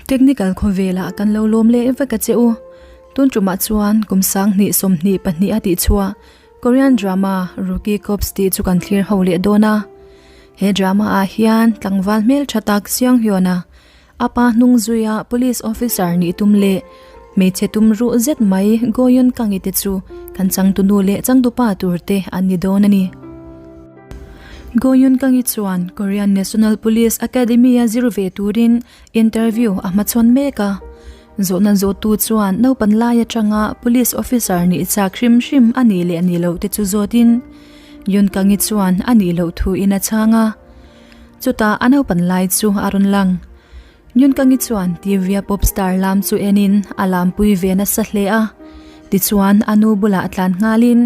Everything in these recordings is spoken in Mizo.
Technical khawvelah kan lo lawm leh vek a che u. Tun tumah chuan kum 2024 a tihchhuah Korean drama Rookie Cops tih chu kan thlir ho leh dawn a. He drama ah hian tlangval hmeltha tak Seong Hyun a a pa hnung zuia police officer nih tum leh hmeichhe tum ruh zet mai Go Yoon Kang i te chu kan changtunu leh changtupa tur te an ni dawn a ni. Go Yoon Kang i chuan Korean National Police Academy a zir ve turin interview a hmachhawn mek a. Zawhna zawhtu chuan naupan lai atanga police officer nih chak hrim hrim a nih leh nih loh te chu zawtin Yoon Kang i chuan a nih loh thu in a chhang a. Chutah a naupan lai chu a rawn lang. Nyunkangi chuan TV a pop star lam chu enin a lampui ve nasa hle a. Tichuan a nu bulah tlan nghalin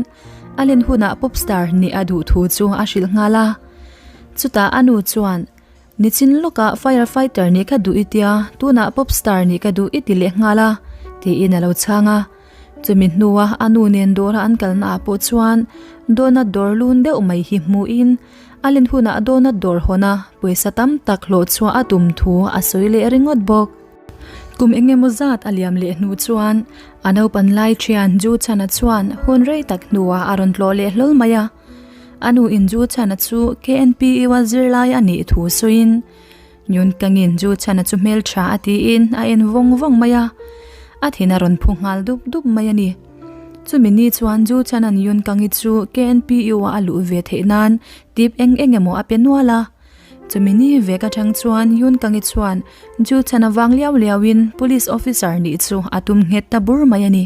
a len hunah pop star nih a duh thu chu a hrilh nghal a. Chutah a nu chuan, Nichin lawkah fire fighter nih ka duh i tia, tunah pop star nih ka duh i ti leh nghal a, tiin a lo chhang a. Chumi hnua a nu nen dawra an kalna ah pawh chuan donut dawr lun deuh mai hi hmuhin a len hunah donut dawr hawn a pawisa tam tak hlawh chhuah a tum thu a sawi leh ringawt bawk. Kum eng emaw zat a liam leh hnu chuan a naupan lai thian Ju Chana chuan hun rei tak hnuah a rawn tlawh leh hlawl mai a. A nu in Ju Chana chu KNPU a zirlai a nih thu sawiin Nyun Kangin Ju Chana chu hmeltha a tiin a en vawng vawng mai a, a thin a rawn phu nghal dup dup mai a ni. Chumi ni chuan Ju Chana'n Yun Kangi chu KNPU a a luh ve theih nan tip eng eng emaw a pe nual a. Chumi ni vek atang chuan Yun Kangi chuan Ju Chana vang liau liauin Police Officer nih chu a tum nghet ta bur mai a ni.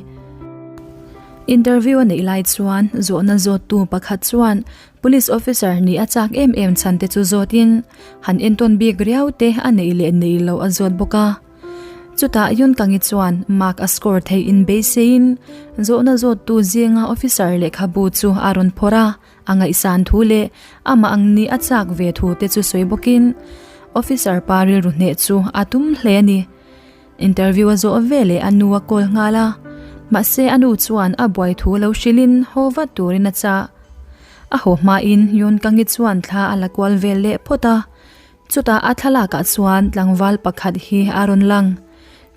Interview a neih lai chuan zawhna zawttu pakhat chuan Police officer nih a chak em em chhan te chu zawtin han entawn bik riau te a neih leh neih loh a zawt bawk a. Chutah Yun Kangi chuan mark a score theih in beiseiin zawhna zawttu zinga officer lehkhabu chu a rawn phawrh a, a ngaihsan thu leh amah ang nih a chak ve thu te chu sawi bawkin officer pa rilru hneh chu a tum hle a ni. Interview a zawh ve leh a nu a call nghal a, mahse a nu chuan a buai thu lo hrilhin haw vat turin a chah. A haw hmain Yun Kangi chuan thla a la kual vel leh phawt a, chutah a thlalakah chuan tlangval pakhat hi a rawn lang.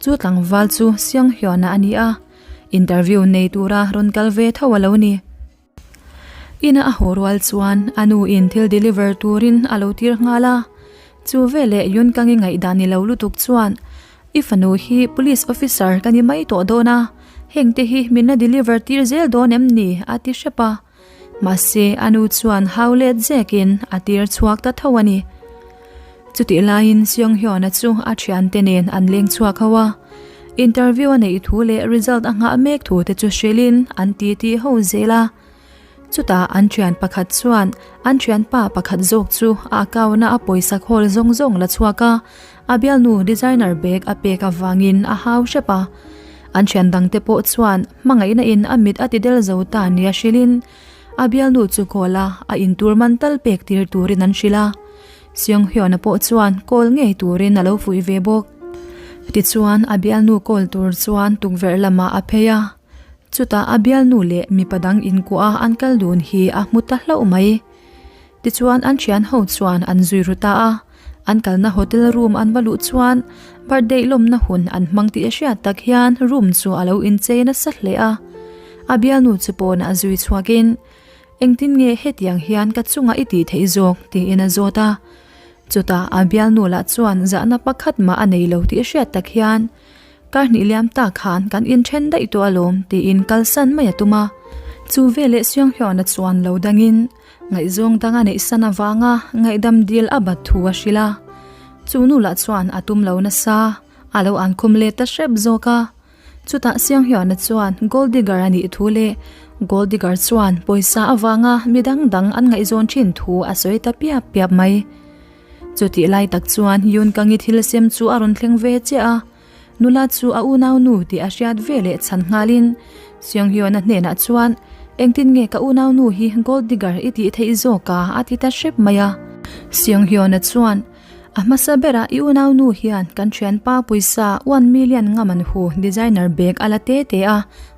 Chu tlangval chu Seong Hyun-a a ni a, interview nei tura rawn kal ve tho a lo ni. Ina a haw rual chuan a nu in thil deliver turin a lo tir nghal a, chu veleh Yun Kangi ngaihdan ni lo lutuk chuan I fanu hi police officer ka ni mai tawh dawn a, heng te hi min la deliver tir zel dawn em ni? a ti hrep a, mahse a nu chuan hau let zekin a tir chhuak ta tho a ni. Chutih laiin Seong Hyun-a chu a thiante nen an leng chhuak ho a, interview a neih thu leh result a nghah mek thu te chu hrilhin an titi ho zel a. Chutah an thian pakhat chuan an thianpa pakhat zawk chu a account-a a pawisa khawl zawng zawng la chhuak a, a bialnu designer bag a pek avangin a hau hrep a. An thian dangte pawh chuan hmangaihna in a mit a ti del zo ta nia hrilhin a bialnu chu call a, a intur man tal pek tir turin an hrilh a. Seong Hyun-a pawh chuan call ngei turin a lo fuih ve bawk. Tichuan a bialnu call tur chuan tukverh lamah a phei a, chutah a bialnu leh mipa dang inkuah a an kal dun hi a hmu ta hlauh mai. Tichuan an thian ho chuan an zui ru ta a, an kalna hotel room an va luh chuan birthday lawmna hun an hmang tih a hriat tak hian room chu a lo inchei nasa hle a. A bialnu chu pawnah zui chhuakin Engtin nge hetiang hian ka chungah i tih theih zawk? tiin a zawt a. Chutah a bialnu lah chuan zahna pakhat mah a nei lo tih a hriat tak hian, Kar hnih liam tak khan kan inthen daih tawh alawm tiin kalsan mai a tum a. Chu veleh Seunghyun-a chuan lo dangin ngaihzawng dang a neih san avanga ngaihdam dil a bat thu a hrilh a. Chu nu lah chuan a tum lo nasa, a lo ankhum leh ta hrep zawk a. Chutah Sianghiana chuan gold digger a nih thu leh gold digger chuan pawisa avanga mi dang dang an ngaihzawn thin thu a sawi ta piap piap mai. Chutih lai tak chuan Yun Kangi thil sem chu a rawn thleng ve chiah a, nula chu a unau nu tih a hriat ve leh chhan nghalin Sianghiana hnenah chuan engtin nge ka unau nu hi gold digger i tih theih zawk a a ti ta hrep mai a. Sianghiana chuan A hmasa berah i unaunu hian kan thianpa pawisa one million ngam an hu designer bag a la te te a,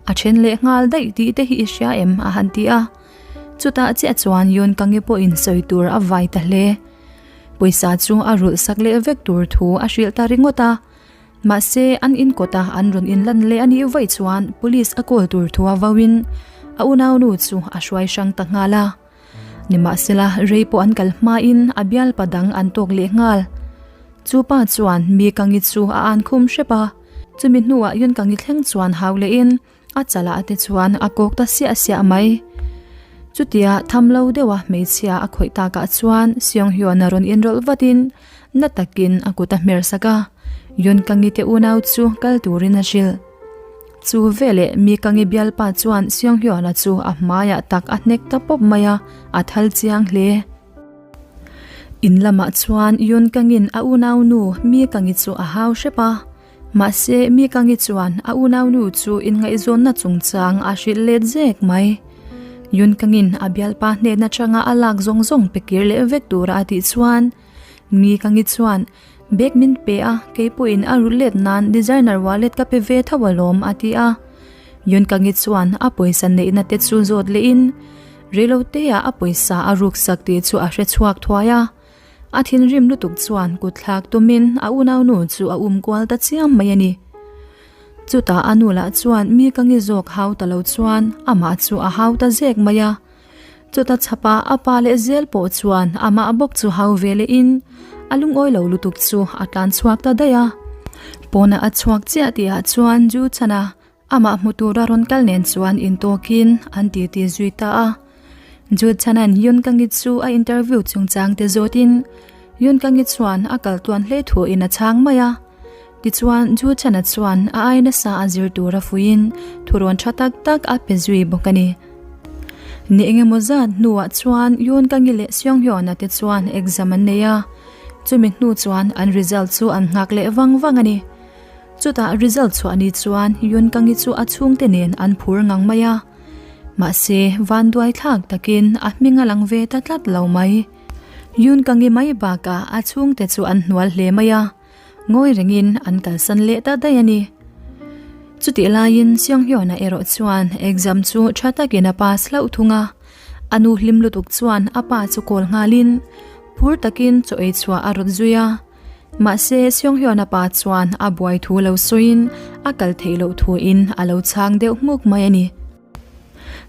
a then leh nghal daih tih te hi i hria em? a han ti a. Chutah chiah chuan Yun Kangi pawhin sawi tur a vai ta hle. Pawisa chu a rulh sak leh vek tur thu a hrilh ta ringawt a. Mahse, an in kawta an rawn inlan leh a nih vaih chuan police a call tur thu a vauin a unaunu chu a hruai hrang ta nghal a. Nimahsela, rei pawh an kal hmain a bialpa dang an tawk leh nghal. Chu pa chuan mi Kangi chu a an khum hrep a, chumi hnuah Yun Kangi thleng chuan hau lehin a chalah te chuan a kawk ta siah siah mai. Chutia tham lo deuha hmeichhia a khawih takah chuan Seung Hyun a rawn inrawlh vatin na takin a kut a hmer sak a, Yun Kangi te unau chu kal turin a hrilh. Chu veleh mi Kangi bialpa chuan Seung Hyun-a chu a hmaiah tak a hnek ta pawp mai a, a thal chiang hle. In lamah chuan Yun Kangin a unaunu Mi Kangi chu a hau hrep a, Mahse, mi Kangi chuan a unaunu chu inngaihzawnna chungchang a hrilh let zek mai. Yun Kangin a bialpa hnen atanga a lak zawng zawng pe kir leh vek tura a tih chuan, mi Kangi chuan, Bag min pe a, kei pawhin a rulh let nan designer wallet ka pe ve tho alawm a ti a. Yun Kangi chuan a pawisa neihna te chu zawt lehin, reiloteah a pawisa a ruksak tih chu a hrechhuak thuai a. A thinrim lutuk chuan kut thlak tumin a unaunu chu a um kual ta chiam mai a ni. Chutah a nu lah chuan mi ka ngi zawk hau ta lo chuan amah chu a hau ta zek mai a. Chuta chhapa a pa leh zel pawh chuan amah bawk chu hau ve lehin a lungawi lo lutuk chu a tlan chhuak ta daih a. Pawnah a chhuak chiah tihah chuan Ju chhana Amah hmu tura rawn kal nen chuan intawkin an titi zui ta a. Jude Chanan Yoon Kang-i chu a interview chungchang te zawtin Yoon Kang-i chuan a kal tluan hle thuin a chhang mai a. Tichuan Jude Chana chuan a ai nasa a zir tura fuiin thurawn tha tak tak a pe zui bawk a ni. Ni engemaw zat hnuah chuan Yoon Kang-i leh Seong Hyun-a te chuan exam an nei a, chumi hnu chuan an result chu an nghak leh vang vang a ni. Chutah result chhuah ni chuan Yun Kangi chu a chhungte nen an phur ngang mai a. Mahse, vanduai thlak takin a hming a lang ve ta tlat lo mai. Yun Kangi mai bakah a chhungte chu an hnual hle mai a, ngawi rengin an kalsan leh ta daih a ni. Chutih laiin Seong Hyun-a erawh chuan exam chu tha takin a pass hlauh thung a. A nu hlim lutuk chuan a pa chu call nghalin phur takin chaw ei chhuah a rawt zui a. Mahse, Seunghyun-a pa chuan a buai thu lo sawiin a kal theih loh thuin a lo chhang deuh hmuk mai a ni.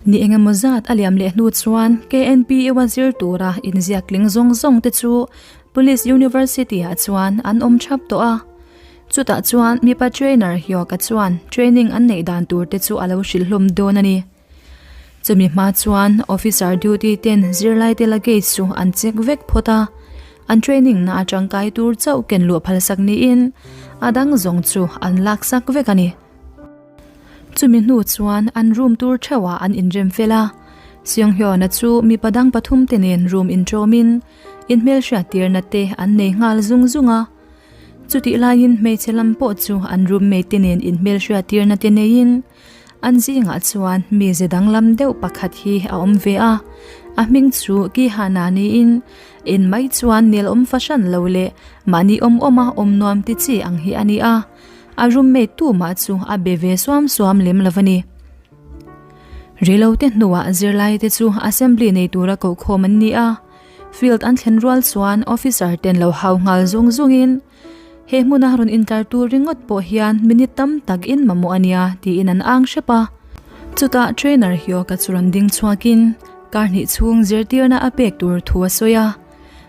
Ni engemaw zat a liam leh hnu chuan KNPU-a zir tura inziak tling zawng zawng te chu Police University-ah chuan an awm thap tawh a. Chutah chuan mipa trainer Hyoka chuan training an neih dan tur te chu a lo hrilh hlawm dawn a ni. Chumi hma chuan officer duty ten zirlaite luggage chu an check vek phawt a, an training na atangkai tur chauh ken luah phalsak niin a dang zawng chu an laksak vek a ni. Chumi hnu chuan an room tur theuhah an inrem fel a, Seunghyun-a chu mipa dang pathum te nen room intawmin inhmelhriat tirna te an nei nghal zung zung a. Chutih laiin hmeichhe lam pawh chu an roommate te nen inhmelhriat tirna te neiin An zingah chuan mi ze danglam deuh pakhat hi a awm ve a, a hming chu Kihana niin en mai chuan nelawm fahran lo leh mahni awm awma awm nuam ti chi ang hi a ni a, a roommate tumah chu a be ve suam suam lem lo a ni. Reilote hnuah zirlaite chu assembly nei tura kohkhawm an ni a, field an thlen rual chuan officer ten lo hau nghal zung zungin, He hmuna rawn intlar tur ringawt pawh hian minute tam tak in mamawh a nia tiin an ang hrep a. Chutah trainer Hyoka chu rawn ding chhuakin kar hnih chhung zirtirna a pek tur thu a sawi a.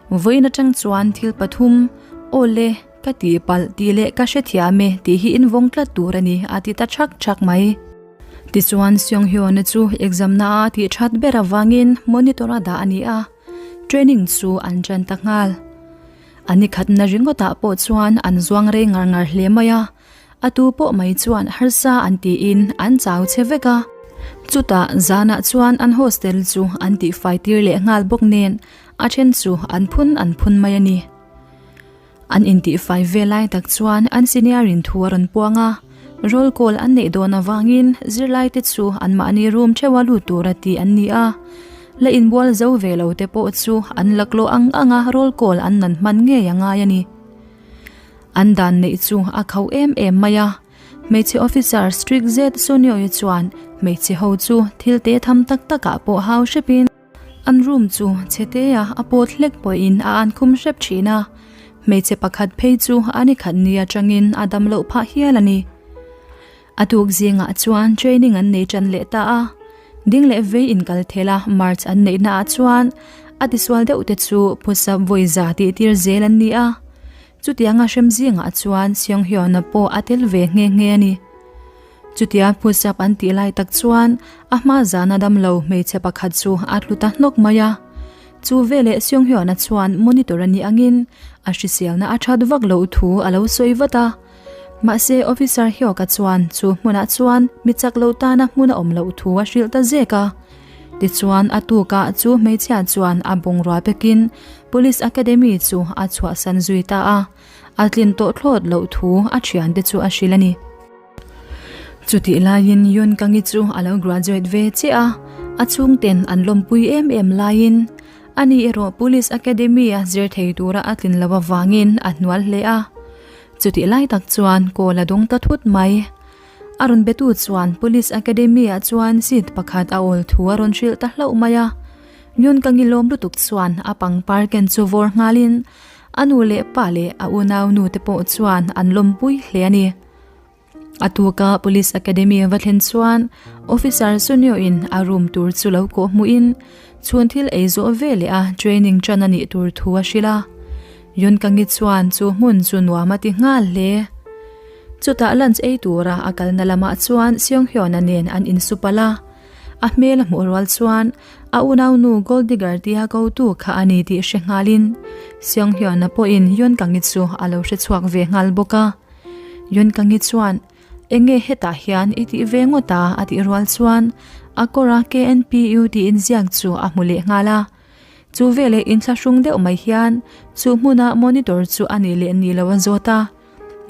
Vawiin atang chuan thil pathum, aw le, ka tih palh tih leh ka hrethiam e tih hi invawng tlat tur a ni a ti ta chhak chhak mai. Tichuan Seung Hyun-a chu exam na a tih that ber avangin monitor a dah a ni a, training chu an tan ta nghal. A ni khatna ringawtah pawh chuan an zuang rei ngar ngar hle mai a, a tu pawh mai chuan harsa an tiin an chau che vek a. Chutah zanah chuan an hostel chu an tihfai tir leh nghal bawk nen a then chu an phun an phun mai a ni. An intihfai ve lai tak chuan an senior in thu a rawn puang a, roll call an neih dawn avangin zirlaite chu anmahni room theuha lut tura tih an ni a. La inbual zo ve lo te pawh chu an laklawh ang ang a roll call an nan hman ngei a ngai a ni. An dan neih chu a khauh em em mai a, hmeichhe officer strict zet Sunioe chuan hmeichhe ho chu thil te tham tak tak ah pawh hau hrep in an room chu chhe te a a pawt hlek pawhin a an khum hrep thin a. Hmeichhe pakhat phei chu a ni khat ni atangin a dam loh phah hial a ni. A tuk zingah chuan training an nei tan leh ta a, ding leh vei inkal thel a march an neihna ah chuan a tisual deuh te chu phusa vawi za tih tir zel an ni a. Chutianga hrem zingah chuan Seunghyun-a pawh a tel ve nghe nghe a ni. Chutia phusa an tih lai tak chuan a hma zana damlo hmeichhe pakhat chu a tlu ta hnawk mai a. Chu veleh Seunghyun-a chuan monitor a nih angin a hriselna a that vak loh thu a lo sawi vat a. Mahse Officer Hyuk-a chuan chu hmunah chuan mi chak lo tana hmun a awm loh thu a hrilh ta zek a. Tichuan a tukah chu hmeichhia chuan a bungrua pekin Police Academy chu a chhuahsan zui ta a, a tlin tawh thlawt loh thu a thiante chu a hrilh a ni. Chutih laiin Yoon Kang-i chu a lo graduate ve chiah a, a chhungten an lawmpui em em laiin ani erawh Police Academy-a zir thei tura a tlin loh avangin a hnual hle a. Chutih lai tak chuan kawl a dawng ta thut mai. A rawn betu chuan Police Academy-ah chuan seat pakhat a awl thu a rawn hrilh ta hlauh mai a. Yoon Kang-i lawm lutuk chuan a pangpar ken chu vawr nghalin a nu leh pa leh a unau nu te pawh chuan an lawmpui hle a ni. A tuka Police Academy va thlen chuan Officer Sunio-in a room tur chu lo kawh hmuhin chhun thil ei zawh ve leh a training tan a nih tur thu a hrilh a. Yunkangi chuan chu hmun chu nuam a ti nghal hle. Chutah lunch ei tura a kalna lamah chuan Seunghyun-a nen an insupalh a. A hmel a hmuh rual chuan a unaunu Gold Digger tia kotu kha a ni tih hre nghalin Seunghyun-a pawhin Yunkangi chu a lo hre chhuak ve nghal bawk a. Yunkangi chuan, Enge hetah hian i tih ve ngawt a? a tih rual chuan a kawra KNPU tih inziak chu a hmu leh nghal a. Chu veleh inthlahrung deuh mai hian chu hmuna monitor chu a nih leh nih loh a zawt a.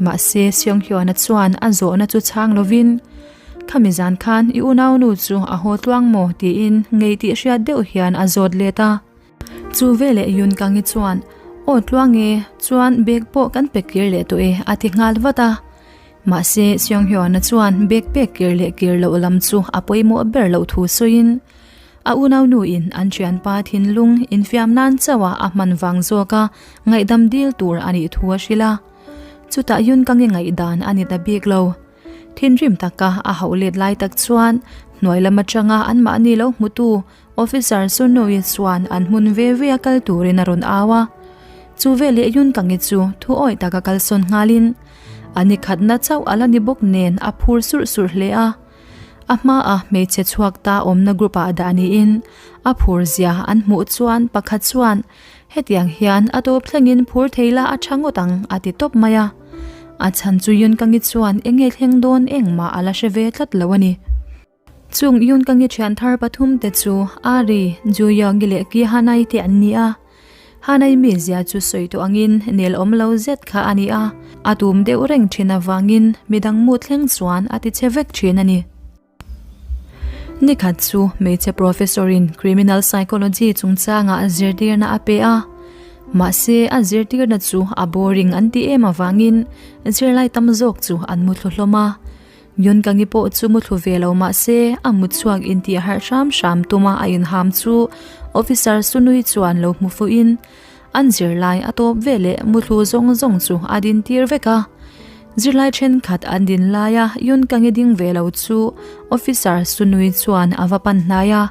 Mahse Seunghyun-a chuan a zawhna chu chhang lovin, Khami zan khan i unaunu chu a haw tluang maw? tiin ngei tih hriat deuh hian a zawt let a. Chu veleh Yoon Kang-i chuan, Aw tluang e, chuan bag pawh kan pe kir leh tawh e, a ti nghal vat a. Mahse Seunghyun-a chuan bag pek kir leh kir loh lam chu a pawimawh ber loh thu sawiin, A unaunuin an thianpa thinlung infiam nan chauha a hman vang zawka ngaihdam dil tur a nih thu a hrilh a. Chutah Yun Kang-i ngaihdan a ni ta bik lo. Thinrim taka a hauh let lai tak chuan hnuai lam atanga anmahni lo hmutu Officer Sunui chuan an hmun ve ve a kal turin a rawn au a. Chu veleh Yun Kang-i chu thu awih taka kalsawn nghalin a nikhatna chauh a la ni bawk nen a phur surh surh hle a. A hmaah hmeichhe chhuak ta awmna group ah dah niin a phur zia an hmuh chuan pakhat chuan hetiang hian a tawp thlengin phur thei la a tha ngawt ang a ti tawp mai a. A chhan chu Yunkangi chuan enge thleng dawn engmah a la hre ve tlat lo a ni. Chung Yunkangi thian thar pathum te chu Ari, Juyoungi leh Kihanai te an ni a. Hanai mizia chu sawi tawh angin nel awm lo zet kha a ni a, a tum deuh reng thin avangin midang mu thleng chuan a ti che vek thin a ni. Nikhat chu hmeichhe professor-in criminal psychology chungchangah zirtirna a pe a, mahse a zirtirna chu a boring an ti em avangin zirlai tam zawk chu an muthlu hlawm a. Yunkangi pawh chu muthlu ve lo mah se a mutchhuak intih harh hram hram tuma a inham chu Officer Sunui chuan lo hmu fuhin an zirlai a tawp ve leh muthlu zawng zawng chu a din tir vek a. Zirlai thenkhat an din laia Yunkangi ding ve lo chu Officer Sunui chuan a va pan hnai a,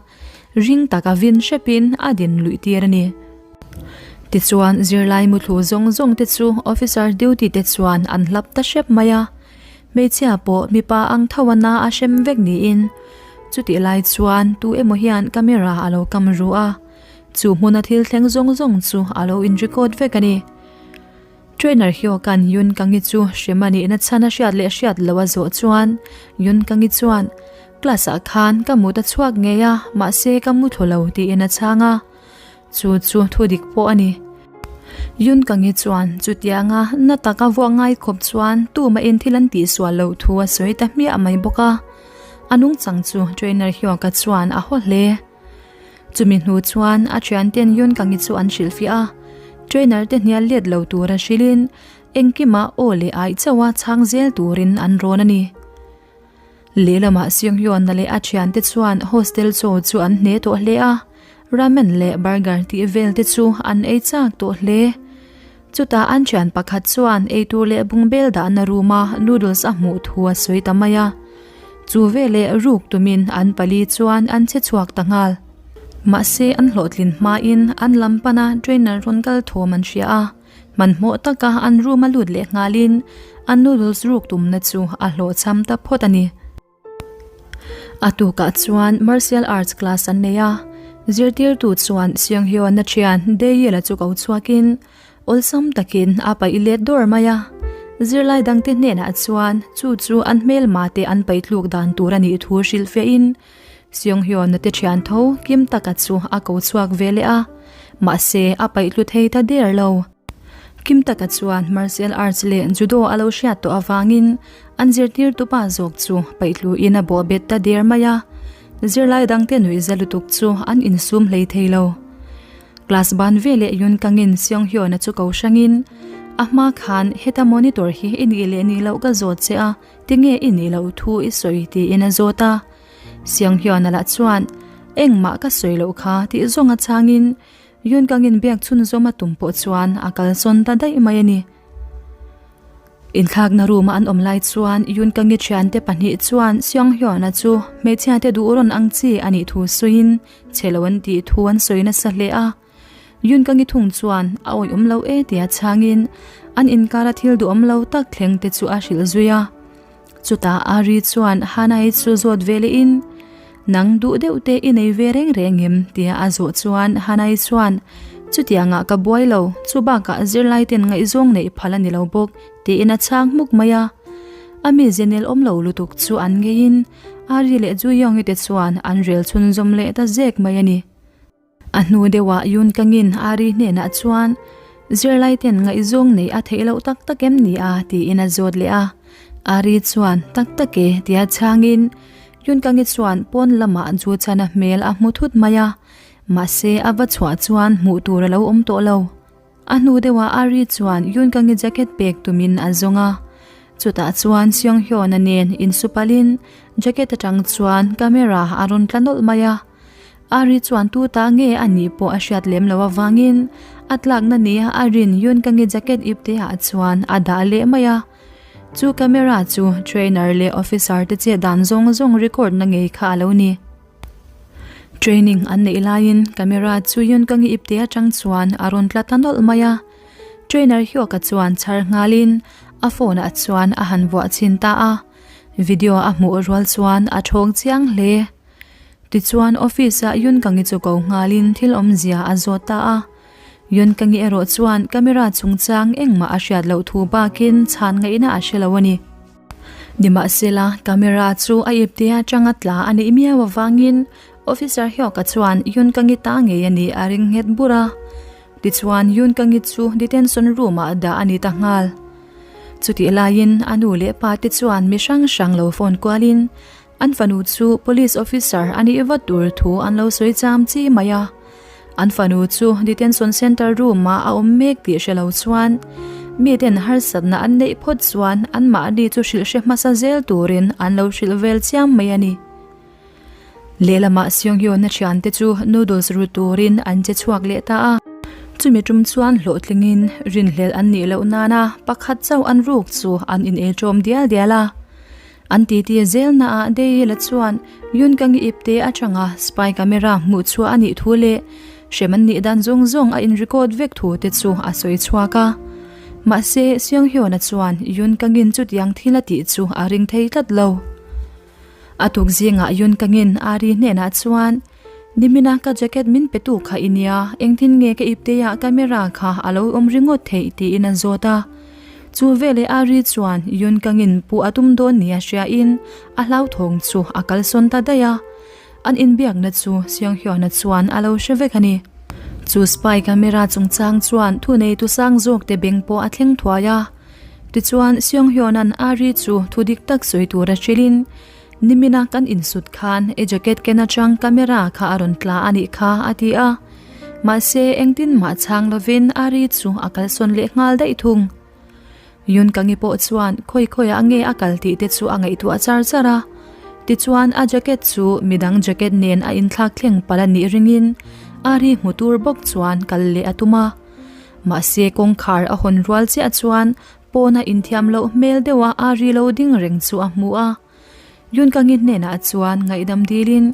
ring taka vin hrepin a din luih tir a ni. Tichuan zirlai muthlu zawng zawng te chu Officer duty te chuan an hlap ta hrep mai a. Hmeichhia pawh mipa ang tho a na a hrem vek niin chutih lai chuan tu emaw hian camera a lo kam ru a, chu hmuna thil thleng zawng zawng chu a lo in record vek a ni. Trainer Hyokan Yoon Kang-i chu hrem a nihna chhan a hriat leh hriat loh a zawh chuan Yoon Kang-i chuan class ah khan ka mut a chhuak ngei a mahse ka mu thlu lo tiin a chhang a. Chu chu thu dik pawh a ni. Yun Kang-i chuan chutianga na taka vuah ngai khawp chuan tumahin thil an tihsual loh thu a sawi ta hmiah mai bawk a. A nungchang chu trainer Hyoka chuan a haw hle. Chumi hnu chuan a thianten Yun Kang-i chu an hrilhfiah a, trainer te hnial let lo tura hrilhin engkimah aw leh aih chauha chhang zel turin an rawn a ni. Lehlamah Seunghyun-a leh a thiante chuan hostel chaw chu an hne tawh hle a, ramen leh burger tih vel te chu an ei chak tawh hle. Chutah an thian pakhat chuan eitur leh bungbel dahna room a noodles a hmuh thu a sawi ta mai a. Chu veleh ruk tumin an pali chuan an che chhuak ta nghal. Mahse an hlawhtlin hmain an lam pana trainer rawn kal thawm an hria a, hmanhmawh taka an room a lut leh nghalin an noodles ruk tumna chu a hlawhchham ta phawt a ni. A tukah chuan martial arts class an nei a, zirtirtu chuan Seunghyun-a thian Daeil-a chu ko chhuakin awlsam takin a paih let dawr mai a. Zirlai dangte hnenah chuan chu chu an hmelma te an paih tluk dan tur a nih thu hrilhfiahin Seunghyun-a te thian tho kim taka chu a ko chhuak ve leh a, mahse a paih tlu thei ta der lo. Kim taka chuan martial arts leh judo a lo hriat tawh avangin An zirtirtu pa zawk chu paihluin a bawh bet ta der mai a, zirlai dangte nuihza lutuk chu an insum hlei thei lo. Class ban veleh Yun Kangin Seong Hyun-a chu ko hrangin, A hma khan heta monitor hi i nih leh nih loh ka zawt che a, tinge i nih loh thu i sawi tiin a zawt a. Seong Hyun-a lah chuan, Engmah ka sawi loh kha tih zawnga changin Yun Kangin biak chhunzawm a tum pawh chuan a kalsawn ta daih mai a ni. Inthlakna room a an awm lai chuan Yoon Kang-i thiante pahnih chuan Seong Hyun-a chu hmeichhia te duh rawn ang chi a nih thu sawiin chhe lo an tih thu an sawi nasa hle a. Yoon Kang-i thung chuan a awih awm lo e tia chhangin an inkara thil duhawm lo tak thleng te chu a hrilh zui a. Chutah Ari chuan Hana-i chu zawt ve lehin, Nang duh deuh te i nei ve reng reng em? tia a zawh chuan Hana-i chuan, Chutiangah ka buai lo, chu bakah zirlai ten ngaihzawng neih phal a ni lo bawk, tiin a chhang hmuk mai a. A mi zenel awm lo lutuk chu an ngeiin Ari leh Juyong-i te chuan an rel chhunzawm leh ta zek mai a ni. A hnu deuhah Yun Kangin Ari hnenah chuan, Zirlai ten ngaihzawng neih a theih loh tak tak em ni a? tiin a zawt leh a. Ari chuan, Tak tak e, tia chhangin Yun Kangi chuan pawn lamah Ju Chana hmel a hmu thut mai a. Mahse, a va chhuah chuan hmuh tur a lo awm tawh lo. A hnu deuhah Ari chuan Yun Kangi jacket pek tumin a zawng a. Chutah chuan Seong Hyun-a nen insupalin jacket atang chuan camera a rawn tla nawlh mai a. Ari chuan tu ta nge a nih pawh a hriat lem loh avangin a tlakna nia a rin Yun Kangi jacket ipte ah chuan a dah leh mai a. Chu camera chu trainer leh officer te chet dan zawng zawng record na ngei kha a lo ni. Training an neih laiin camera chu Yun Kangi ipte atang chuan a rawn tla ta nawlh mai a. Trainer Hyoka chuan chhar nghalin a phone ah chuan a han vuah chhin ta a. Video a hmuh rual chuan a thawng chiang hle. Tichuan office ah Yun Kangi chu ko nghalin thil awmzia a zawt ta a. Yun Kangi erawh chuan camera chungchang engmah a hriat loh thu bakin chhan ngaihna a hre lo a ni. Nimahsela camera chu a ipte atanga tla a nih miau avangin officer Hyuk-a chuan Yun Kangi ta ngei a nih a ring nghet bur a. Tichuan Yun Kangi chu detention room ah dah a ni ta nghal. Chutih laiin a nu leh pa te chuan mi hrang hrang lo phone kualin An fanu chu police officer a nih vat tur thu an lo sawi cham chi mai a. An fanu chu detention centre room ah a awm mek tih hre lo chuan miten harsatna an neih phawt chuan anmahni chu hrilh hre hmasa zel turin an lo hrilh vel chiam mai a ni. Lehlamah Seunghyun-a thiante chu noodles ru turin an che chhuak leh ta a. Chumi tum chuan hlawhtlingin rinhlelh an nih loh nana pakhat chauh an ruk chu an inelṭawm dial dial a. An titi zelnaah Dayila chuan Yun Kangi ipte atanga spy camera hmuh chhuah a nih thu leh hrem an nih dan zawng zawng a in-record vek thu te chu a sawi chhuak a. Mahse, Seung Hyun-a chuan Yun Kangin chutiang thil a tih chu a ring thei tlat lo. A tuk zingah Yun Kangin Ari hnenah chuan, Nimina ka jacket min pe tu kha i nia, engtin nge ka ipteah camera kha a lo awm ringawt theih tiin a zawt a. Chu veleh Ari chuan Yun Kangin pu a tum dawn nia hriain a hlauthawng chu a kalsawn ta daih a. An inbiakna chu Seung Hyun-a chuan a lo hre vek a ni. Chu spy camera chungchang chuan thuneitu sang zawkte beng pawh a thleng thuai a. Tichuan Seung Hyun-a'n Ari chu thu dik tak sawi tura hrilhin Nimina kan insut khan i jacket ken atang camera kha a rawn tla a nih kha a ti a. Mahse engtin mah chhang lovin Ari chu a kalsawn leh nghal daih thung. Yun Kangi pawh chuan khawi khawiah nge a kal tih te chu a ngaihtuah char char a. Tichuan a jacket chu midang jacket nen a inthlak thleng palh a nih ringin Ari hmu tur bawk chuan kal leh a tum a. Mahse kawngkhar a hawn rual chiah chuan pawna inthiam loh hmel deuha Ari lo ding reng chu a hmu a. Yunkangi hnenah chuan ngaihdam dilin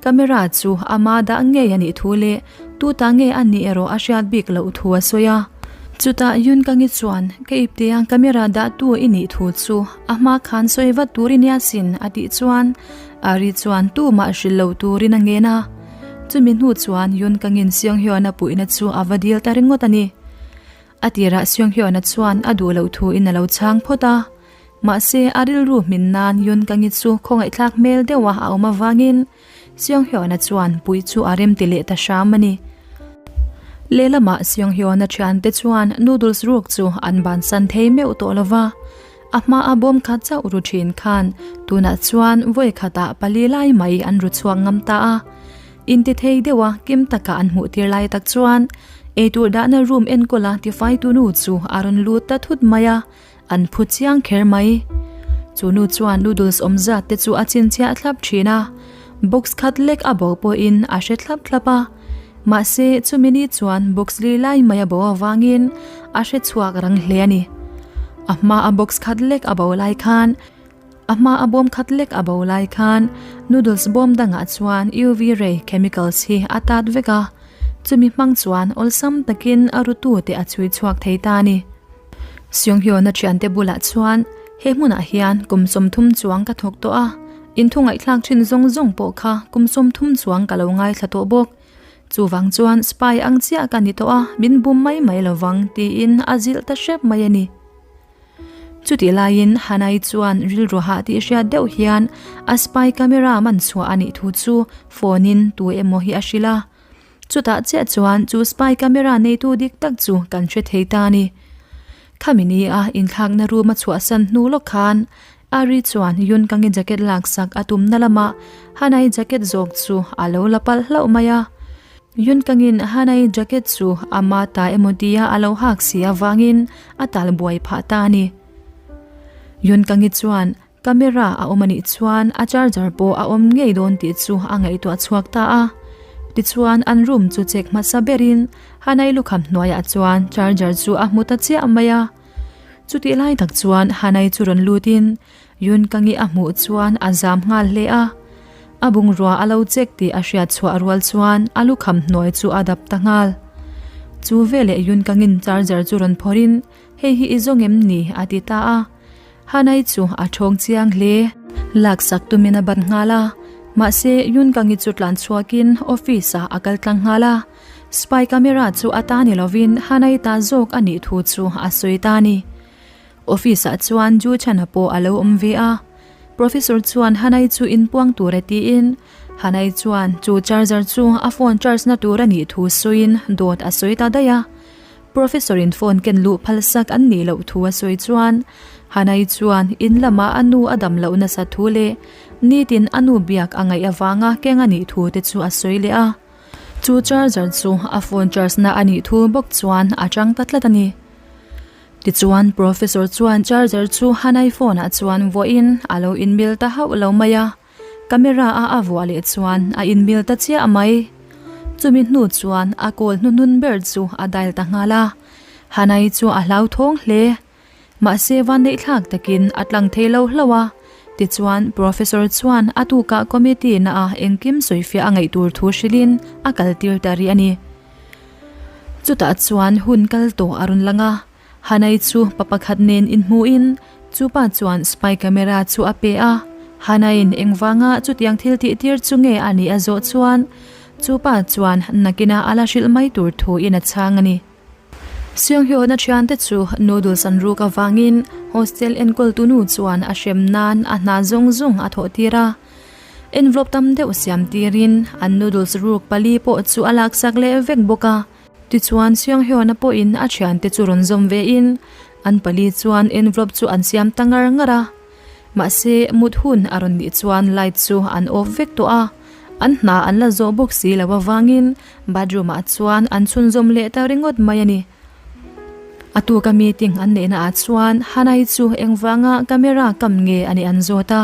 camera chu ama dah ngei a nih thu leh tuta nge a nih erawh a hriat bik loh thu a sawi a. Chutah Yunkangi chuan ka iptea camera dahtu i nih thu chu a hma khan sawi vat tur i nia sin a tih chuan Ari chuan tumah hrilh lo turin a ngen a. Chumi hnu chuan Yunkangin Seunghyun-a puihna chu a va dil ta ringawt a ni. A tirah Seunghyun-a chuan a duh loh thuin a lo chhang phawt a. Mahse, a rilru hmin nan Yunkangi chu khawngaihthlak hmel deuha a awm avangin Seunghyun-a chuan puih chu a rem ti leh ta hram a ni. Lehlamah Seunghyun-a thiante chuan noodles ruk chu an bansan thei meuh tawh lova. A hmaa bawm khat chauh ru thin khan tunah chuan vawi khatah pali lai mai an ru chhuak ngam ta a. Intithei deuha kim taka an hmuh tir lai tak chuan eitur dahna room enkawla tifaitu nu chu a rawn lut ta thut mai a, an phu chiang kher mai. Chu nu chuan noodles awm zat te chu a chhinchhiah thlap thin a, box khat lek a bo pawhin a hre thlap thlap a. Mahse chumi ni chuan box li lai mai a bo avangin a hre chhuak rang hle a ni. A hma a box khat lek a bo lai khan a hma a bawm khat lek a bo lai khan noodles bawm dangah chuan UV ray chemicals hi a tat vek a, chumi hmang chuan awlsam takin a rutu te a chhui chhuak thei ta a ni. Seunghyun-a thiante bulah chuan he hmunah hian kum 30 chuang ka thawk tawh a, inthungaihthlak thin zawng zawng pawh kha kum 30 chuang ka lo ngaithla tawh bawk. Chuvang chuan spy ang chiah ka ni tawh a, min bum mai mai lovang tiin a zilh ta hrep mai a ni. Chutih laiin Hanai chuan rilru hah tih hriat deuh hian a spy camera man chhuah a nih thu chu phone in tu emaw hi a hrilh a. Chutah chiah chuan chu spy camera neitu dik tak chu kan hre thei ta a ni. Khami ni a inthlakna room a chhuahsan hnu lawk khan Ari chuan Yunkangi jacket laksak a tumna lamah Hanai jacket zawk chu a lo la palh hlauh mai a. Yunkangin Hanai jacket chu ama ta emaw tia a lo hak si avangin a tal buai phah ta a ni. Yunkangi chuan camera a awm anih chuan a charger pawh a awm ngei dawn tih chu a ngaihtuah chhuak ta a. Tichuan an room chu check hmasa berin Hanai lukham hnuaiah chuan charger chu a hmu ta chiah mai a. Chutih lai tak chuan Hanai chu rawn lutin Yunkangi a hmuh chuan a zam nghal hle a. A bungrua a lo check tih a hriat chhuah rual chuan a lukham hnuai chu a dap ta nghal. Chu veleh Yunkangin charger chu rawn phawrhin hei hi i zawng em ni a ti ta a. Hanai chu a thawng chiang hle. Laksak tumin a bat nghal a. Mahse Yunkangi chu tlan chhuakin office ah a kal tlang nghal a. Spy camera chu a ta ni lovin Hanai ta zawk a nih thu chu a sawi ta a ni. Office ah chuan Ju Chana pawh a lo awm ve a. Professor chuan Hanai chu inpuang tur e tiin Hanai chuan chu charger chu a phone charge na tur a nih thu sawiin dawt a sawi ta daih a. Professor in phone ken luh phalsak an nih loh thu a sawi chuan Hanai chuan in lamah a nu a dam loh nasa thu leh nitin a nu biak a ngaih avanga keng a nih thu te chu a sawi leh a. Chu charger chu a phone charge na a nih thu bawk chuan a chang ta tlat a ni. Tichuan professor chuan charger chu Hanai phone ah chuan vuahin a lo inmil ta hauh lo mai a, camera a a vuah leh chuan a inmil ta chiah mai. Chumi hnu chuan a call hnuhnun ber chu a dial ta nghal a, Hanai chu a hlauthawng hle. Mahse vanneihthlak takin a tlang thei lo hlauh a, tichuan Professor chuan a tukah committee na ah engkim sawifiah a ngaih tur thu hrilhin a kaltir ta rih a ni. Chutah chuan hun kal tawh a rawn lang a, Hanai chu pa pakhat nen inhmuhin chupa chuan spy camera chu a pe a, Hanai'n engvanga chutiang thil tih tir chu nge a nih a zawh chuan chupa chuan nakina a la hrilh mai tur thuin a chhang a ni. Seunghyun-a thiante chu noodles an ruk avangin hostel enkawltu nu chuan a hrem nan a hna zawng zawng a thawh tir a. Envelope tam deuh siam tirin an noodles ruk pali pawh chu a laksak leh vek bawk a. Tichuan Seunghyun-a pawhin a thiante chu rawn zawm vein an pali chuan envelope chu an siam ta ngar ngar a. Mahse mut hun a rawn nih chuan light chu an off vek tawh a. An hna an la zawh bawk si lo avangin bathroom ah chuan an chhunzawm leh ta ringawt mai a ni. A tuka meeting an neihna ah chuan Hanai chu engvanga camera kam nge a nih an zawt a.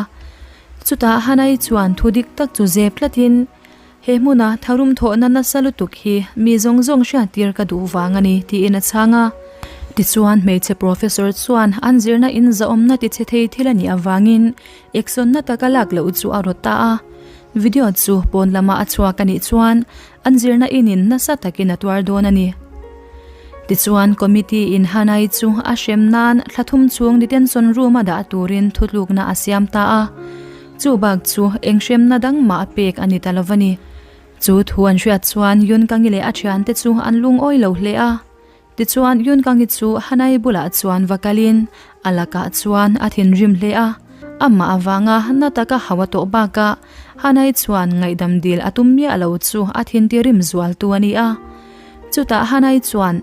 Chutah Hanai chuan thu dik tak chu zep tlatin. He hmuna tharum thawhna nasa lutuk hi mi zawng zawng hriattir ka duh vang a ni, tiin a chhang a. Tichuan, hmeichhe professor chuan an zirna in zahawmna tichhe thei thil a nih avangin eksawnna taka lak loh chu a rawt ta a. Video chu pawn lama a chhuak a nih chuan an zirna inin nasa takin a tuar dawn a ni. Tichuan, committee in Hanai chu a hrem nan thla thum chhung detention room a dah turin thutlukna a siam ta a. Chu bak chu eng hremna dang mah pek a ni ta lo va ni. Chu thu an hriat chuan Yunkangi leh a thiante chu an lungawi lo hle a. Tichuan Yunkangi chu Hanai bulah chuan va kalin a lakah chuan a thinrim hle a. Amah avanga na taka hau a tawh bakah Hanai chuan ngaihdam dil a tum miah lo chu a thintirim zualtu a ni a. Chutah Hanai chuan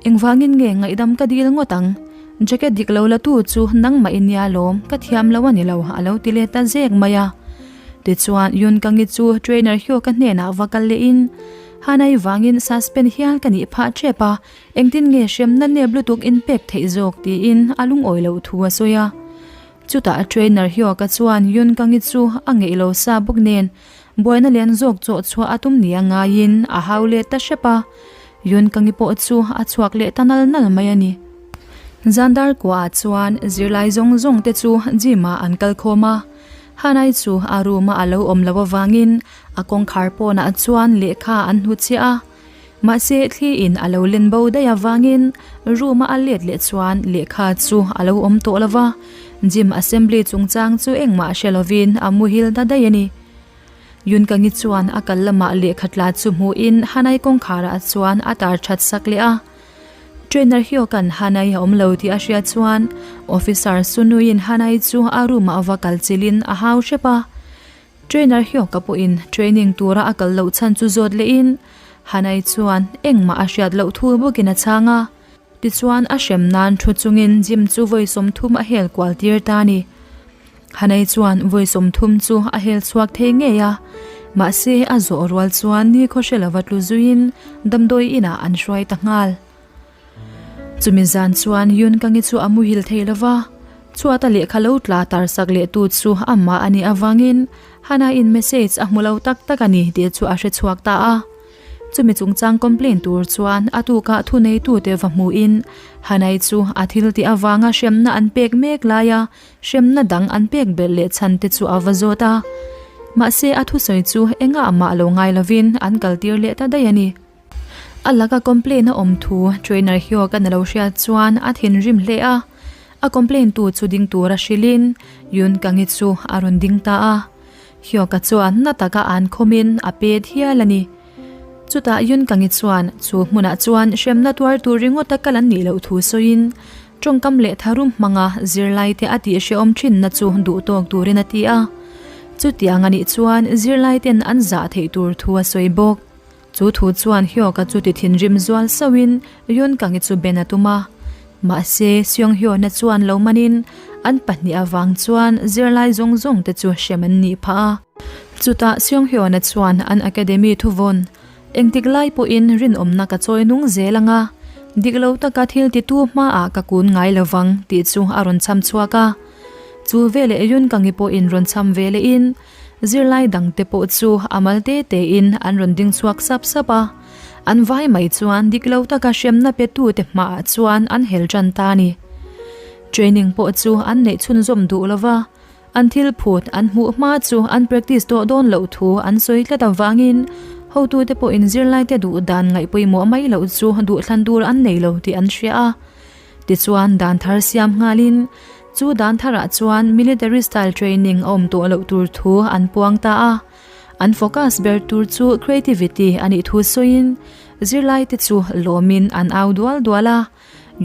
Engvangin nge ngaihdam ka dil ngawt ang? Jacket dik lo la tu chu nangmah i nia lawm, ka thiam lo a ni lo, a lo ti let ta zek mai a. Tichuan, Yun Kangi chu trainer Hyoka hnenah va kal lehin, Hanai vangin suspend hial ka nih phah tep a, engtin nge hremna nep lutuk in pek theih zawk tiin a lungawi loh thu a sawi a. Chutah trainer Hyoka chuan Yun Kangi chu a ngeih lo sa bawk nen, Buaina lian zawk chawh chhuah a tum nia ngaiin a hau leh ta hrep a, Yun Kangi pawh chu a chhuak leh ta nal nal mai a ni. Zandar kuaah chuan zirlai zawng zawng te chu gym ah an kal khawm a, Hanai chu a room a a lo awm loh avangin a kawngkhar pawnah chuan lehkha an hnutchhiah a, mahse thli in a lo len bo daih avangin room a a let leh chuan lehkha chu a lo awm tawh lo va, gym assembly chungchang chu engmah hre lovin a muhil ta daih a ni. Yunkangi chuan a kal lamah lehkha tla chu hmuhin Hanai kawngkharah chuan a tar that sak leh a. Trainer Hyokan Hanai a awm lo tih a hriat chuan Officer Sunuiin Hanai chu a room ah va kal chilhin a hau hrep a. Trainer Hyoka pawhin training tura a kal loh chhan chu zawt lehin Hanai chuan engmah a hriat loh thu bawkin a chhang a. Tichuan a hrem nan thu chungin gym chu vawi 30 a hel kual tir ta a ni. Hanei chuan vawi 30 chu a hel chhuak thei ngei a, mahse a zawh rual chuan ni khawhre lova tlu zuiin damdawi inah an hruai ta nghal. Chumi zan chuan Yun Kangi chu a muhil thei lova, chhuata lehkha lo tla tarsak leh tu chu amah a nih avangin Hanaiin message a hmu lo tak tak a ni tih chu a hre chhuak ta a. Chumi chungchang complain tur chuan a tukah thuneitute va hmuhin Hanai chu a thil tih avanga hremna an pek mek laia hremna dang an pek belh leh chhan te chu a va zawt a. Mahse a thusawi chu engah mah lo ngai lovin an kaltir leh ta daih a ni. A laka complain a awm thu trainer Hyuk a na lo hriat chuan a thinrim hle a. A complain tu chu ding tura hrilhin Yoon Kang-i chu a rawn ding ta a. Hyoka chuan na taka an khawmin a pet hial a ni. Chutah Yun Kangi chuan chu hmunah chuan hremna tuar tur ringawta kal an nih loh thu sawiin tawngkam leh tharum hmanga zirlaite a tihhrehawm thinna chu duh tawk turin a ti a. Chutiang a nih chuan zirlaiten an zah theih tur thu a sawi bawk. Chu thu chuan Hyoka chu ti thinrim zual sauhin Yun Kangi chu ben a tum a. Mahse, Seong Hyona chuan lo manin an pahnih avang chuan zirlai zawng zawng te chu hrem an nih phah a. Chutah Seong Hyona chuan an academy thuvawn, Engtik lai pawhin rinawmna ka chawi nung zel ang a, dik lo taka thil titu hmaah ka kun ngai lo vang tih chu a rawn cham chhuak a. Chu veleh Yun Kangi pawhin rawn cham ve lehin, Zirlai dangte pawh chu a mal te tein an rawn ding chhuak sap sap a, an vai mai chuan dik lo taka hremna petute hmaah chuan an hel tan ta a ni. Training pawh chu an neih chhunzawm duh lo va, an thil phut an hmuh hma chu an practice tawh dawn loh thu an sawi tlat avangin hotute pawhin zirlaite duh dan ngaih pawimawh mai loh chu duhthlan tur an nei lo tih an hria a. Tichuan dan thar siam nghalin chu dan tharah chuan military style training a awm tawh loh tur thu an puang ta a. An focus ber tur chu creativity a nih thu sawiin zirlaite chu lawmin an au dual dual a.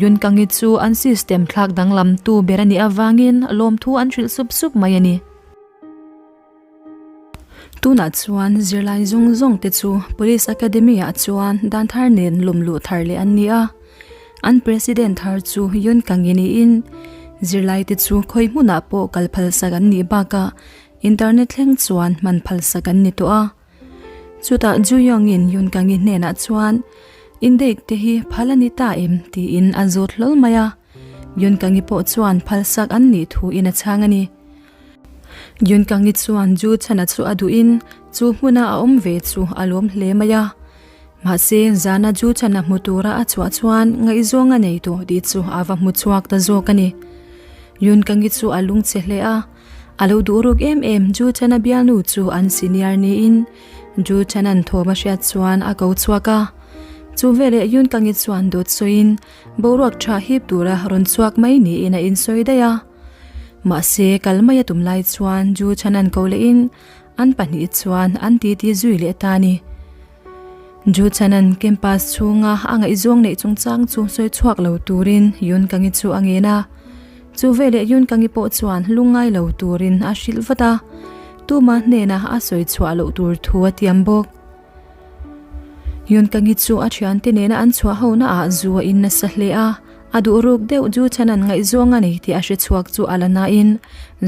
Yunkangi chu an system thlak danglam tu ber a nih avangin lawmthu an hrilh sup sup mai a ni. Tunah chuan zirlai zawng zawng te chu Police Academy ah chuan dan thar nen lawm luh thar leh an ni a. An President thar chu Yun Kang-i niin zirlai te chu khawi hmunah pawh kal phalsak an nih bakah internet thleng chuan hman phalsak an ni tawh a. Chutah Ju Yong-in Yun Kang-i hnenah chuan In date te hi phal a ni ta em? tiin a zawt hlawl mai a. Yun Kang-i pawh chuan phalsak an nih thu in a chhang a ni. Yunkangi chuan Ju chhana chu a duhin Chu hmuna a awm ve chu a lawm hle mai a. Mahse, zana Ju Chan-a hmu tura a chhuah chuan ngaihzawng a nei tawh tih chu a va hmu chhuak ta zawk a ni. Yun Kangi chu a lungchhe hle a. A lo duh ruk em em Ju Chan-a bialnu chu an senior niin Ju Chan-a'n thawm a hriat chuan a ko chhuak a. Chu veleh Yun Kangi chuan dawt sawiin boruak tha hip tura rawn chhuak mai niin a insawi daih a. Mahse, kal mai a tum lai chuan Ju Chan-a'n ko lehin An pahnih chuan an titi zui leh ta a ni. Ju Chanan campus chhunga a ngaihzawng neih chungchang chu sawi chhuak lo turin Yun Kangi chu a ngen a. Chu veleh Yun Kangi pawh chuan lungngai lo turin a hrilh vat a, tuma hnena a sawi chhuah loh tur thu a tiam bawk. Yun Kangi chu a thiante nena an chhuah hona ah zu a in nasa hle a, a duh ruk deuh Ju Chanan ngaihzawng a nei tih a hre chhuak chu a la nain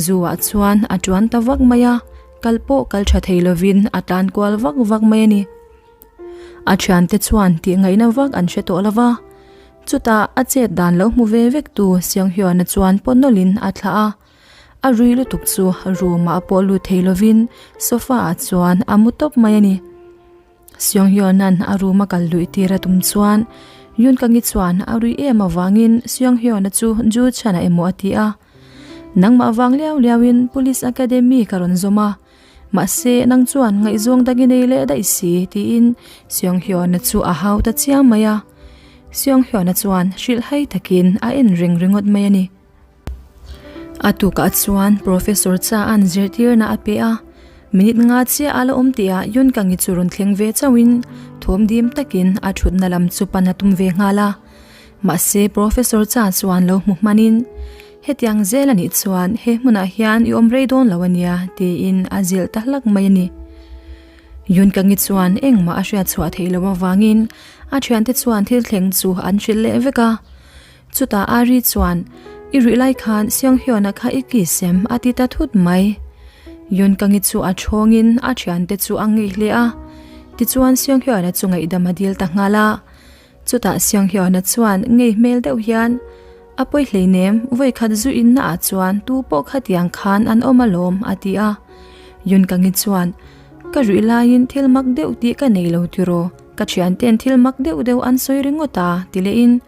zu ah chuan a tuan ta vak mai a, kal pawh kal tha thei lovin a tlan kual vak vak mai a ni. A thiante chuan tih ngaihna vak an hre tawh lova, chutah a chet dan lo hmu ve vek tu Seung Hyun-a chuan paw nawlhin a thlah a. A rui lutuk chu room ah pawh lut thei lovin sofa ah chuan a mu tawp mai a ni. Seung Hyun-a'n a room a kal luih tir a tum chuan Yoon Kang-i chuan a rui em avangin Seung Hyun-a chu Ju Chan-a emaw a ti a. Nangmah vang liau liauin Police Academy ka rawn zawm a, mahse nang chuan ngaihzawng dang i nei leh daih si tiin Seung Hyun-a chu a hau ta chiang mai a. Seung Hyun-a chuan hrilhhai takin a en reng ringawt mai a ni. A tukah chuan Professor Cha-a'n zirtirna a pe a, minute nga chiah a la awm tihah Yun Kangi chu rawn thleng ve chauhin thawm dim takin a thutna lam chu pan a tum ve nghal a. Mahse Professor Cha chuan lo hmu hmanin, Hetiang zel a nih chuan he hmunah hian i awm rei dawn lo a nia, tiin a zilh ta hlak mai a ni. Yun Kangi chuan engmah a hriat chhuah theih loh avangin a thiante chuan thil thleng chu an hrilh leh vek a. Chutah Ari chuan, I ruih lai khan Seung Hyun-a kha i ki sem a ti ta thut mai. Yoon Kang-i chu a thawngin a thiante chu a ngei hle a. Tichuan Seung Hyun-a chu ngaihdam a dil ta nghal a. Chutah Seung Hyun-a chuan ngei hmel deuh hian, A pawi hleinem, vawikhat zu inna ah chuan tu pawh khatiang khan an awm alawm a ti a. Yoon Kang-i chuan, Ka ruih laiin thil mak deuh tih ka nei lo tiraw? Ka thianten thil mak deuh deuh an sawi ringawt a, ti lehin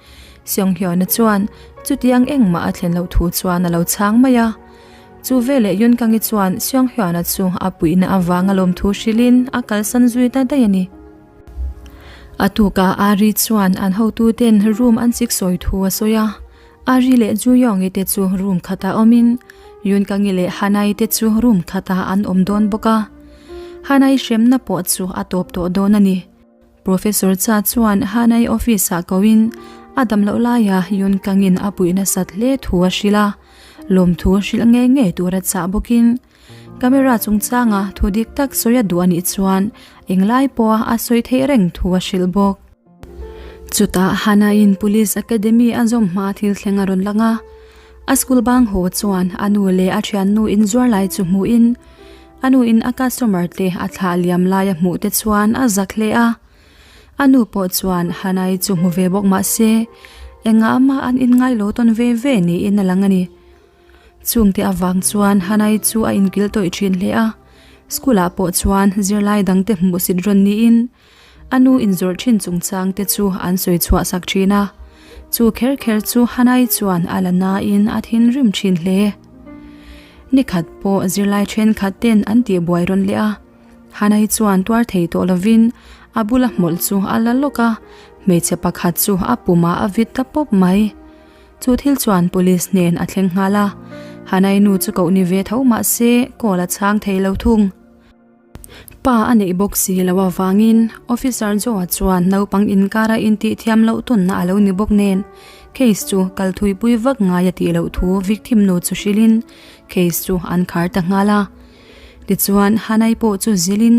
Seung Hyun-a chuan chutiang engmah a thlen loh thu chuan a lo chhang mai a. Chu veleh Yoon Kang-i chuan Seung Hyun-a chu a puihna avanga lawmthu hrilhin a kalsan zui ta daih a ni. A tukah Ari chuan an hotuten room an chik sawi thu a sawi a. Ari leh Ju Yong-i te chu room khatah awmin Yoon Kang-i leh Hana-i te chu room khatah an awm dawn bawk a. Hana-i hremna pawh chu a tawp tawh dawn a ni. Professor Cha chuan Hana-i office ah koin a dam loh laia Yoon Kang-in a puih nasat hle thu a hrilh a, lawmthu hrilh ngei ngei tur a chah bawkin camera chungchanga thu dik tak sawi a duh a nih chuan englai pawha a sawi theih reng thu a hrilh bawk. Chutah Hana-in Police Academy a zawm hma thil thleng a rawn lang a, a school bang haw chuan a nu leh a thiannu inzuar lai chu hmuhin a nuin a customer te a thlah liam lai a hmuh te chuan a zak hle a. A nu pawh chuan Hana-i chu hmu ve bawk mah se engah mah an inngai lo tawn ve ve niin a lang a ni. Chungte avang chuan Hanai chu a inkil tawih thin hle a, school ah pawh chuan zirlai dangte hmuhsit rawn niin a nu inzawrh thin chungchang te chu an sawi chhuah sak thin a. Chu kher kher chu Hanai chuan a la nain a thinrim thin hle. Nikhat pawh zirlai thenkhat ten an tihbuai rawn leh a, Hanai chuan tuar thei tawh lovin a bula hmawlh chu a la lawk a, hmeichhe pakhat chu a pumah a vit ta pawp mai. Chu thil chuan police hnen a thleng nghal a, Hanai nu chu koh ni ve tho mah se call a chhang thei lo thung. Pa a neih bawk si lo avangin Officer Joe-a chuan naupang inkara intih thiam loh tawnna a lo ni bawk nen case chu kal thuipui vak ngai a tih loh thu victim nu chu hrilhin case chu an khar ta nghal a. Tichuan Hanai pawh chu zilhin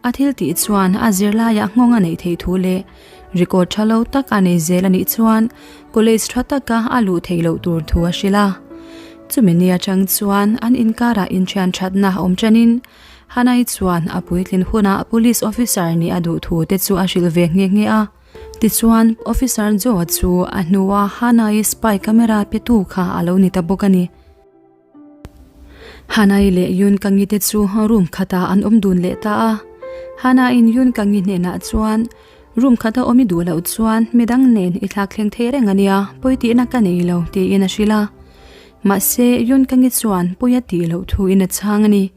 A thil tih chuan a zirlaiah nghawng a neih theih thu leh record tha lo tak a nei zel a nih chuan college tha taka a luh theih loh tur thu a hrilh a. Chumi ni atang chuan an inkarah inthian thatna awm tanin Hanai chuan a puitlin hunah police officer nih a duh thu te chu a hrilh ve nghe nghe a. Tichuan Officer Joe-a chu a hnua Hanai spy camera petu kha a lo ni ta bawk a ni. Hanai leh Yun Kangi te chu room khatah an awm dun leh ta a. Hana-in Yun Kangi hnenah chuan, Room khata awm i duh loh chuan midang nen i thlak thleng thei reng a nia, pawi tihna ka nei lo, tiin a hrilh a. Mahse, Yun Kangi chuan pawi a tih loh thuin a chhang a ni.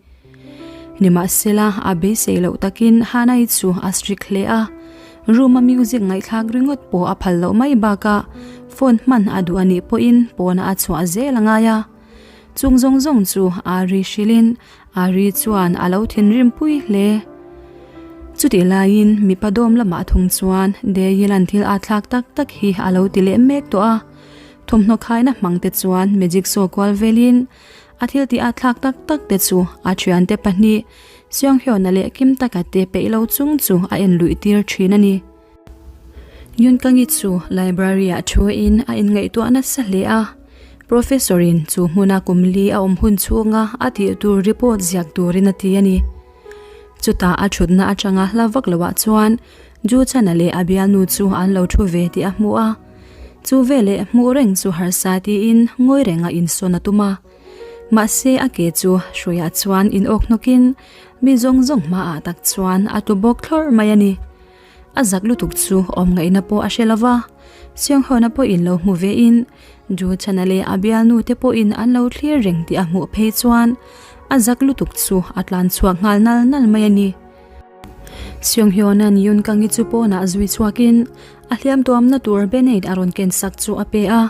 Nimahsela, a beisei loh takin Hanai chu a strict hle a. Room-a music ngaihthlak ringawt pawh a phal loh mai bakah phone hman a duh a nih pawhin pawnah a chhuah zel a ngai a. Chung zawng zawng chu Ari hrilhin Ari chuan a lo thinrim pui hle. Chutih laiin mipa dawm lamah thung chuan Deyilan thil a thlak tak tak hi a lo ti leh mek tawh a. Thawmhnaw khaina hmang te chuan magic show kual velin a thil tih a thlak tak tak te chu a thiante pahnih Seunghyuna leh Kim Taka te peih lo chung chu a en luih tir thin a ni. Yunkangi chu library ah thuin a inngaihtuah nasa hle a, Professor in chu hmuna kum li a awm hun chhunga a tih tur report ziak turin a ti a ni. Chutah a thutna atanga hla vak loah chuan Ju Chana leh a bialnu chu an lo thu ve tih a hmu a, chu veleh hmuh reng chu harsa tiin ngawi renga insawn a tum a. Mahse a ke chu hruaiah chuan in awk hnawkin mi zawng zawng hmaah tak chuan a tlu bawk thlawrh mai a ni. A zak lutuk chu awm ngaihna pawh a hre lo va, Seunghawna pawhin lo hmu vein Ju Chana leh a bialnu te pawhin an lo thlir reng tih a hmuh phei chuan a zak lutuk chu a tlan chhuak nghal nal nal mai a ni. Seunghawna'n Yoon Kang-i chu pawnah zui chhuakin a hliam tuamna tur band-aid a rawn ken sak chu a pe a.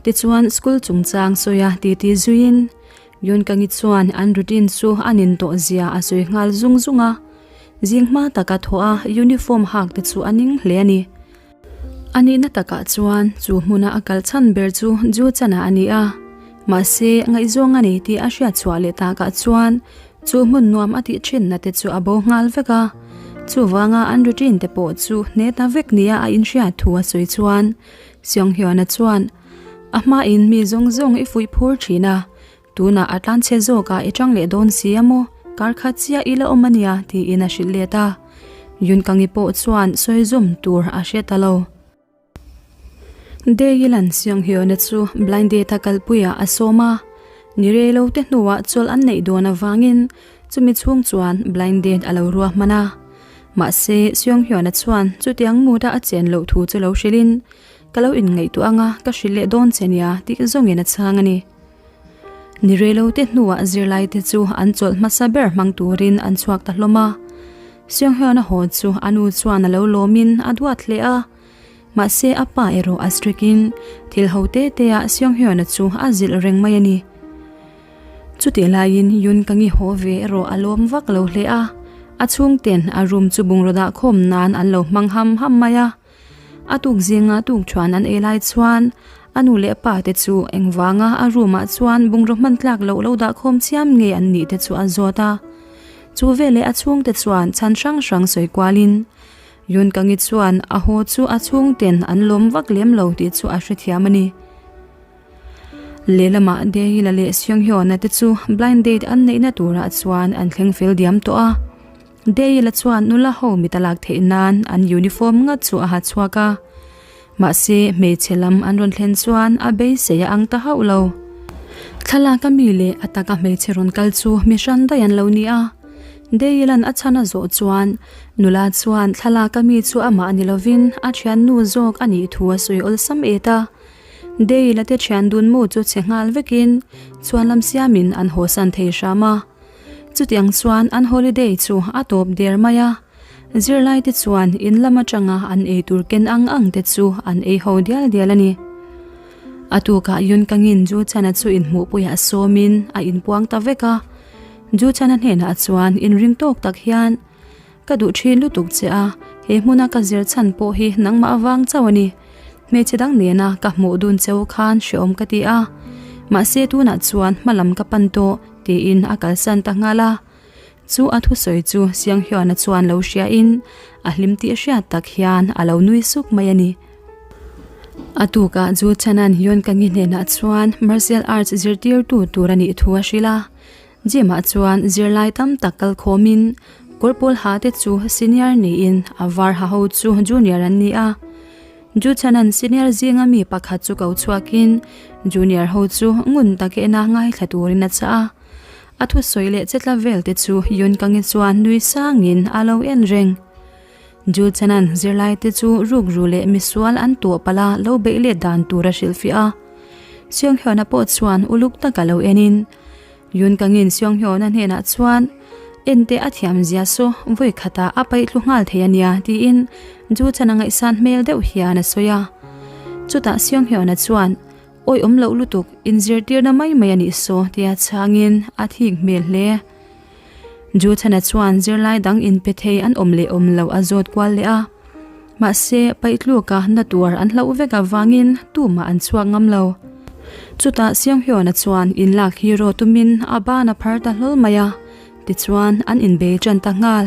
Tichuan school chungchang sawia titi zuiin Yoon Kang-i chuan an routine chu a nin tawh zia a sawi nghal zung zung a. Zing hma taka thaw a uniform hak te chu a ning hle a ni. A nihna takah chuan chu hmuna a kal chhan ber chu Ju Chana a ni a. Mahse, ngaihzawng a ni tih a hriat chhuah leh takah chuan chu hmun nuam a tih thinna te chu a bo nghal vek a. Chuvanga an routine te pawh chu hne ta vek nia a inhriat thu a sawi chuan Seunghyuna chuan a hmain mi zawng zawng i fuih phur thin a, Tunah a tlan chhe zawk a i tang leh dawn si a maw? Kar khat chiah i la awm a nia tiin a hrilh let a. Yunkangi pawh chuan sawi zawm tur a hre ta lo. Deilan Seunghyuna chu blind date a kalpuiah a sawm a, ni rei lo te hnuah chawlh an neih dawn avangin chumi chhung chuan blind date a lo ruahman a. Mahse Seunghyuna chuan chutiang mood a a chen loh thu chu lo hrilhin ka lo inngaihtuah anga ka hrilh leh dawn che nia tih zawngin a chhang a ni. Ni rei te hnuah zirlai te chu an chawlh hmasa ber hmang turin an chhuak ta hlawm a. Seunghyun a haw chu a nu chuan a lo lawmin a duat hle a. Mahse a pa erawh a strict in thil ho te te ah Seunghyun a chu a zilh reng mai a ni. Chutih laiin Yoon Kang-i haw ve erawh a lawm vak lo hle a. A chhungten a room chu bungraw dah khawm nan an lo hmang ham ham mai a. A tuk zinga tuk thuan an ei lai chuan a nu leh pa te chu engvanga a room ah chuan bungraw hman tlak loh lo dah khawm chiam nge an nih te chu a zawt a. Chu veleh a chhungte chuan chhan hrang hrang sawi kualin Yun Kangi chuan a haw chu a chhungten an lawm vak lem lo tih chu a hrethiam a ni. Lehlamah Dehila leh Seunghyuna te chu blind date an neihna turah chuan an thleng fel diam tawh a. Dale-a chuan nula ho mit a lak theih nan an uniform ngat chu a ha chhuak a, mahse hmeichhe lam an rawn thlen chuan a beisei a ang ta hauh lo. Thlalak a mi leh a taka hmeichhe rawn kal chu mi hran daih an lo ni a, Dale-a'n a chhan a zawh chuan nula chuan thlalak a mi chu amah ni lovin a thiannu zawk a nih thu a sawi awlsam et a. Dale-a te thian dunmu chu che nghal vekin chuan lam siamin an hawsan thei hram a. Chutiang chuan an holiday chu a tawp der mai a, zirlaite chuan in lam atanga an ei tur ken ang ang te chu an ei ho dial dial a ni. A tukah Yun Kangin Ju Chana chu inhmuhpuiah sawmin a inpuang ta vek a, Ju Chana hnenah chuan inring tawk tak hian, Ka duh thin lutuk che a, he hmuna ka zir chhan pawh hi nangmah avang chauh a ni. Hmeichhe dang nena ka hmuh dun cheu khan hreawm ka ti a, mahse tunah chuan hma lam ka pan tawh tiin a kalsan ta nghal a. Chu a thusawi chu Sianghyuana chuan lo hriain a hlim tih hriat tak hian a lo nui suk mai a ni. A tukah Ju Chanan Hyun Kangi hnenah chuan martial arts zirtirtu tur a nih thu a hrilh a. Gym ah chuan zirlai tam tak kal khawmin kawr pawl ha te chu senior niin a var ha ho chu junior an ni a. Juchhanan senior zinga mi pakhat chu ko chhuakin junior ho chu ngun tak ena ngaithla turin a chah a. A thusawi leh chetla vel te chu Yun Kangi chuan nui sangin a lo en reng. Ju Chanan zirlai te chu rukru leh misual an tuah palh a lo beih let dan tur a hrilhfiah a. Seung Hyun-a pawh chuan uluk tak a lo enin Yun Kangin Seung Hyun-a hnenah chuan Ente a thiam zia saw vawi khatah a paih thlu nghal thei a nia tiin Ju Chana ngaihsan hmel deuh hian a sawi a. Chutah Seung Hyun-a chuan Awi awm loh lutuk, inzirtirna mai mai a nih saw tia chhangin a thik hmel hle. Ju Chana chuan zirlai dang inpe thei an awm leh awm loh a zawt kual leh a. Mahse, paihtluk a na tuar an hlauh vek avangin tumah an chhuak ngam lo. Chutah Seunghyun-a chuan inlak hero tumin a ban a phar ta hlawl mai a, tichuan an inbei tan ta nghal.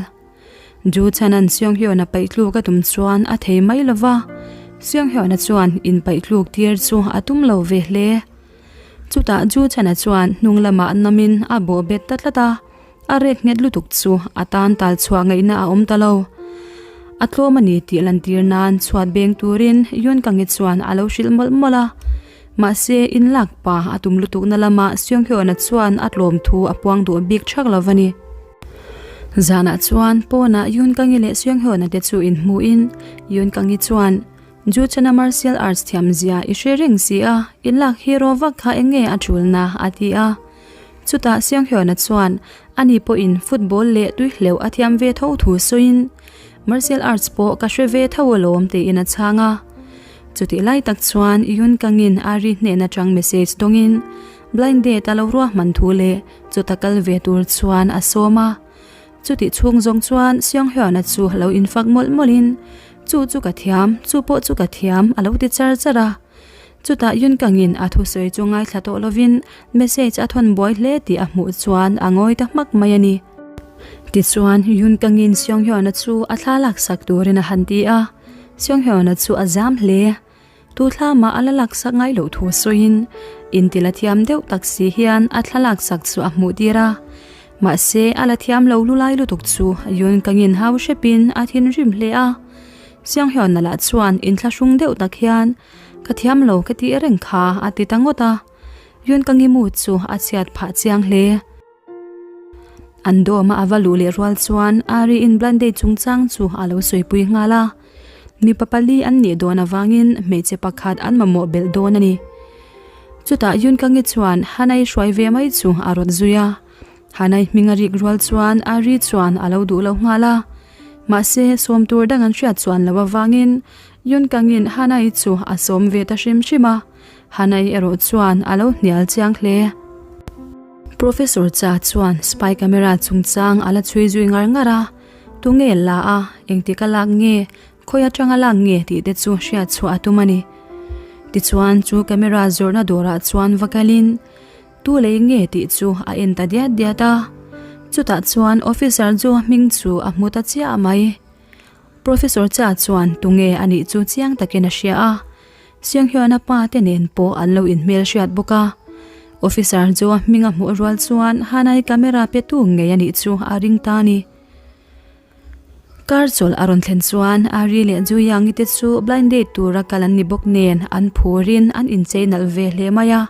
Ju Chana'n Seunghyun-a paihtluk a tum chuan a thei mai lo va, Seunghyun-a chuan inpaihtluk tir chu a tum lo ve hle. Chutah Ju Chana chuan hnung lamah namin a bawh bet ta tlat a. A rek nghet lutuk chu a tan tal chhuah ngaihna a awm ta lo. A tlawm a ni tih lantir nan chhuat beng turin Yun Kangi chuan a lo hrilh mawlh mawlh a. Mahse, inlak pa a tum lutukna lamah Seung Hyun-a chuan a tlawm thu a puang duh bik thak lo a ni. Zanah chuan pawnah Yun Kangi leh Seung Hyun-a te chu inhmuhin Yun Kangi chuan, Ju Chana martial arts thiam zia i hre reng si a, inlak hero vak kha eng nge a tulna? a ti a. Chutah Seunghyun-a chuan ani pawhin football leh tuihleuh a thiam ve tho thu sawiin, Martial arts pawh ka hre ve tho alawm tiin a chhang a. Chutih lai tak chuan Yoon Kang-in Ari hnen atang message dawngin blind date a lo ruahman thu leh chuta kal ve tur chuan a sawm a. Chutih chhung zawng chuan Seunghyun-a chu lo infak mawlh mawlhin, Chu chu ka thiam, chu pawh chu ka thiam a lo ti char char a. Chutah Yun Kangin a thusawi chu ngaithla tawh lovin message a thawn buai hle tih a hmuh chuan a ngawi ta hmak mai a ni. Tichuan Yun Kangin Seung Hyun-a chu a thla laksak turin a han ti a, Seung Hyun-a chu a zam hle. Tu thla mah a la laksak ngai loh thu sawiin intila thiam deuh tak si hian a thla laksak chu a hmuh tir a. Mahse a la thiam lo lulai lutuk chu Yun Kangin hau hrepin a thinrim hle a. Seung Hyun-a lah chuan inthlahrung deuh tak hian Ka thiam lo ka tih reng kha a ti ta ngawt a, Yun ka ngimu chu a chhiat phah chiang hle. An dawm a a va luh leh rual chuan Ari in blind date chungchang chu a lo sawipui nghal a, mipa pali an nih dawn avangin hmeichhe pakhat an mamawh belh dawn a ni. Chutah Yun ka ngi chuan Hanai hruai ve mai chu a rawt zui a. Hanai hming a rik rual chuan Ari chuan a lo duh lo nghal a. Mahse, sawm tur dang an hriat chuan lo avangin Yun Kangin Hanai chu a sawm ve ta hrim hrim a. Hanai erawh chuan a lo hnial chiang hle. Professor Cha chuan spy camera chungchang a la chhui zui ngar ngar a. Tunge la a, engtik a lak nge, khawi atanga lak nge tih te chu hriat chhuah a tum a ni. Tichuan chu camera zawrhna dawrah chuan va kalin, Tu lei nge tih chu a en ta diat diat a, chutah chuan officer chu a hming chu a hmu ta chiah mai. Professor Cha chuan tunge a nih chu chiang takin a hria a, Seunghyun-a pa te nen pawh an lo inhmel hriat bawk a. Officer chu a hming a hmuh rual chuan Hanai camera pe tu ngei a nih chu a ring ta a ni. Car chawlh a rawn thlen chuan Ari leh Juyangi te chu blind date tura kal an ni bawk nen an phurin an inchei nalh ve hle mai a.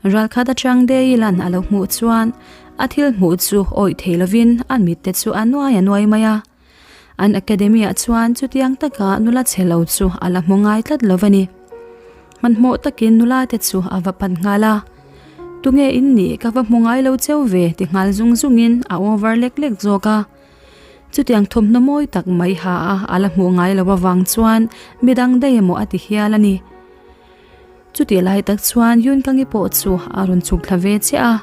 Ralkhat atang Deilan a lo hmuh chuan a thil hmuh chu awih thei lovin a mit te chu a nuai a nuai mai a. An academy ah chuan chutiang taka nula chhe lo chu a la hmu ngai tlat lo a ni. Hmanhmawh takin nula te chu a va pan nghal a. Tunge in nih ka va hmu ngai lo cheu ve ti nghal zung zungin a over lek lek zawk a. Chutiang thawmhnaw mawi tak mai ha a a la hmuh ngai lo avang chuan midang daih emaw a ti hial a ni. Chutih lai tak chuan Yunkangi pawh chu a rawn chhuk thla ve chiah a.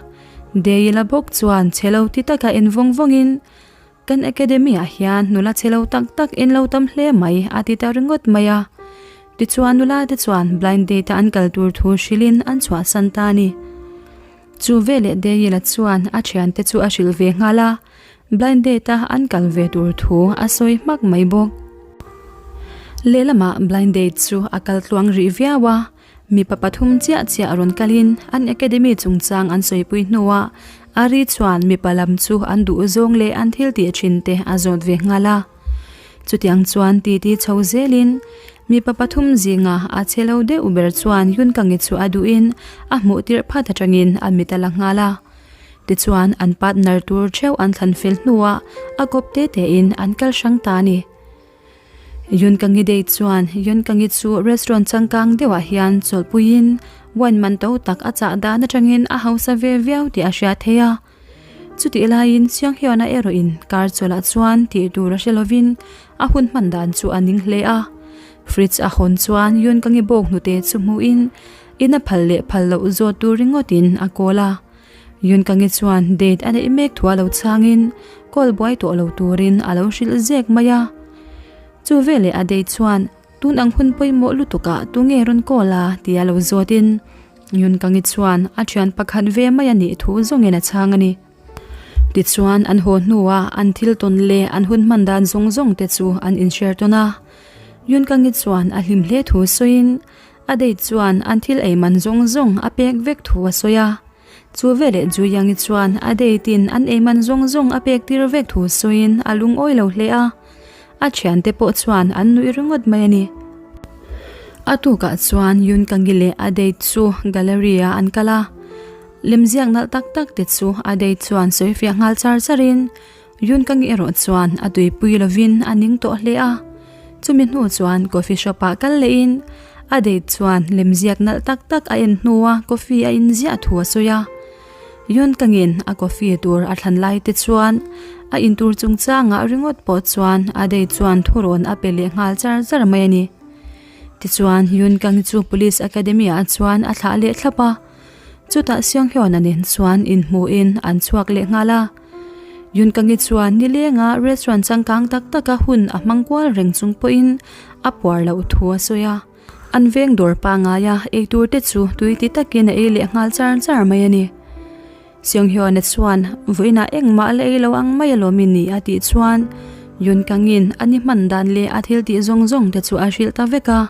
Deila bawk chuan chhe lo ti taka en vawng vawngin, Kan academy ah hian nula chhe lo tak tak in lo tam hle mai a ti ta ringawt mai a. Tichuan nula te chuan blind date a an kal tur thu hrilhin an chhuahsan ta a ni. Chu veleh Daniel-a chuan a thiante chu a hrilh ve nghal a, blind date a an kal ve tur thu a sawi hmak mai bawk. Lehlamah blind date chu a kal tluang rih viau a, mipa pathum chiah chiah rawn kalin an academy chungchang an sawipui hnuah Ari chuan mipa lam chu an duh zawng leh an thil tih thin te a zawt ve nghal a. Chutiang chuan titi chho zelin mipa pathum zinga a che lo deuh ber chuan Yunkangi chu a duhin a hmuh tirh phat atangin a mit a la nghal a. Tichuan an partner tur theuh an thlan fel hnuah a kawp te tein an kal hrang ta a ni. Yunkangi Day chuan Yunkangi chu restaurant changkang deuhah hian chawlhpuiin wine man to tak a chah dan atangin a hausa ve viau tih a hria thei a. Chutih laiin Seunghyun-a erawhin car chawlhah chuan tih tur a hre lovin a hun hman dan chu a ning hle a. Fridge a hawn chuan Yunkangi bawk hnute chu hmuhin in a phal leh phal loh zawt tur ringawtin a kawl a. Yunkangi chuan date a neih mek thu a lo chhangin call buai tawh lo turin a lo hrilh zek mai a. Chu veleh a date chuan tun ang hun pawimawh lutukah tunge rawn call a tia lo zawtin Yunkangi chuan a thian pakhat ve mai a nih thu zawngin a chhang a ni. Tichuan an haw hnuah an thil tawn leh an hun hman dan zawng zawng te chu an inshare tawn a. Yunkangi chuan a hlim hle thu sawiin A date chuan an thil ei man zawng zawng a pek vek thu a sawi a. Chu veleh Juyangi chuan a date in an ei man zawng zawng a pek tir vek thu sawiin a lungawi lo hle a. A thiante pawh chuan an nuih ringawt mai a ni. A tukah chuan Yunkangi leh a date chu gallery ah an kal a. Lemziak nalh tak tak te chu a date chuan sawifiah nghal char char in Yunkangi erawh chuan a tuipui lovin a ning tawh hle a. Chumi hnu chuan coffee shop ah kal lehin a date chuan lemziak nalh tak tak a en hnua coffee a in ziah thu a sawi a. Yunkangin a coffee tur a thlan lai te chuan a in tur chungchangah ringawt pawh chuan a date chuan thurawn a pe leh nghal char char mai a ni. Tichuan Yunkangi chu Police Academy ah chuan a thlah leh thlap a. Chutah Seunghyun-a nen chuan inhmuhin an chhuak leh nghal a. Yunkangi chuan nilenga restaurant changkang tak taka hun a hmang kual reng chung pawhin a puar loh thu a sawi a. An veng dawr pangaia eitur te chu tui ti takin a ei leh nghal char char mai a ni. Seunghyun-a chuan vawiinah engmah la ei lo ang mai alawm i ni a tih chuan Yunkangin a ni hman dan leh a thil tih zawng zawng te chu a hrilh ta vek a.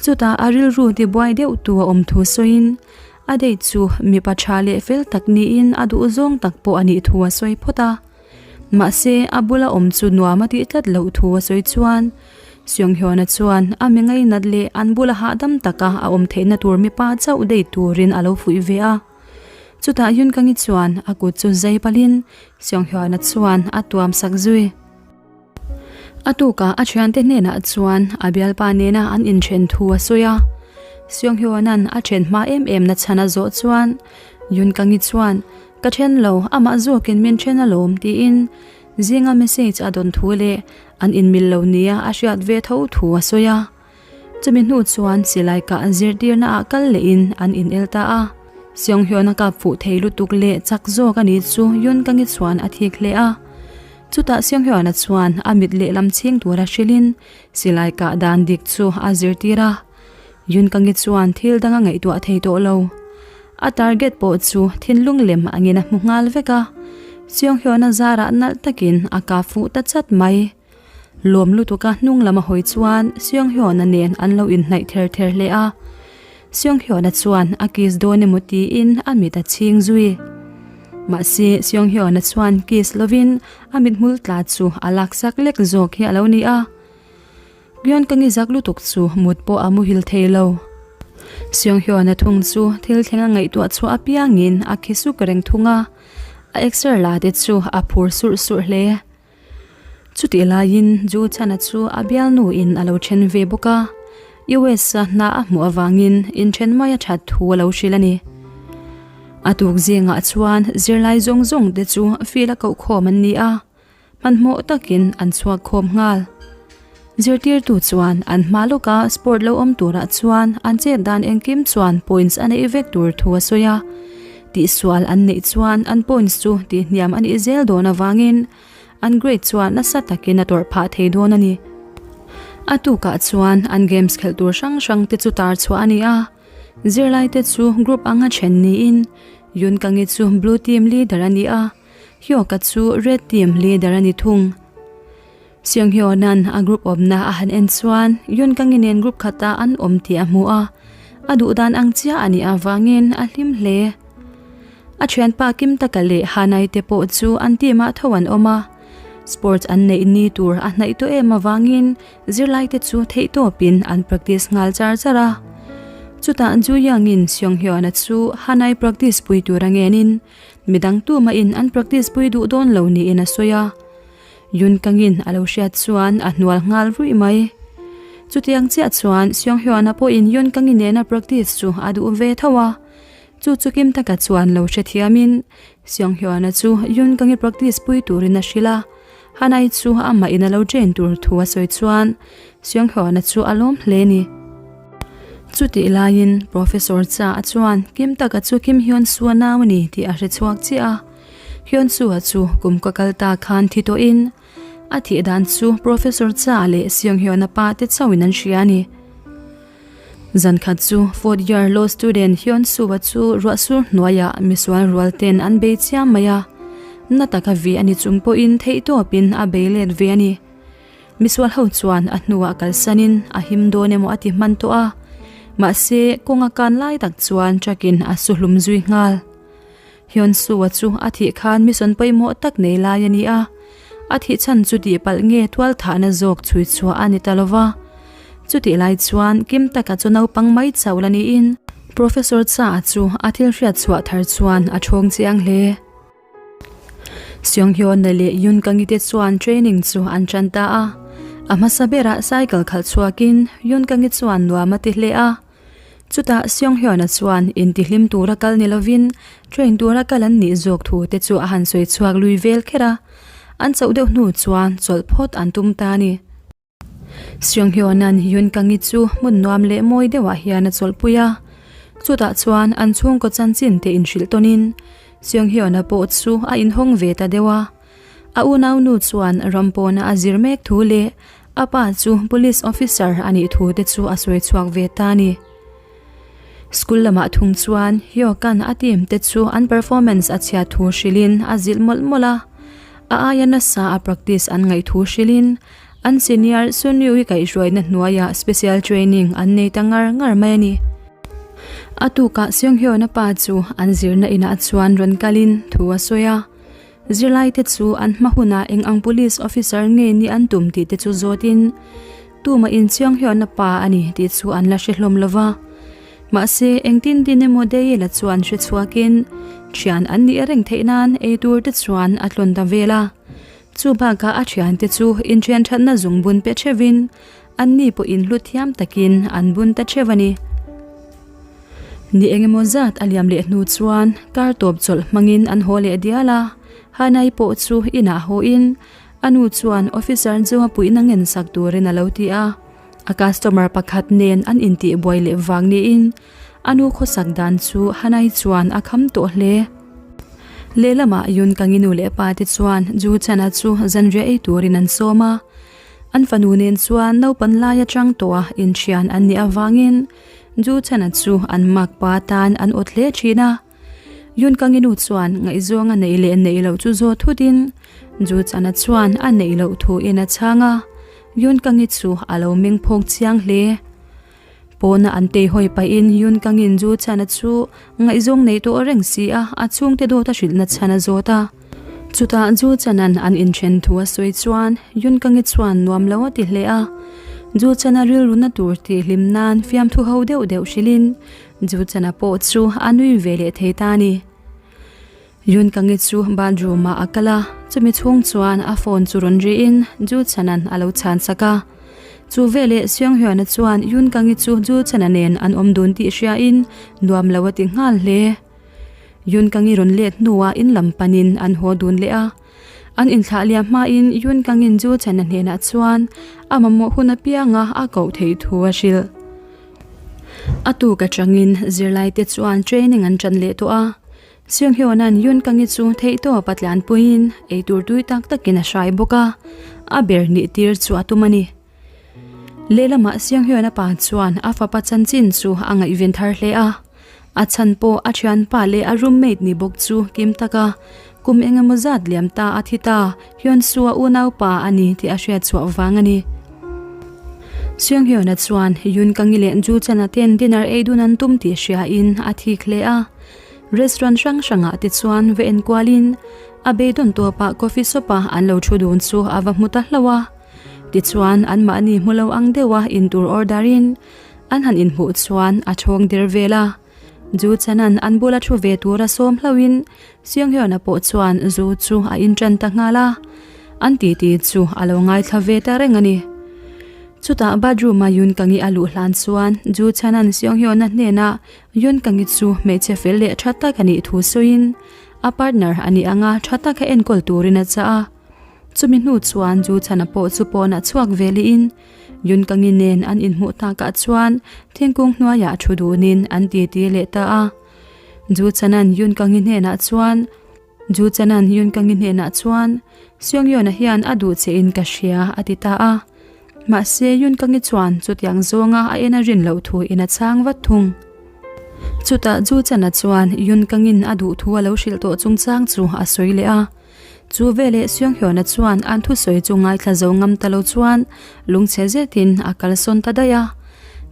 Chutah a rilru tibuai deuh tu a awm thu sawiin a date chu mipa tha leh fel tak niin a duh zawng tak pawh a nih thu a sawi phawt a. Mahse a bula awm chu nuam a tih tlat loh thu a sawi chuan Seunghyun-a chuan a mi ngainat leh an bula hahdam taka a awm theihna tur mipa chauh date turin a lo fuih ve a. Chutah Yunkangi chuan a kut chu zai palhin Seunghyun-a chuan a tuam sak zui. A tukah a thiante hnenah chuan a bialpa nena an inthen thu a sawi a. Seunghyuanan a then hma em em na chhan a zawh chuan Yunkangi chuan Ka then lo, amah zawkin min then alawm tiin zinga message a dawn thu leh an inmil lo nia a hriat ve tho thu a sawi a. Chumi hnu chuan silai kah zirtirna ah kal lehin an inel ta a. Seunghyun a kap fuh thei lutuk leh chak zawk a ni chu Yunkangi chuan a thik hle a. Chutah Seunghyun-a chuan a mit lehlam chhing tura hrilhin silai kah dan dik chu a zirtir a. Yunkangi chuan thil dang a ngaihtuah thei tawh lo. A target pawh chu thinlung lem angin a hmu nghal vek a. Seunghyun-a zarah nalh takin a kap fuh ta chat mai. Lawm lutuka hnung lam a hawi chuan Seunghyun-a nen an lo inhnaih ther ther hle a. Seunghyun-a chuan a kiss dawn emaw tiin a mit a chhing zui. Mahse Seunghyun-a chuan kiss lovin a mithmul tla chu a laksak lek zawk hi a lo ni a. Gyeon-kangi zak lutuk chu mut pawh a muhil thei lo. Seunghyun-a thung chu thil thleng a ngaihtuah chhuah apiangin a khi suk reng thung a, a exer la te chu a phur surh surh hle. Chutih laiin Ju Chana chu a bialnuin a lo then ve bawk a, US a hna a hmuh avangin inthen mai a that thu a lo hrilh a ni. A tuk zingah chuan zirlai zawng zawng te chu field a koh khawm an ni a, hmanhmawh takin an chhuak khawm nghal. Zirtirtu chuan an hma lawka sport lo awm turah chuan an chet dan engkim chuan points a neih vek tur thu a sawi a, tihsual an neih chuan an points chu tihhniam a nih zel dawn avangin an grade chuan nasa takin a tawrh phah thei dawn a ni. A tukah chuan an games khelh tur hrang hrang te chu tar chhuah a ni a, zirlai te chu group anga then niin Yunkangi chu blue team leader a ni a, Hyoka chu red team leader a ni thung. Seunghyunan a group awmna a han en chuan Yunkangi nen group khata an awm tih a hmu a, a duh dan ang chiah a nih avangin a hlim hle. A thianpa Kim Taka leh Hanai te pawh chu an team ah tho an awm a, sports an neih ni tur a hnaih tawh em avangin zirlai te chu theihtawpin an practice nghal char char a. Chutah Ju Yang-in Seong Hyun-a chu Hanai practice pui tur a ngenin midang tumahin an practice pui duh dawn lo niin a sawi a. Yun Kang-in a lo hriat chuan a hnual nghal ruih mai. Chutiang chiah chuan Seong Hyun-a pawhin Yun Kang-i nena practice chu a duh ve tho a. Chu chu kim taka chuan lo hrethiamin Seong Hyun-a chu Yun Kang-i practice pui turin a hrilh a. Hanai chu amah in a lo train tur thu a sawi chuan Seong Hyun-a chu a lawm hle ni. Chutih laiin Professor Cha a chuan Kim taka chu Kim Hyun Soo-a nau a ni tih a hre chhuak chiah a. Hyun Soo-a chu kum ka kal ta khan thi tawhin a thih dan chu Professor Cha leh Seong Hyun-a pa te chauhin an hria a ni. Zan khat chu fourth year law student Hyun Soo-a chu ruah sur hnuaiah misual rual ten an bei chiam mai a, na taka vi a ni chung pawhin theihtawpin a bei let ve a ni. Misual ho chuan a hnuah kalsanin a him dawn emaw a ti hman tawh a, mahse kawng a kan lai tak chuan truck in a su hlum zui nghal. Hyun Soo-a chu a thih khan mission pawimawh tak nei lai a ni a, a thih chhan chu tih palh nge tual thahna zawk chhui chhuah a ni ta lo va. Chutih lai chuan Kim taka chu naupang mai chauh la niin Professor Cha-a chu a thil hriat chhuah thar chuan a thawng chiang hle. Seong Hyun-a leh Yoon Kang-i te chuan training chu an tan ta a, a hmasa berah cycle khalh chhuakin Yoon Kang-i chuan nuam a ti hle a. Chutah Seong Hyun-a chuan intihlim tura kal ni lovin train tura kal an nih zawk thu te chu a han sawi chhuak lui vel kher a, an chauh deuh hnu chuan chawlh phawt an tum ta a ni. Seong Hyun-a'n Yoon Kang-i chu hmun nuam leh mawi deuhah hian a chawlhpui a, chutah chuan an chhungkaw chanchin te inhrilh tawnin Seong Hyun-a pawh chu a inhawng ve ta deuh a. A unaunu chuan ram pawna a zir mek thu leh a pa chu police officer a nih thu te chu a sawi chhuak ve ta a ni. School lamah thung chuan Hyokan a team te chu an performance a chhiat thu hrilhin a zilh mawlh mawlh a, a aia nasa a practice an ngaih thu hrilhin an senior Sunyu-i kaihhruaina hnuaiah special training an nei ta ngar ngar mai a ni. A tukah Seunghyun-a pa chu an zirna inah chuan rawn kalin thu a sawi a. Zirlaite chu an hma hunah eng ang police officer nge ni an tum tih te chu zawtin tumah inchiang hian a pa a ni tih chu an la hre hlawm lo va. Mahse, engtin tin emaw Dayela chuan hre chhuakin thian an nih reng theih nan ei tur te chuan a tlawn ta vel a. Chu bakah a thiante chu inthian thatna zungbun pe theuhin Anni pawhin hlu thiam takin an bun ta theuh a ni. Ni engemaw zat a liam leh hnu chuan kar tawp chawlh hmangin an haw leh dial a, Hanai pawh chu inah hawin a nu chuan officer chu a puihna ngen sak turin a lo ti a, a customer pakhat nen an intih buai leh vang niin a nu khawsak dan chu Hanai chuan a kham tawh hle. Lehlamah Yun Kangi nu leh pa te chuan Ju Chana chu zanriah ei turin an sawm a. An fanu nen chuan naupan lai atang tawha inthian an nih avangin Ju Chana chu an makpa atan an awt hle thin a. Yun Kang-i nu chuan ngaihzawng a neih leh neih loh chu zawt thutin Ju Chana chuan a neih loh thuin a chhang a, Yun Kang-i chu a lo meng phawk chiang hle. Pawna an tei hawi pahin Yun Kang-in Ju Chana chu ngaihzawng neih tawh reng si a, a chhungte dawt a hrilhna chhan a zawt a. Chutah Ju Chanan an inthen thu a sawi chuan Yun Kang-i chuan nuam lo a ti hle a. Ju Chana rilruna tur tih hlim nan fiamthu ho deuh deuh hrilhin Ju Chana pawh chu a nui ve leh thei ta a ni. Yun Kang-i chu bathroom ah a kal a, chumi chhung chuan a phone chu rawn rihin Ju Chanan a lo chhan sak a. Chu veleh Seong Hyun-a chuan Yun Kang-i chu Ju Chana nen an awm dun tih hriain nuam lo a ti nghal hle. Yun Kang-i rawn let hnuah in lam panin an haw dun leh a. An inthlah liam hmain Yun Kang-in Ju Chana hnenah chuan a mamawh hun apianga a koh theih thu a hrilh. A tuk atangin zirlaite chuan training an tan leh tawh a. Seung Hyun-a'n Yun Kang-i chu theihtawp a tlanpuiin eitur tui tak takin a hrai bawk a, a ber nih tir chu a tum a ni. Lehlamah Seung Hyun-a pa chuan a fapa chanchin chu a ngaihven thar hle a, a chhan pawh a thianpa leh a roommate ni bawk chu kim taka kum engemaw zat liam ta a thi ta Hyun Soo-a unaupa a ni tih a hriat chhuah vang a ni. Seung Hyun-a chuan Yoon Kang-i leh Joo Chan-a ten dinner ei dun an tum tih hriain a thik hle a. Restaurant hrang hrangah te chuan va enkualin a beidawn tawpah coffee shop-a an lo thu dun chu a va hmu ta hlauh a. Tichuan, anmahni hmu lo ang deuha intur order-in An han inhmuh chuan a thawng der vel a. Ju Chanan an bula thu ve tura sawm hlauhin Seung-hyun-a pawh chuan zu chu a inṭan ta nghal a. An titi chu a lo ngaithla ve ta reng a ni. Chutah bathroom-a Yoon Kang-i a luh hlan chuan Ju Chanan Seung-hyun-a hnenah Yoon Kang-i chu hmeichhe fel leh tha tak a nih thu sawiin a partner a nih anga tha taka enkawl turin a chah a. Chumi hnu chuan Ju Chana pawh chu pawnah chhuak ve lihin Yun Kangi nen an inhmuh takah chuan thingkung hnuaiah thu dunin an titi leh ta a. Ju Chanan Yun Kangi hnenah chuan Ju Chanan Yun Kangi hnenah chuan Seung Yona hian a duh che in ka hria a ti ta a. Mahse Yun Kangi chuan chutiang zawnga a en a rin loh thu in a chhang vat thung. Chutah Ju Chana chuan Yun Kangin a duh thu a lo hrilh tawh chungchang chu a sawi leh a. Chu veleh Seunghyuna chuan an thusawi chu ngaithla zo ngam ta lo chuan lungchhe zetin a kalsawn ta daih a.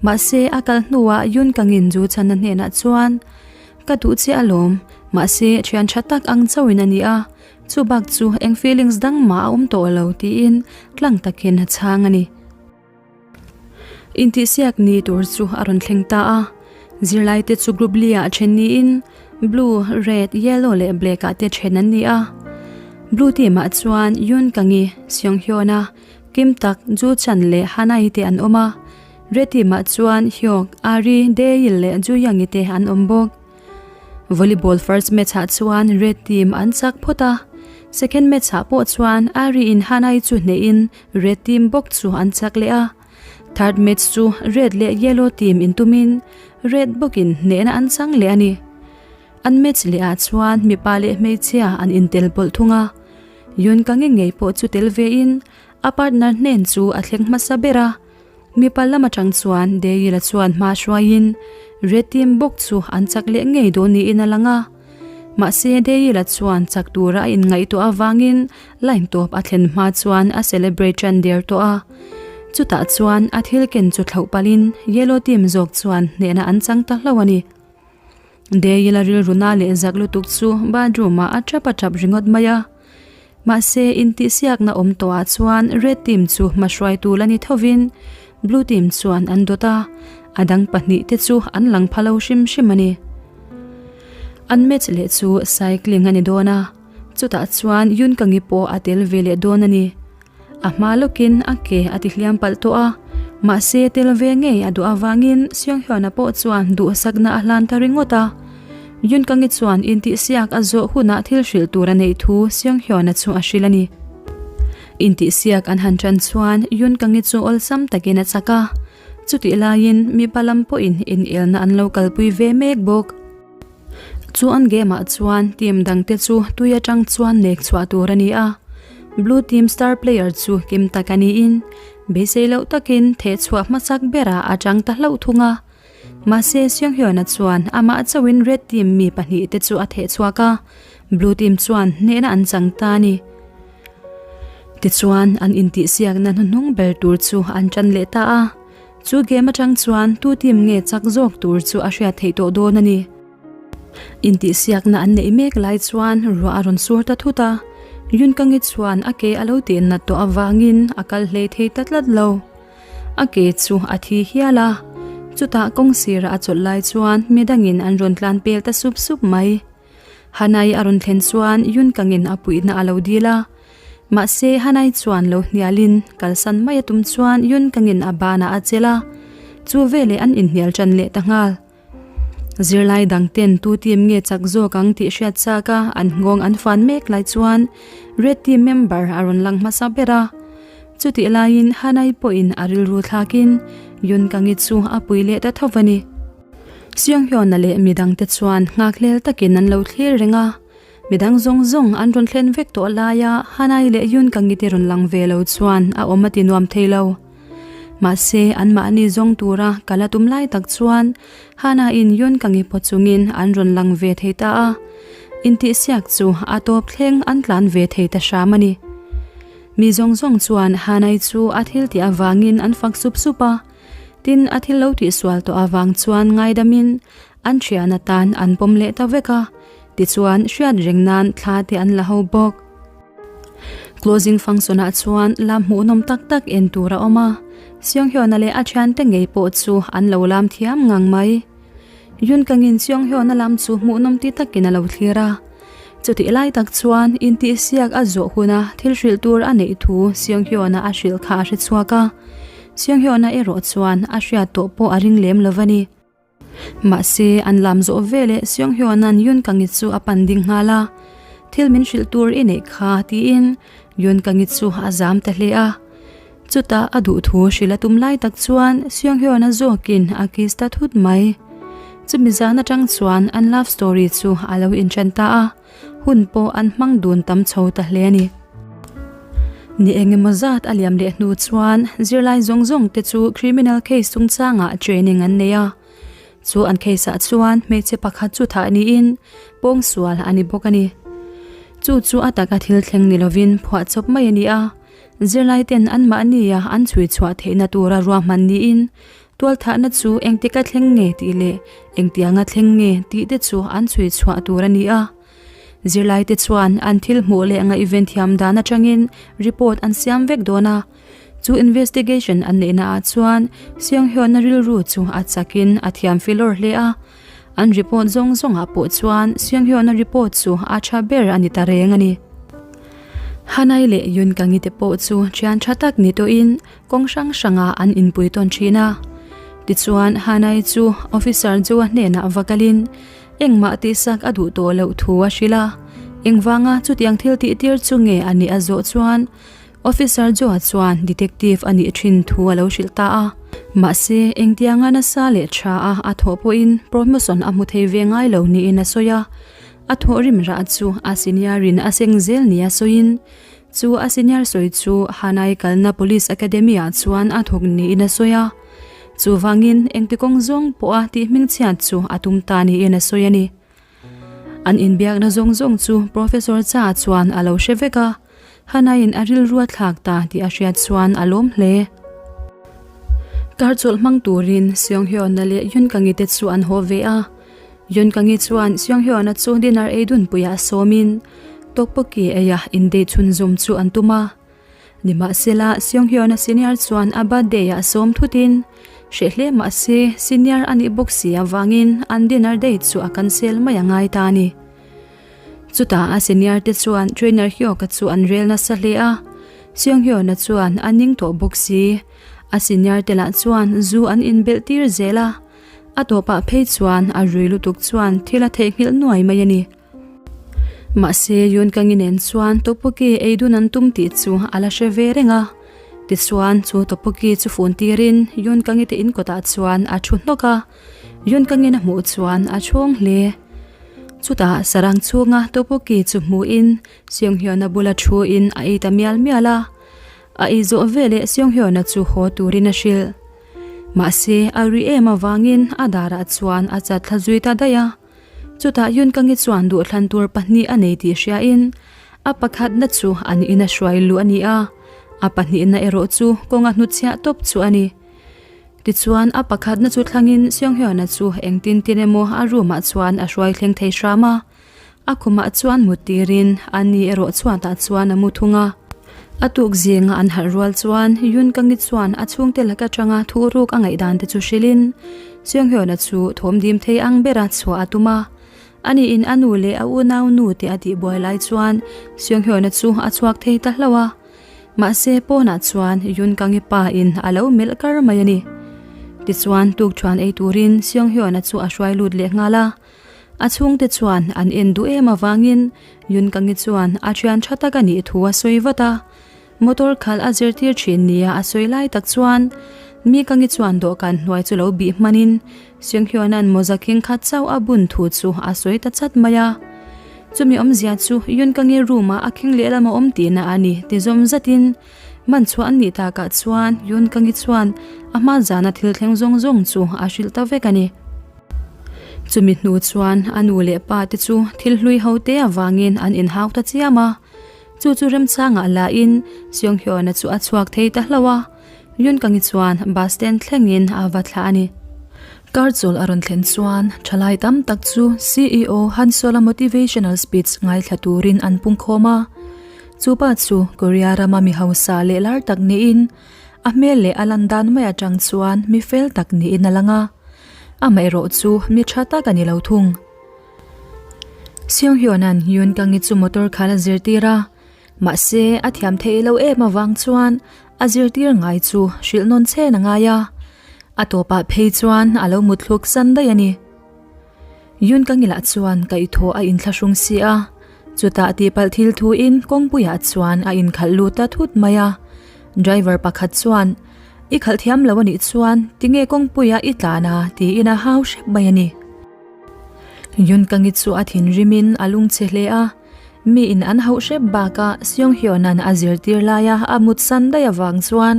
Mahse a kal hnuah Yoon Kang-in Ju Chan-a hnenah chuan, Ka duh che alawm, mahse thian tha tak ang chauhin a ni a, chu bak chu eng feelings dang mah a awm tawh lo tiin tlang takin a chhang a ni. Intihsiak ni tur chu a rawn thleng ta a, zirlaite chu group li ah then niin blue, red, yellow leh black ah te then an ni a. Blue team ah chuan Yoon Kang-i, Seung Hyun-a, Kim Tak, Joo Chan leh Hana-i te an awm a, red team ah chuan Hyuk, Ari, Dae-il leh Joo Young-i te an awm bawk. Volleyball first match ah chuan red team an chak phawt a, second match ah pawh chuan Ari in Hanai chu hnehin red team bawk chu an chak leh a. Third match chu red leh yellow team intumin red bawkin hnehna an chang leh a ni. An match leh ah chuan mipa leh hmeichhia an intel pawlh thung a, Yoon Kang-i ngei pawh chu tel vein a partner hnen chu a thleng hmasa ber a. Mipa lam atang chuan Deila chuan hma hruaiin Red team bawk chu an chak leh ngei dawn niin a lang a. Mahse Deila chuan chak tura a inngaihtuah avangin line tawp a thlen hma chuan a celebrate tan der tawh a. Chutah chuan a thil ken chu thlauh palhin Yellow team zawk chuan hnehna an chang ta hlauh a ni. Deila rilru na leh zak lutuk chu bathroom ah a tap a tap ringawt mai a. Mahse, intihsiakna awm tawhah chuan Red team chu hmahruaitu la ni thovin Blue team chuan an dawt a, a dang pahnihte chu an lang pha lo hrim hrim a ni. An match leh chu cycling a ni dawn a, chutah chuan Yunkangi pawh a tel ve leh dawn a ni. A hma lawkin a ke a ti hliam palh tawh a, mahse tel ve ngei a duh avangin Seunghyun-a pawh chuan duhsakna a hlan ta ringawt a. Yunkangi chuan intihsiak a zawh hunah thil hrilh tur a neih thu Seunghyun-a chu a hrilh a ni. Intihsiak an han tan chuan Yunkangi chu awlsam takin a chak a, chutih laiin mipa lam pawhin inelna an lo kalpui ve mek bawk. Chu an game ah chuan team dangte chu tui atang chuan nek chhuah tur a ni a, blue team star player chu kim tak a niin beisei loh takin theh chhuah hmasak berah a chang ta hlauh thung a. Mahse Seunghyun-a chuan amah chauhin red team mi pahnihte chu a theh chhuak a, blue team chuan hnehna an chang ta a ni. Tichuan an intihsiakna hnuhnung ber tur chu an tan leh ta a. Chu game atang chuan tu team nge chak zawk tur chu a hriat theih tawh dawn a ni. Intihsiakna an neih mek lai chuan ruah a rawn sur ta thut a, Yunkangi chuan a ke a lo tih nat tawh avangin a kal hlei thei ta tlat lo. A ke chu a thi hial a, chutah kawng sirah a chawlh lai chuan midangin an rawn tlan pel ta sup sup mai. Hanai a rawn thlen chuan Yunkangin a puihna a lo dil a. Mahse Hanai chuan lo hnialin kalsan mai a tum chuan Yunkangin a banah a chelh a, chu veleh an inhnial tan leh ta nghal. Zirlai dang ten tu team nge chak zawk ang tih hriat chak a an nghawng an fan mek lai chuan Red team member a rawn lang hmasa ber a. Chutih laiin Hanai pawhin a rilru thlakin Yunkangi chu a pui leh ta tho a ni. Seunghyun-a leh midangte chuan nghakhlel takin an lo thlir reng a, midang zawng zawng an rawn thlen vek tawh laia Hanai leh Yoon Kang-i te rawn lang ve lo chuan a awm a ti nuam thei lo. Mahse, anmahni zawng tura kal a tum lai tak chuan Hana-in Yoon Kang-i pawh chungin an rawn lang ve thei ta a, intihsiak chu a tawp thleng an tlan ve thei ta hram a ni. Mi zawng zawng chuan Hanai chu a thil tih avangin an fak sup sup a. Tin, a thil lo tihsual tawh avang chuan ngaidamin an thian atan an pawm leh ta vek a, tichuan hriat reng nan thla te an la ho bawk. Closing function ah chuan lam hmuhnawm tak tak en tur a awm a. Seunghyun-a leh a thiante ngei pawh chu an lo lam thiam ngang mai. Yun Kang-in Seunghyun-a lam chu hmuhnawm ti takin a lo thlir a. Chutih lai tak chuan intihsiak a zawh huna thil hrilh tur a neih thu Seunghyun-a a hrilh kha a hre chhuak a. Seunghyun-a erawh chuan a hriat tawh pawh a ring lem lo a ni. Mahse, an lam zawh veleh Seunghyun-a'n Yoon Kang-i chu a pan ding nghal a, Thil min hrilh tur i neih kha, tiin Yoon Kang-i chu a zam ta hle a. Chutah a duh thu hrilh a tum lai tak chuan Seunghyun-a zawkin a kiss ta thut mai. Chumi zan atang chuan an love story chu a lo inṭan ta a. Hun pawh an hmang dun tam chho ta hle a ni. Ni engemaw zat a liam leh hnu chuan zirlai zawng zawng te chu criminal case chungchangah training an nei a. Chu an case ah chuan hmeichhe pakhat chu thah niin pawngsual a ni bawk a ni. Chu chu a taka thil thleng ni lovin phuahchawp mai a ni a, zirlai ten anmahnia an chhui chhuah theihna tura ruahman niin Tualthahna chu engtik a thleng nge tih leh engtianga thleng nge tih te chu an chhui chhuah tur a ni a. Zirlaite chuan an thil hmuh leh ngaihven thiam dan atangin report an siam vek dawn a. Chu investigation an neihna ah chuan Seunghyun-a rilru chu a chakin a thiam filawr hle a. An report zawng zawngah pawh chuan Seunghyun-a report chu a tha ber a ni ta reng a ni. Hanai leh Yoonkangi te pawh chu thian tha tak ni tawhin Kawng hrang hrangah an inpui tawn thin a. Tichuan, Hanai chu Officer Joe-a hnenah va kalin engmah tihsak a duh tawh loh thu a hrilh a. Engvanga chutiang thil tihtir chu nge a nih a zawh chuan Officer Joe-a chuan Detective a nih thin thu a lo hrilh ta a. Mahse, engtianga nasa leh tha a a thawh pawhin promotion a hmu thei ve ngai lo niin a sawi a. A thawhrim rah chu a senior-in a seng zel nia sawiin Chu a senior sawi chu Hanai kalna Police Academy ah chuan a thawk niin a sawi a, chuvangin engti kawng zawng pawha tih hmingchhiat chu a tum ta niin a sawi a ni. An inbiakna zawng zawng chu Professor Cha chuan a lo hre vek a, Hanaiin a rilru a thlak ta tih a hriat chuan a lawm hle. Kar chawlh hmang turin Seunghyun-a leh Yunkangi te chu an haw ve a, Yunkangi chuan Seunghyun-a chu dinner ei dunpuiah sawmin Tteokbokki eia indei chhunzawm chu an tum a. Nimahsela, Seunghyun-a senior chuan a birthday-ah sawm thutin hreh hle mah se senior a nih bawk si avangin an dinner date chu a cancel mai a ngai ta a ni. Chutah a senior te chuan trainer Hyuk-a chu an rel nasa hle a, Seunghyun-a chuan a ning tawh bawk si. A senior te lah chuan zu an inbelh tir zel a, a tawpah phei chuan a rui lutuk chuan thil a theihnghilh nuai mai a ni. Mahse, Yunkangi nen chuan tteokbokki ei dun an tum tih chu a la hre ve reng a. Tichuan, chu tteokbokki chu fun tirin Yunkangi te in kawtah chuan a thu hnawk a. Yunkangi'n a hmuh chuan a chhawng hle. Chutah sarang chhunga tteokbokki chu hmuhin Seunghyun-a bula thuin a ei ta mial mial a. A ei zawh veleh Seunghyun-a chu haw turin a hrilh. Mahse, a ri em avangin a darah chuan a chat thla zui ta daih a. Chutah Yunkangi chuan duhthlan tur pahnih a nei tih hriain a pakhatna chu an ina hruai luh a ni a, a pahnihna erawh chu kawnga hnutchhiah tawp chu a ni. Tichuan a pakhatna chu thlangin Seunghyun-a chu engtin tin emaw a room-ah chuan a hruai thleng thei hram a, a khumah chuan mut tirin a ni erawh chhuatah chuan a mu thung a. A tuk zinga an harh rual chuan Yunkangi chuan a chhungte lak atanga thuruk a ngaihdan te chu hrilhin Seunghyun-a chu thawm dim thei ang bera chhuah a tum a. Aniin a nu leh a unau nu te a tihbuai lai chuan Seunghyun-a chu a chhuak thei ta hlauh a. Mahse pawnah chuan Yunkangi pa in a lo melh kar mai a ni. Tichuan tukṭhuan ei turin Seunghyun-a chu a hruai lut leh nghal a. A chhungte chuan an en duh em avangin Yunkangi chuan a thian tha tak a nih thu a sawi vat a. Motor khalh a zirtir thin nia a sawi lai tak chuan Mikangi chuan dawhkan hnuai chu lo bih hmanin Seunghyuna'n mawza khing khat chauh a bun thu chu a sawi ta chat mai a. Chumi awmzia chu Yunkangi room-ah a khing lehlam a awm tihna a ni ti zawm zatin man chhuah an nih takah chuan Yunkangi chuan a hma zana thil thleng zawng zawng chu a hrilh ta vek a ni. Chumi hnu chuan a nu leh pa te chu thil hlui ho te avangin an inhau ta chiam a, chu chu remchangah lahin Seunghyun-a chu a chhuak thei ta hlauh a, Yunkangi chuan bus stand thlengin a va thlah a ni. Kar chawl a rawn thlen chuan thalai tam tak chu CEO Hansola motivational speech ngaithla turin an pungkhawm a, chu pa chu Korea rama mi hausa leh lar tak niin. A hmel leh a lan dan mai atang chuan mi fel tak niin a lang a, amaherawh chu mi tha tak a ni lo thung. Seung Hyun-a'n Yoon Kang-i chu motor khal a zirtir a, mahse a thiam theih lo em avang chuan a zirtir ngai chu hrilh nawn chen a ngai a, a tawpah phei chuan a lo mutthluk san daih a ni. Yoon Kang-i lah chuan kaihthawh a inthlahrung si a, chutah tihpalh thil thuin kawngpuiah chuan a inkhalh lut ta thut mai a. Driver pakhat chuan, I khalh thiam lo a nih chuan tinge kawngpuia i tlan a? tiin a hau hrep mai a ni. Yoon Kang-i chu a thinrimin a lungchhe hle a, mi in an hauh hrep bakah Seung Hyun-a'n a zirtir laia a mutsan daih avang chuan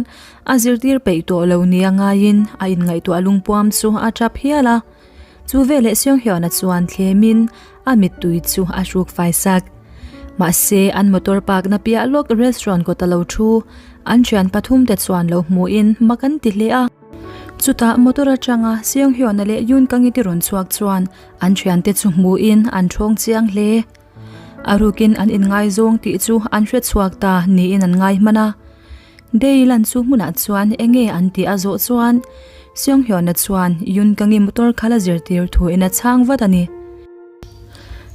a zirtir peih tawh lo nia ngaiin a inngaihtuah lungpuam chu a tap hial a. Chu veleh Seung Hyun-a chuan thlemin a mittui chu a hruk fai sak. Mahse, an motor park na piah lawk restaurant kawt a lo thu an thian pathum te chuan lo hmuhin mak an ti hle a. Chutah motor atanga Seung Hyun-a leh Yoon Kang-i te rawn chhuak chuan an thiante chu hmuhin an thawng chiang hle. A rukin an inngaizawng tih chu an hre chhuak ta niin an ngai hman a. Dei lan chu hmunah chuan enge an tih a zawh chuan Seung Hyun-a chuan Yoon Kang-i motor khalh a zirtir thu in a chhang vat a ni.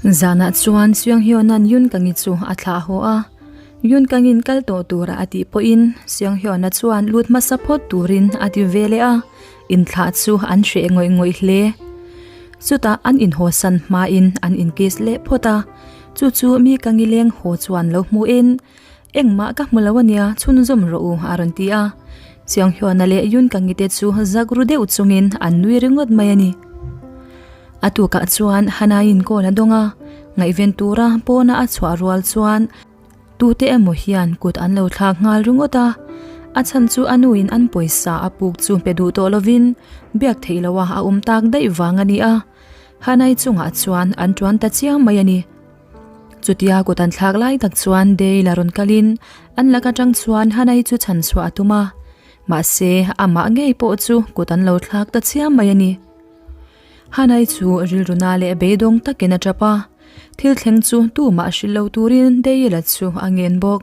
Zanah chuan Seung Hyun-a'n Yoon Kang-i chu a thlah haw a. Yoon Kang-in kal tawh tura a tih pawhin Seung Hyun-a chuan lut hmasa phawt turin a ti ve leh a, inthlah chu an hreh ngawih ngawih hle. Chutah an inhawsan hmain an inkiss leh phawt a, chu chu mi Kang-i leng haw chuan lo hmuhin Engmah ka hmu lo ania, chhunzawm rawh u a rawn ti a. Chiang Hyuna leh Yoon Kang-i te chu zak ru deuh chungin an nui ringawt mai a ni. A tukah chuan Hana-in call a dawng a, ngaihven tura pawna a chhuah rual chuan tute emaw hian kut an lo thlak nghal ringawt a. A chhan chu a nuin an pawisa a puk chu pe duh tawh lovin biak theih loha a awm tak daih vang a ni a. Hana-i chungah chuan an tuan ta chiang mai a ni. Chutia kut an thlak lai tak chuan Dale a rawn kalin an lak atang chuan Hanai chu chhan chhuah a tum a, mahse amah ngei pawh chu kut an lo thlak ta chiam mai a ni. Hanai chu rilruna leh beidawng takin a tap a, thil thleng chu tumah hrilh lo turin Dale-a chu a ngen bawk.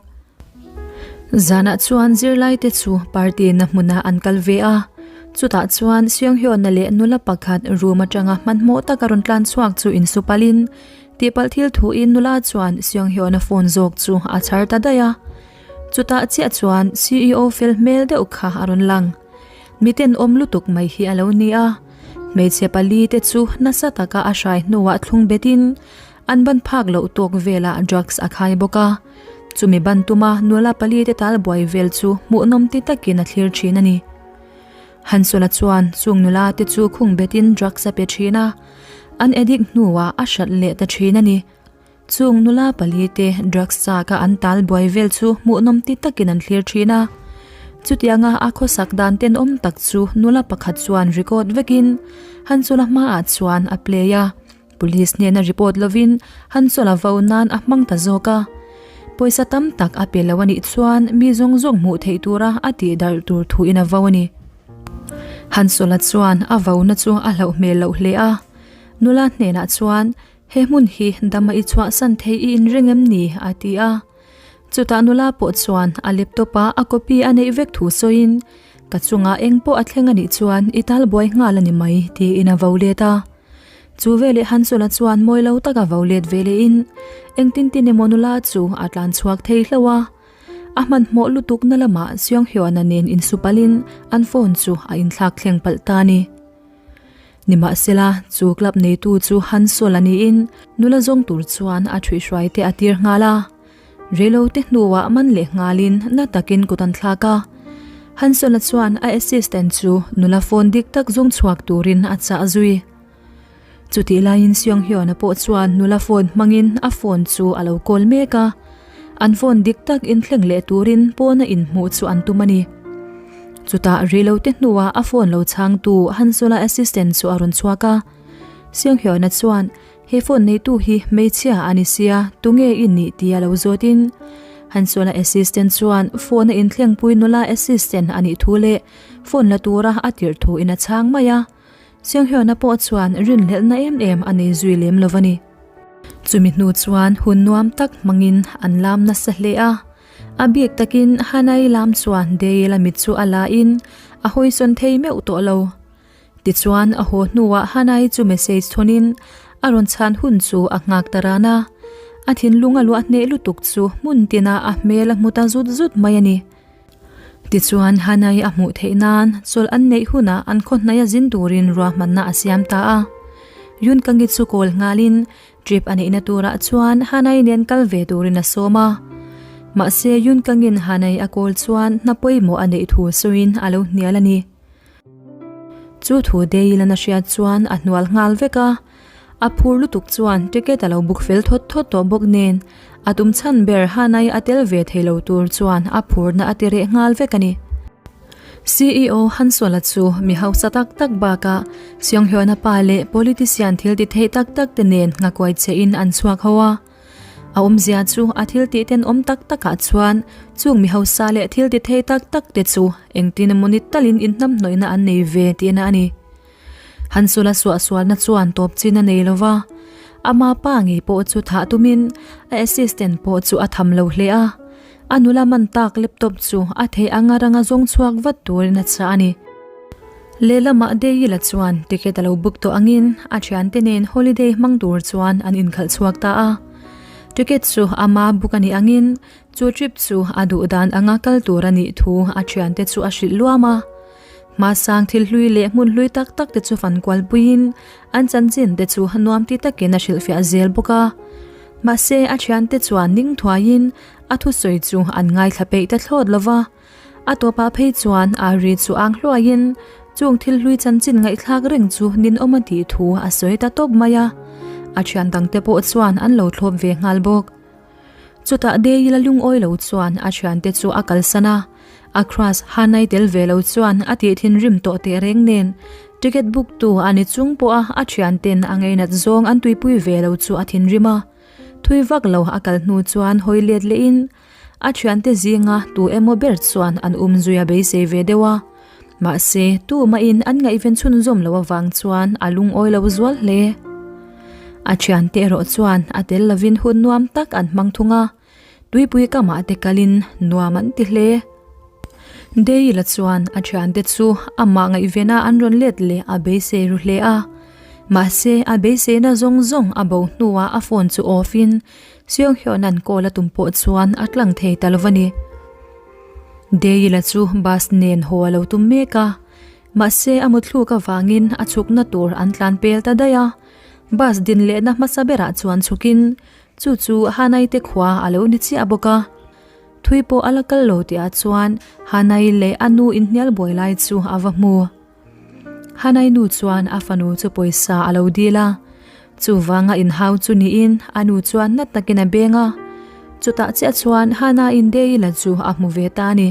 Zanah chuan zirlaite chu party na hmunah an kal ve a, chutah chuan Seunghyun-a leh nula pakhat room atanga hmanhmawh taka rawn tlan chhuak chu insupalin tihpalh thil thuin nula chuan Seunghyun-a phone zawk chu a chhar ta daih a. Chutah chiah chuan CEO fel hmel deuh kha a rawn lang. Miten awm lutuk mai hi a lo ni a, hmeichhe pali te chu nasa taka a hrai hnuah thlung betin An ban phak loh tawk velah drugs a khai bawk a, chumi ban tuma nula pali te tal buai vel chu hmuhnawm ti takin a thlir thin a ni. Hansula chuan chung nula te chu khung betin drugs a pe thin a, an addict hnuah a hrat leh ta thin a ni. Chung nula pali te drugs chak a an tal buai vel chu hmuhnawm ti takin an thlir thin a, chutianga a khawsak dan tenawm tak chu nula pakhat chuan record vekin Hansula hmaah chuan a play a. Police hnena report lovin Hansola vo nan a hmang ta zawk a. Pawisa tam tak a pe lo a nih chuan mi zawng zawng hmuh theih tura a tih darh tur thuin a vo a ni. Hansola chuan a vona chu a hlauh hmel loh hle a. Nula hnenah chuan, He hmun hi dama i chhuahsan thei i inring em ni? a ti a. Chutah nula pawh chuan a laptop a a copy a neih vek thu sawiin, Ka chungah eng pawh a thleng a nih chuan i tal buai nghal a ni mai, tiin a vo let a. Chu veleh Hansula chuan mawi lo taka vo let ve lehin engtin tin emaw nula chu a tlan chhuak thei hlauh a. A hmanhmawh lutukna lamah Seunghyun-a nen insupalin an phone chu a inthlak thleng palh ta a ni. Nimahsela, chu club neitu chu Hansula niin nula zawng tur chuan a ṭhuihhruai te a tir nghal a. Reilote hnuah man leh nghalin na takin kut an thlak a. Hanson-a chuan a assistant chu nula phone dik tak zawng chhuak turin a chah zui. Chutih laiin Seung Hyun-a pawh chuan nula phone hmangin a phone chu a lo call mek a. An phone dik tak inthleng leh turin pawna inhmuh chu an tum a ni. Chutah reilote hnuah a phone lo chhangtu Hanson-a assistant chu a rawn chhuak a. Seung Hyun-a chuan He phone neitu hi hmeichhia a ni sia, tunge i nih tia lo zawtin Hansuala assistant chuan phone a inthlengpui nula assistant a nih thu leh phone la tura a tirh thu in a chhang mai a. Seunghyun-a pawh chuan rinhlelhna em em a nei zui lem lo a ni. Chumi hnu chuan hun nuam tak hmangin an lam nasa hle a. A bik takin Hanai lam chuan Dale-a mit chu a la in a hawisawn thei meuh tawh lo. Tichuan a haw hnuah Hanai chu message thawnin a rawn chhan hun chu a nghak ta ran a. A thinlung a luah hneh lutuk chu hmun tinah a hmel a hmu ta zut zut mai a ni. Tichuan Hanai a hmuh theih nan chawlh an neih hunah an khaw hnaia zin turin ruahmanna a siam ta a. Yunkangi chu kawl nghalin Trip a neihna turah chuan Hanai nen kal ve turin a sawm a. Mahse Yunkangin Hanai a kawl chuan hna pawimawh a neih thu sawiin a lo hnial a ni. Chu thu Deilan a hriat chuan a hnual nghal vek a. A phur lutuk chuan ticket a lo book fel thawt thawt tawh bawk nen a tum chhan ber Hanai a tel ve thei lo tur chuan a phurna a ti reh nghal vek a ni. CEO Hansuala chu mi hausa tak tak bakah Seonghyeona pa leh politician thil ti theih tak tak te nen nghakuai che in an chhuak ho a. A awmzia chu a thil tih tenawm tak takah chuan chung mi hausa leh thil ti thei tak tak te chu engtin emaw ni talin inhnamhnawihna an nei ve tihna a ni. Hansula suahsualna chuan tawp chin a nei lo va, ama pa ngei pawh chu thah tumin a assistant pawh chu a tham lo hle a. A nula man tak laptop chu a theih anga ranga zawng chhuak vat turin a chah a ni. Lehlamah Dayila chuan ticket a lo book tawh angin a thiante nen holiday hmang tur chuan an inkhalh chhuak ta a. Ticket chu ama book a nih angin chu trip chu a duh dan anga kal tur a nih thu a thiante chu a hrilh luam a. Hmasang thil hlui leh hmun hlui tak tak te chu fan kual puiin an chanchin te chu nuam ti takin a hrilhfiah zel bawk a. Mahse a thiante chuan ning thuaiin A thusawi chu an ngaithla peih ta thlawt lo va, a tawpah phei chuan Ari chu ang hluaiin chung thil hlui chanchin ngaihthlak reng chu ninawm a tih thu a sawi ta tawp mai a, a thian dangte pawh chuan an lo thlawp ve nghal bawk. Chutah Deila lungawi lo chuan a thiante chu a kalsan a, a crush Hanai tel ve lo chuan a tih thinrim tawh tehreng nen ticket book tu a ni chung pawha a thianten a ngeinat zawng an tuipui ve lo chu a thinrim a. Thui vak lo a kal hnu chuan hawi let lehin a thiante zinga tu emaw ber chuan an um zui a beisei ve deuh a. Mahse, tumahin an ngaihven chhunzawm loh avang chuan a lungawi lo zual hle. A thiante erawh chuan a tel lovin hun nuam tak an hmang thung a. Tuipui kamah te kalin nuam an ti hle. Deila chuan a thiante chu amah ngaihvena an rawn let leh a beisei ru hle a. Mahse, a beiseina zawng zawng a bo hnuah a phone chu off in Seonghyeon-a'n call a tum pawh chuan a tlang thei ta lo a ni. Deila chu bus nen haw a lo tum mek a, mahse a muthluk avangin a chhukna tur an tlan pel ta daih a. Bus din lehna hmasa berah chuan chhukin Chu chu Hanai te khua a lo ni chiah bawk a. Thui pawh a la kal lo tihah chuan Hanai leh a nu inhnial buai lai chu a va hmu. Hanai nu chuan a fanu chu pawisa a lo dil a. Chuvanga inhau chu niin a nu chuan nat takin a beng a. Chutah chiah chuan Hanaiin Deila chu a hmu ve ta a ni.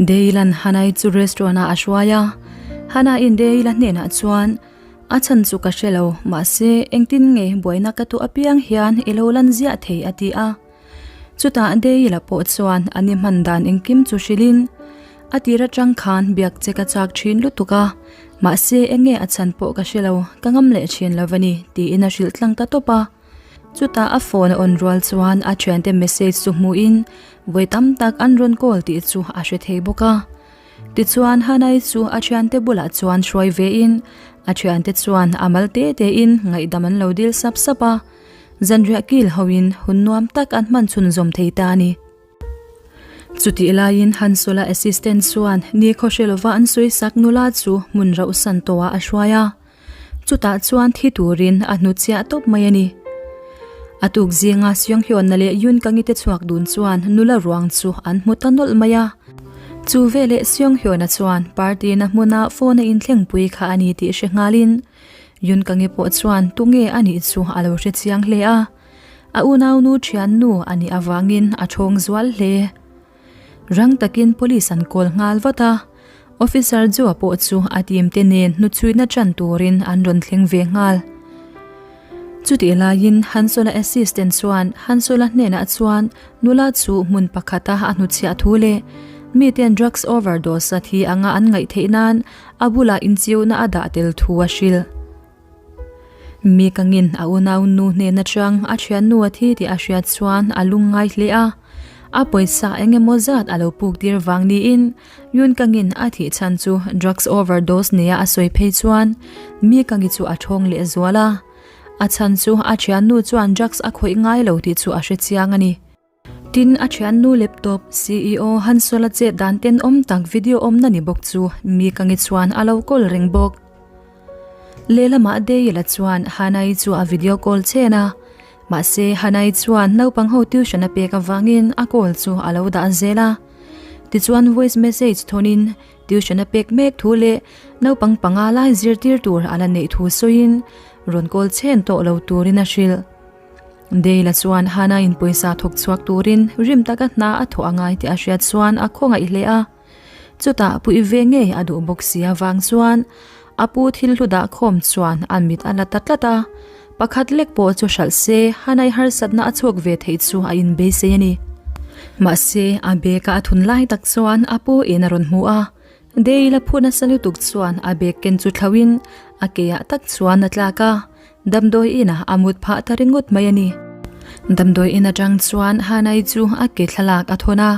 Deila'n Hanai chu restaurant ah a hruai a. Hanaiin Deila hnenah chuan. A chhan chu ka hre lo, mahse engtin nge buaina ka tuah apiang hian i lo lan ziah thei a ti a. Chutah Deila pawh chuan a ni hman dan engkim chu hrilhin, A tir atang khan biak che ka chak thin lutuk a, mahse enge a chhan pawh ka hre lo, ka ngam leh thin lo a ni tiin a hrilh tlang ta tawp a. Chutah a phone a on rual chuan a thiante message chu hmuhin vawi tam tak an rawn call tih chu a hre thei bawk a. Tichuan Hanai chu a thiante bulah chuan hruai vein a thiante chuan a mal te tein ngaihdam an lo dil sap sap a, zanriah kil hoin hun nuam tak an hman chhunzawm thei ta a ni. Chutih laiin Hansola assistant chuan ni khawhre lova an sawisak nula chu hmun rauhsan tawhah a hruai a. Chutah chuan thi turin a hnutchhiah tawp mai a ni. A tuk zinga Seonghyeon-na leh Yoon-Kangi te chhuak dun chuan nula ruang chu an hmu ta nawlh mai a. Chu veleh Seonghyeon-a chuan party-na hmuna phone a inthlengpui kha a ni tih hre nghalin Yoon-Kangi pawh chuan tunge a nih chu a lo hre chiang hle a. A unaunu thiannu a nih avangin a thawng zual hle. Rang takin police an kawl nghal vat a, Officer Joe pawh chu a team te nen hnuchhuina tan turin an rawn thleng ve nghal. Chutih laiin Hansola assistant chuan Hansola hnenah chuan nula chu hmun pakhata a hnuchhiah thu leh miten drugs overdose a thi anga an ngaih theih nan a bulah inchiuna a dah tel thu a hrilh. Mi kangin a unau nu hnen atang a thiannu a thi tih a hriat chuan a lung ngai hle a. A pawisa eng emaw zat a lo puk tir vang niin Yoon Kang-in a thih chhan chu drugs overdose nia a sawi phei chuan Mi Kang-i chu a thawng leh zual a. A chhan chu a thiannu chuan drugs a khawih ngai lo tih chu a hre chiang a ni. Tin, a thiannu laptop CEO Hansola chet dan tenawm tak video awmna ni bawk chu Mi Kang-i chuan a lo kawl reng bawk. Lehlamah Dale-a chuan Hannah-i chu a video call chen a, mahse Hannah-i chuan naupang ho tuition a pek avangin a call chu a lo dah zel a. Tichuan voice message thawnin tuition a pek mek thu leh naupang panga lai zirtir tur a la neih thu sawiin rawn call chen tawh lo turin a hrilh. Dale-a chuan Hannah-in pawisa thawk chhuak turin rim taka hna a thawh a ngai tih a hriat chuan a khawngaih hle a. Chutah pui ve ngei a duh bawk si avang chuan a pu thil hlu dah khawm chuan a mit a la ta tlat a, pakhat lek pawh chu hralh se Hanai harsatna a chhuak ve theih chu a inbeisei a ni. Mahse, a bag-a a thun lai tak chuan a pu in a rawn hmu a, Dale a phu nasa lutuk chuan a bag ken chu thlauhin a keah tak chuan a tlak a, damdawi inah a mut phah ta ringawt mai a ni. Damdawi in atang chuan Hanai chu a ke thlalak a thawn a,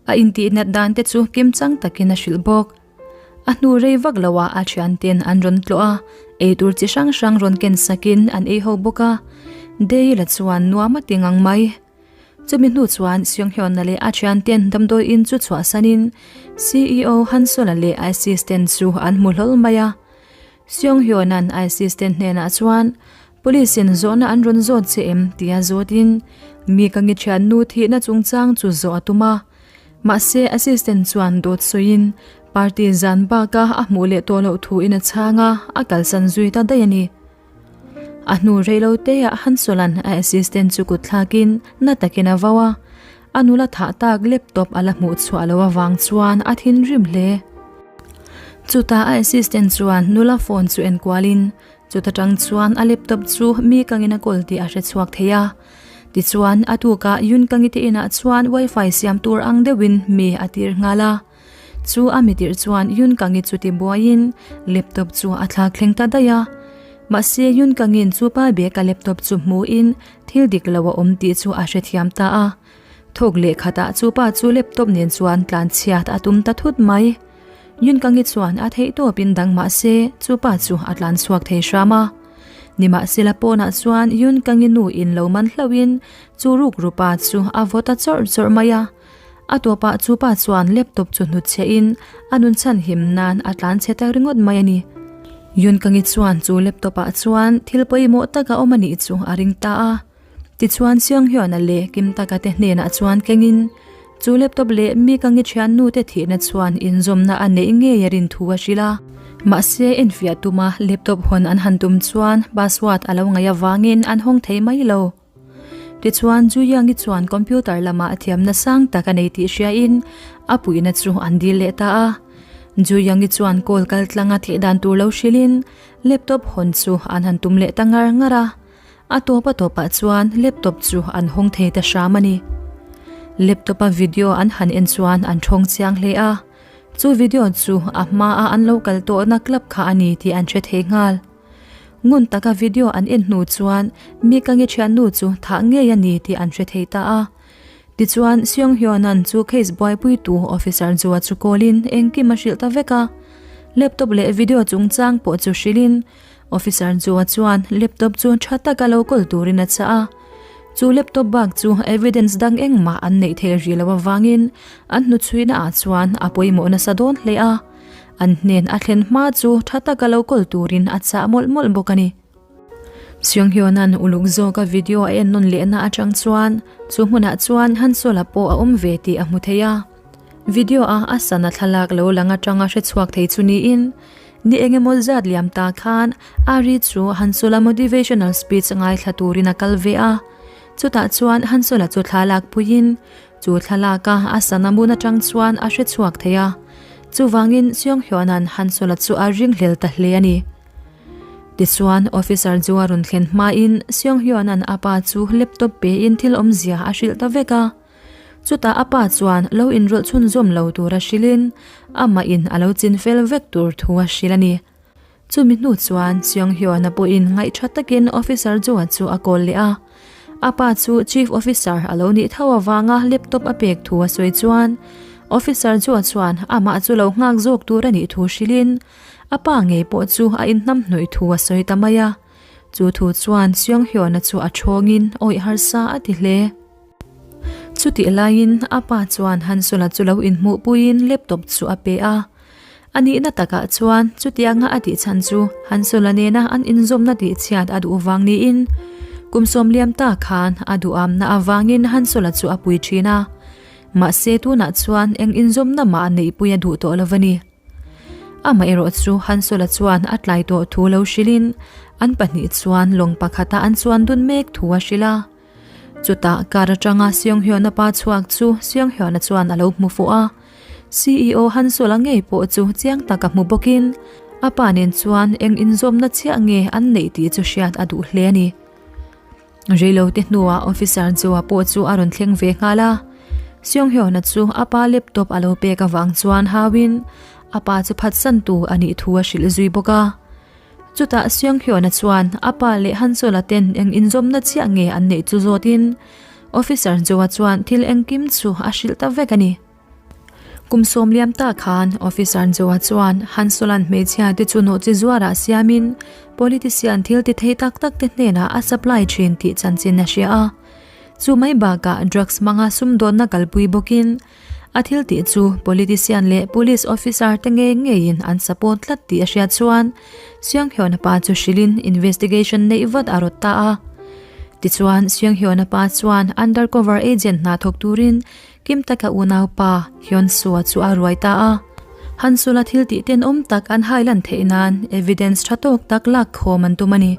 A intihnat dan te chu kimchang takin a hrilh bawk. A hnu rei vak lo ah a thianten an rawn tlawh a, eitur chi hrang hrang rawn ken sakin an ei ho bawk a. Dale-a chuan nuam a ti ngang mai. Chumi hnu chuan Seunghyun-a leh a thianten damdawi in chu chhuahsanin CEO Hansola leh a assistant chu an hmu hlawl mai a. Seunghyun-a'n a assistant hnenah chuan Police in zawhna an rawn zawt che em? tia zawtin mi ka ngi thiannu thihna chungchang chu zawh a tum a. Mahse assistant chuan dawt sawiin party zan baka a hmuh leh tawh loh thu in a chhang a, a kalsan zui ta daih a ni. A hnu rei lo te ah Hansolan a assistant chu kut thlakin na takin a vau a, a nula thah tak laptop a la hmuh chhuah loh avang chuan a thinrim hle. Chutah a assistant chuan nula phone chu enkualin Chuta tang chuan a laptop chu mi kangin a kawl tih a hre chhuak thei a. Tichuan, a tukah Yun Kangi te inah chuan wifi siam tur ang deuhin mi a tir nghal a. Chu a mi tirh chuan Yun Kangi chu ti buaiin laptop chu a thlak thleng ta daih a. Mahse, Yun Kangi'n chu pa bag a laptop chu hmuhin thil dik lo a awm tih chu a hrethiam ta a. Thawk leh khatah chu pa chu laptop nen chuan tlanchhiat a tum ta thut mai. Yunkangi chuan a theih tawpin dang mah se chu pa chu a tlan chhuak thei hram a. Nimahsela pawnah chuan Yunkangi nu in lo man hlauhin chu rukru pa chu a vaw ta chawrh chawrh mai a. A tawpah chu pa chuan laptop chu hnutchhiahin a nun chhan him nan a tlan chhe ta ringawt mai a ni. Yunkangi chuan chu laptop ah chuan thil pawimawh tak a awm a nih chu a ring ta a. Tichuan Seunghyun-a leh Kim Taka te hnenah chuan kengin chu laptop leh mi ka ngi thiannu te thihna chuan inzawmna a neih ngei a rin thu a hrilh a. Mahse enfiah tuma laptop hawn an han tum chuan password a lo ngaih avangin an hawng thei mai lo. Tichuan Ju Yang-i chuan computer lamah thiamna sang tak a nei tih hriain a puihna chu an dil leh ta a. Ju Yang-i chuan call kaltlanga thih dan tur lo hrilhin laptop hawn chu an han tum leh ta ngar ngar a. A tawp a tawpah chuan laptop chu an hawng thei ta hram a ni. Laptop a video an han en chuan an thawng chiang hle a, chu video chu a hmaa an lo kal tawhna club kha a ni tih an hre thei nghal. Ngun taka video an en hnu chuan mi ka nge thiannu chu thah ngei a ni tih an hre thei ta a. Tichuan Seung Hyun-a'n chu case buaipuitu officer Joa chu call-in engkim a hrilh ta vek a. Laptop leh video chungchang pawh chu hrilhin Officer Joa chuan laptop chu tha taka lo kawl turin a chah a, chu laptop bak chu evidence dang engmah an neih theih rih loh avangin an hnuchhuihna ah chuan a pawimawh nasa dawn hle a, an hnen a thlen hma chu tha taka lo kawl turin a chah mawlh mawlh bawk a ni. Seunghyuna'n uluk zawka video a en nawn lehna atang chuan chu hmunah chuan Hansola pawh a awm ve tih a hmu thei a, video a a sana thlalak lo lang atanga hrechhuak thei chu niin Ni engemaw zat liam ta khan Ari chu Hansula motivational speech ngaithla turin a kal ve a. Chutah chuan Hansula chu thla lak puiin chu thlalaka a sana mun atang chuan a hre chhuak thei a. Chuvangin Seunghyuna'n Hansula chu a ringhlel ta hle a ni. Tichuan officer chu a rawn thlen hmain Seunghyuna'n a pa chu laptop pein thil awmzia a hrilh ta vek a. Chutah a pa chuan lo inrawlh chhunzawm lo tura hrilhin amah in a lo chin fel vek tur thu a hrilh a ni. Chumi hnu chuan Seunghyun-a pawhin ngaihtha takin Officer Joa chu a call leh a. A pa chu Chief Officer a lo nih tho avanga laptop a pek thu a sawi chuan Officer Joa chuan amah chu lo nghak zawk tur a nih thu hrilhin a pa ngei pawh chu a inhnamhnawih thu a sawi ta mai a. Chu thu chuan Seunghyun-a chu a thawngin awih harsa a ti hle. Chutih laiin a pa chuan Hansula chu lo inhmuhpuiin laptop chu a pe a. A nihna takah chuan chutianga a tih chhan chu Hansula nena an inzawmna tihchhiat a duh vang niin kum sawmliam ta khan a duhamna avangin Hansula chu a pui thin a. Mahse tunah chuan eng inzawmna mah a neihpui a duh tawh lo a ni. Amaherawh chu Hansula chuan a tlai tawh thu lo hrilhin an pahnih chuan lawng pakhata an chuan dun mek thu a hrilh a. Chutah kar atanga Seunghyun-a pa chhuak chu Seunghyun-a chuan a lo hmu fuh a. CEO Hansol-a ngei pawh chu chiang tak a hmu bawkin a pa nen chuan eng inzawmna chiah nge an neih tih chu hriat a duh hle a ni. Reilote hnuah Officer Joa pawh chu a rawn thleng ve nghal a. Seunghyun-a chu a pa laptop a lo pek avang chuan hauin a pa chu phatsantu a nih thu a hrilh zui bawk a. Chutah Seunghyun-a chuan a pa leh Hansola ten eng inzawmna chiah nge an neih chu zawtin Officer Joa chuan thil engkim chu a hrilh ta vek a ni. Kum sawmliam ta khan Officer Joa chuan Hansola'n hmeichhia te chu nawhchi zuarah siamin politician thil ti thei tak tak te hnenah a supply thin tih chanchin a hria a. Chu mai bakah drugs hmanga sumdawnna kalpui bawkin A thil tih chu politician leh police officer te ngei ngeiin an support tlat tih a hriat chuan Seunghyun-a pa chu hrilhin investigation neih vat a rawt ta a. Tichuan Seunghyun-a pa chuan undercover agent hna thawk turin Kim taka unaupa Hyun-soo-a chu a ruai ta a. Hansula thil tih tenawm tak an hailan theih nan evidence tha tawk tak lak khawm an tum a ni.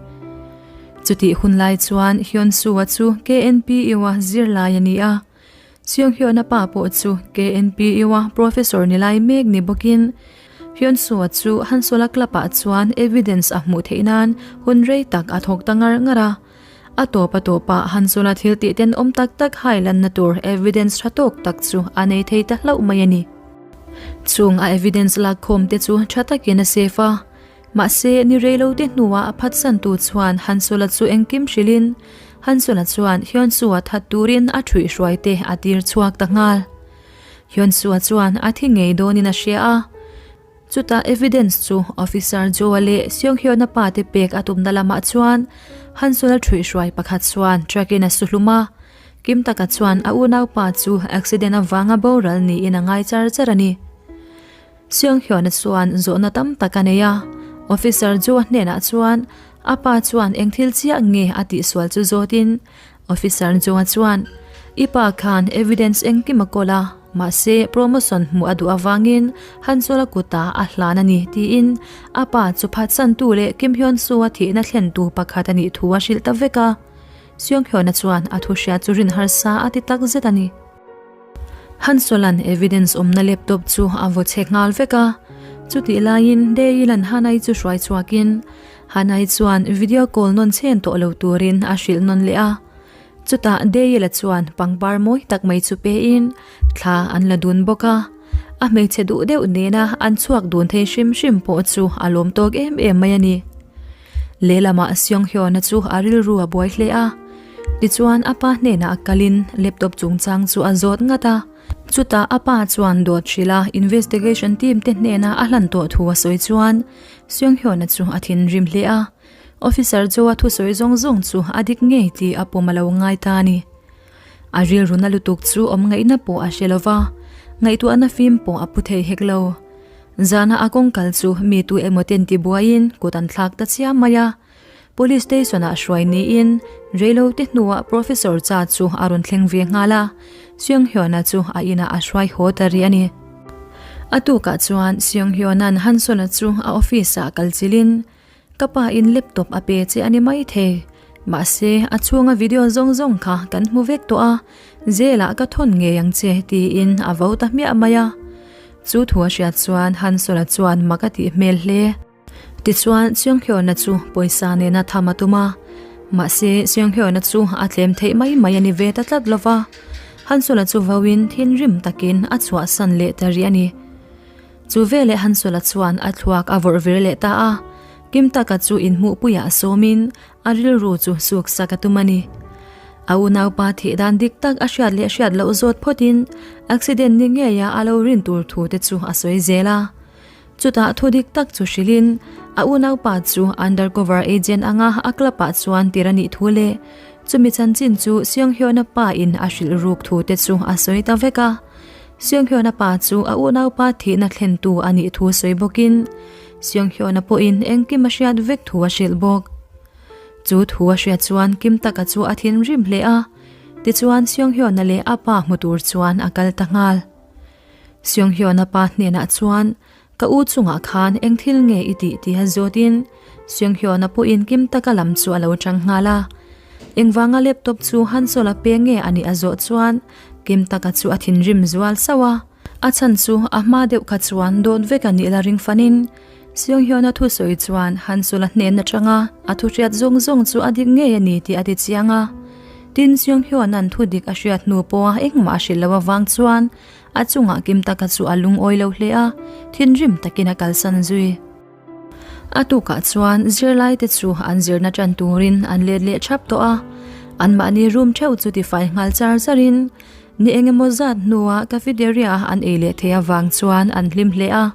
Chutih hun lai chuan Hyun-soo-a chu KNPU-a zirlai a ni a. Seunghyun-a pa pawh chu KNPU-a professor ni lai mek ni bawkin Hyun-soo-a chu Hansola Club-ah chuan evidence a hmuh theih nan hun rei tak a thawk ta ngar ngar a. A tawp a tawpah Hansola thil tih tenawm tak tak hailanna tur evidence tha tawk tak chu a nei thei ta hlauh mai a ni. Chung a evidence lakkhawm te chu tha takin a safe a. Mahse, ni rei lo te hnuah a phatsantu chuan Hansula chu engkim hrilhin Hansula chuan Hyunsoo-a that turin a ṭhuihhruai te a tir chhuak ta nghal. Hyunsoo-a chuan a thi ngei dawnin a hria a. Chutah evidence chu Officer Joa leh Seunghyun-a pa te pek a tumna lamah chuan Hansula ṭhuihhruai pakhat chuan truck-in a su hlum a. Kim taka chuan a unaupa chu accident avanga boral niin a ngai char char a ni. Seunghyun-a chuan zawhna tam tak a nei a, Officer Joe-a hnenah chuan a pa chuan eng thil chiah nge a tihsual chu zawtin Officer Joe-a chuan I pa khan evidence engkim a kawl a, mahse promotion hmuh a duh avangin Hansola kutah a hlan a ni tiin a pa chu phatsantu leh Kim Hyun-soo-a thihna thlentu pakhat a nih thu a hrilh ta vek a. Seunghyun-a chuan a thu hria chu rin harsa a ti takzet a ni. Hansolan evidence awmna laptop chu a vaw chhe nghal vek a, chutih laiin Deilan Hanai chu hruai chhuakin Hanai chuan video call nawn chhen tawh lo turin a hrilh nawn leh a. Chutah Deila chuan pangpar mawi tak mai chu pein thla an la dun bawk a, a hmeichhe duh deuh nena an chhuak dun thei hrim hrim pawh chu a lawm tawk em em mai a ni. Lehlamah Seunghyun-a chu a rilru a buai hle a. Tichuan a pa hnenah kalin laptop chungchang chu a zawt ngat a. Chutah a pa chuan dawt hrilh a investigation team te hnena a hlan tawh thu a sawi chuan Seunghyun-a chu a thinrim hle a. Officer Joe-a thusawi zawng zawng chu a dik ngei tih a pawm a lo ngai ta a ni. A rilruna lutuk chu awm ngaihna pawh a hre lo va, ngaihtuahna fim pawh a pu thei hek lo. Zana a kawngkal chu mi tu emaw ten tibuaiin kut an thlak ta chiam mai a. Police station ah hruai niin reilo te hnuah Professor Cha chu a rawn thleng ve nghal a, Seunghyun-a chu a inah a hruai haw ta rih a ni. A tukah chuan Seunghyun-a'n Hanson-a chu a office ah kal chilhin, Ka pa in laptop a pe che a ni maithei, mahse a chhunga video zawng zawng kha kan hmu vek tawh a, jail ah ka thawn ngei ang che tiin a vo ta hmiah mai a. Chu thu a hriat chuan Hanson-a chuan mak a tih hmel hle. Tichuan, Seunghyun-a chu pawisa nena tham a tum a. Mahse, Seunghyun-a chu a tlem theih mai mai a ni ve ta tlat lo va. Hansula chu vauin thinrim takin a chhuahsan leh ta rih a ni. Chu veleh Hansula chuan a thluak a vawrh vir leh ta a. Kim taka chu inhmuhpuiah sawmin a rilru chu suksak a tum a ni. A unaupa thih dan dik tak a hriat leh hriat loh zawt phawtin accident ni ngeia a lo rin tur thu te chu a sawi zel a. Chutah thu dik tak chu hrilhin a unaupa chu undercover agent anga a club ah chuan tir a nih thu leh chumi chanchin chu Seunghyun-a pa in a hrilh ruk thu te chu a sawi ta vek a. Seunghyun-a pa chu a unaupa thihna thlentu a nih thu sawi bawkin Seunghyun-a pawhin engkim a hriat vek thu a hrilh bawk. Chu thu a hriat chuan Kim Taka chu a thinrim hle a, tichuan Seunghyun-a leh a pa hmu tur chuan a kal ta nghal. Seunghyun-a pa hnenah chuan, Ka u chungah khan eng thil nge i tih tih a zawtin Seunghyun-a pawhin Kim Taka lam chu a lo chang nghal a. Engvanga laptop chu Hansol-a pe nge a nih a zawh chuan Kim Taka chu a thinrim zual sauh a. A chhan chu a hma deuh kha chuan dawt vek a nih la ring fanin Seunghyun-a thusawi chuan Hansol-a hnen atanga a thu hriat zawng zawng chu a dik ngei a ni tih a ti chiang a. Tin, Seunghyun-a'n thu dik a hriat hnu pawha engmah a hrilh loh avang chuan a chungah kim taka chu a lungawi lo hle a, thinrim takin a kalsan zui. A tukah chuan zirlaite chu an zirna tan turin an let leh thap tawh a, anmahni room theuh chu tifai nghal char charin ni engemaw zat hnuah cafeteria an ei leh thei avang chuan an hlim hle a.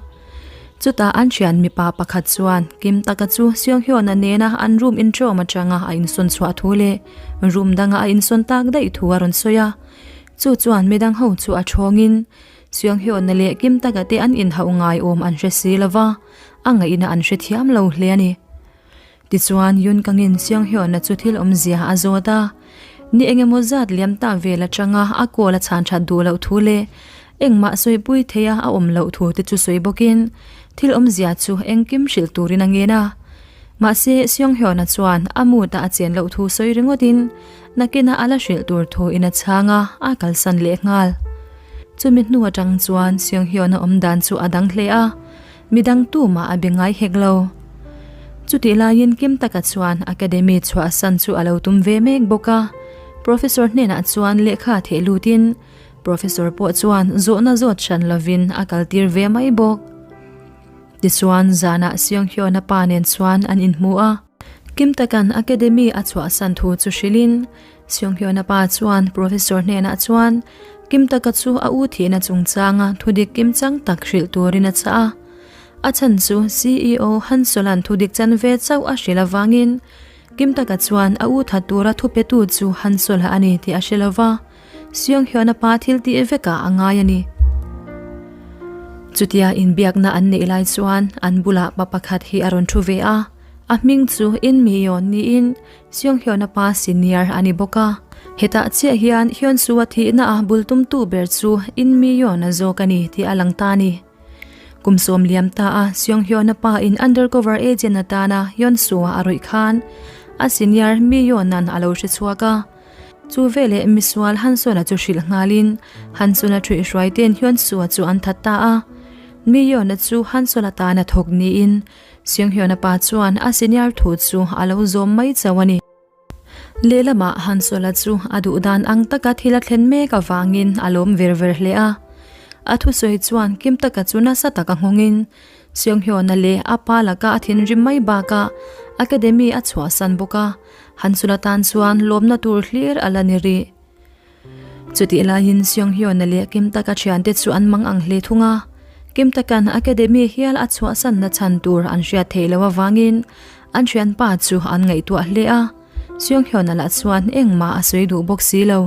Chutah an thian mipa pakhat chuan Kim taka chu Seunghyun-a nena an room inṭawm atanga a insawn chhuah thu leh room danga a insawn tak daih thu a rawn sawi a. Chu chuan midang ho chu a ṭhawngin Seunghyun-a leh Kim taka te an inhauh ngai awm an hre si lova, a ngaihna an hre thiam lo hle a ni. Tichuan Yun Kangin Seunghyun-a chu thil awmzia a zawt a, ni engemaw zat liam ta vel atanga a call a chhan that duh loh thu leh engmah sawipui theia a awm loh thu te chu sawi bawkin thil awmzia chu engkim hrilh turin a ngen a. Mahse Seunghyun-a chuan a mood-a a chen loh thu sawi ringawtin nakina a la hrilh tur thu in a chhang a, a kalsan leh nghal. Chumi hnu atang chuan Seunghyun-a awmdan chu a dang hle a. Midang tumah a be ngai hek lo. Chutih laiin Kim taka chuan Academy chhuahsan chu a lo tum ve mek bawk a. Professor hnenah chuan lehkha theh lutin Professor pawh chuan zawhna zawt hran lovin a kaltir ve mai bawk. Tichuan zanah Seunghyun-a pa nen chuan an inhmu a. Kim takan Academy a chhuahsan thu chu hrilhin Seunghyun-a pa chuan Professor hnenah chuan Kim taka chu a u thihna chungchanga thudik kimchang tak hrilh turin a chah a. A chhan chu CEO Hansolan thudik chanve chauh a hrilh avangin Kim taka chuan a u that tura thupetu chu Hansola a ni tih a hre lova, Seunghyun-a pa thil tih vekah a ngai a ni. Chutia inbiakna an neih lai chuan an bulah pa pakhat hi a rawn thu ve a, a hming chu Inmiyeon niin Seunghyun-a pa senior a ni bawk a, hetah chiah hian Hyun-soo-a thihna a bul tumtu ber chu Inmi-yeon-a zawk a ni tih a lang ta a ni. Kum sawm liam ta a Seunghyun-a pa in undercover agent atana Hyun-soo-a a rawih khan a senior Mi-yeon-a'n a lo hre chhuak a. Chu veleh misual Hanson-a chu hrilh nghalin Hanson-a thuihhruai ten Hyun-soo-a chu an that ta a. Mi-yeon-a chu Hanson atana thawk niin Seunghyun-a pa chuan a senior thu chu a lo zawm mai chauh a ni. Lehlamah Hansola chu a duh dan ang taka thil a thlen mek avangin a lawm ver ver hle a. A thusawi chuan kim taka chu nasa taka nghawngin Seunghyun-a leh a pa laka a thinrim mai bakah Academy a chhuahsan bawk a, Hansola tan chuan lawmna tur hlir a la ni rih. Chutih laiin Seunghyun-a leh Kim Taka thiante chu an mang ang hle thung a. Kim Taka'n Academy hial a chhuahsanna chhan tur an hriat theih loh avangin an thianpa chu an ngaihtuah hle a. Seunghyun-a lah chuan engmah a sawi duh bawk si lo.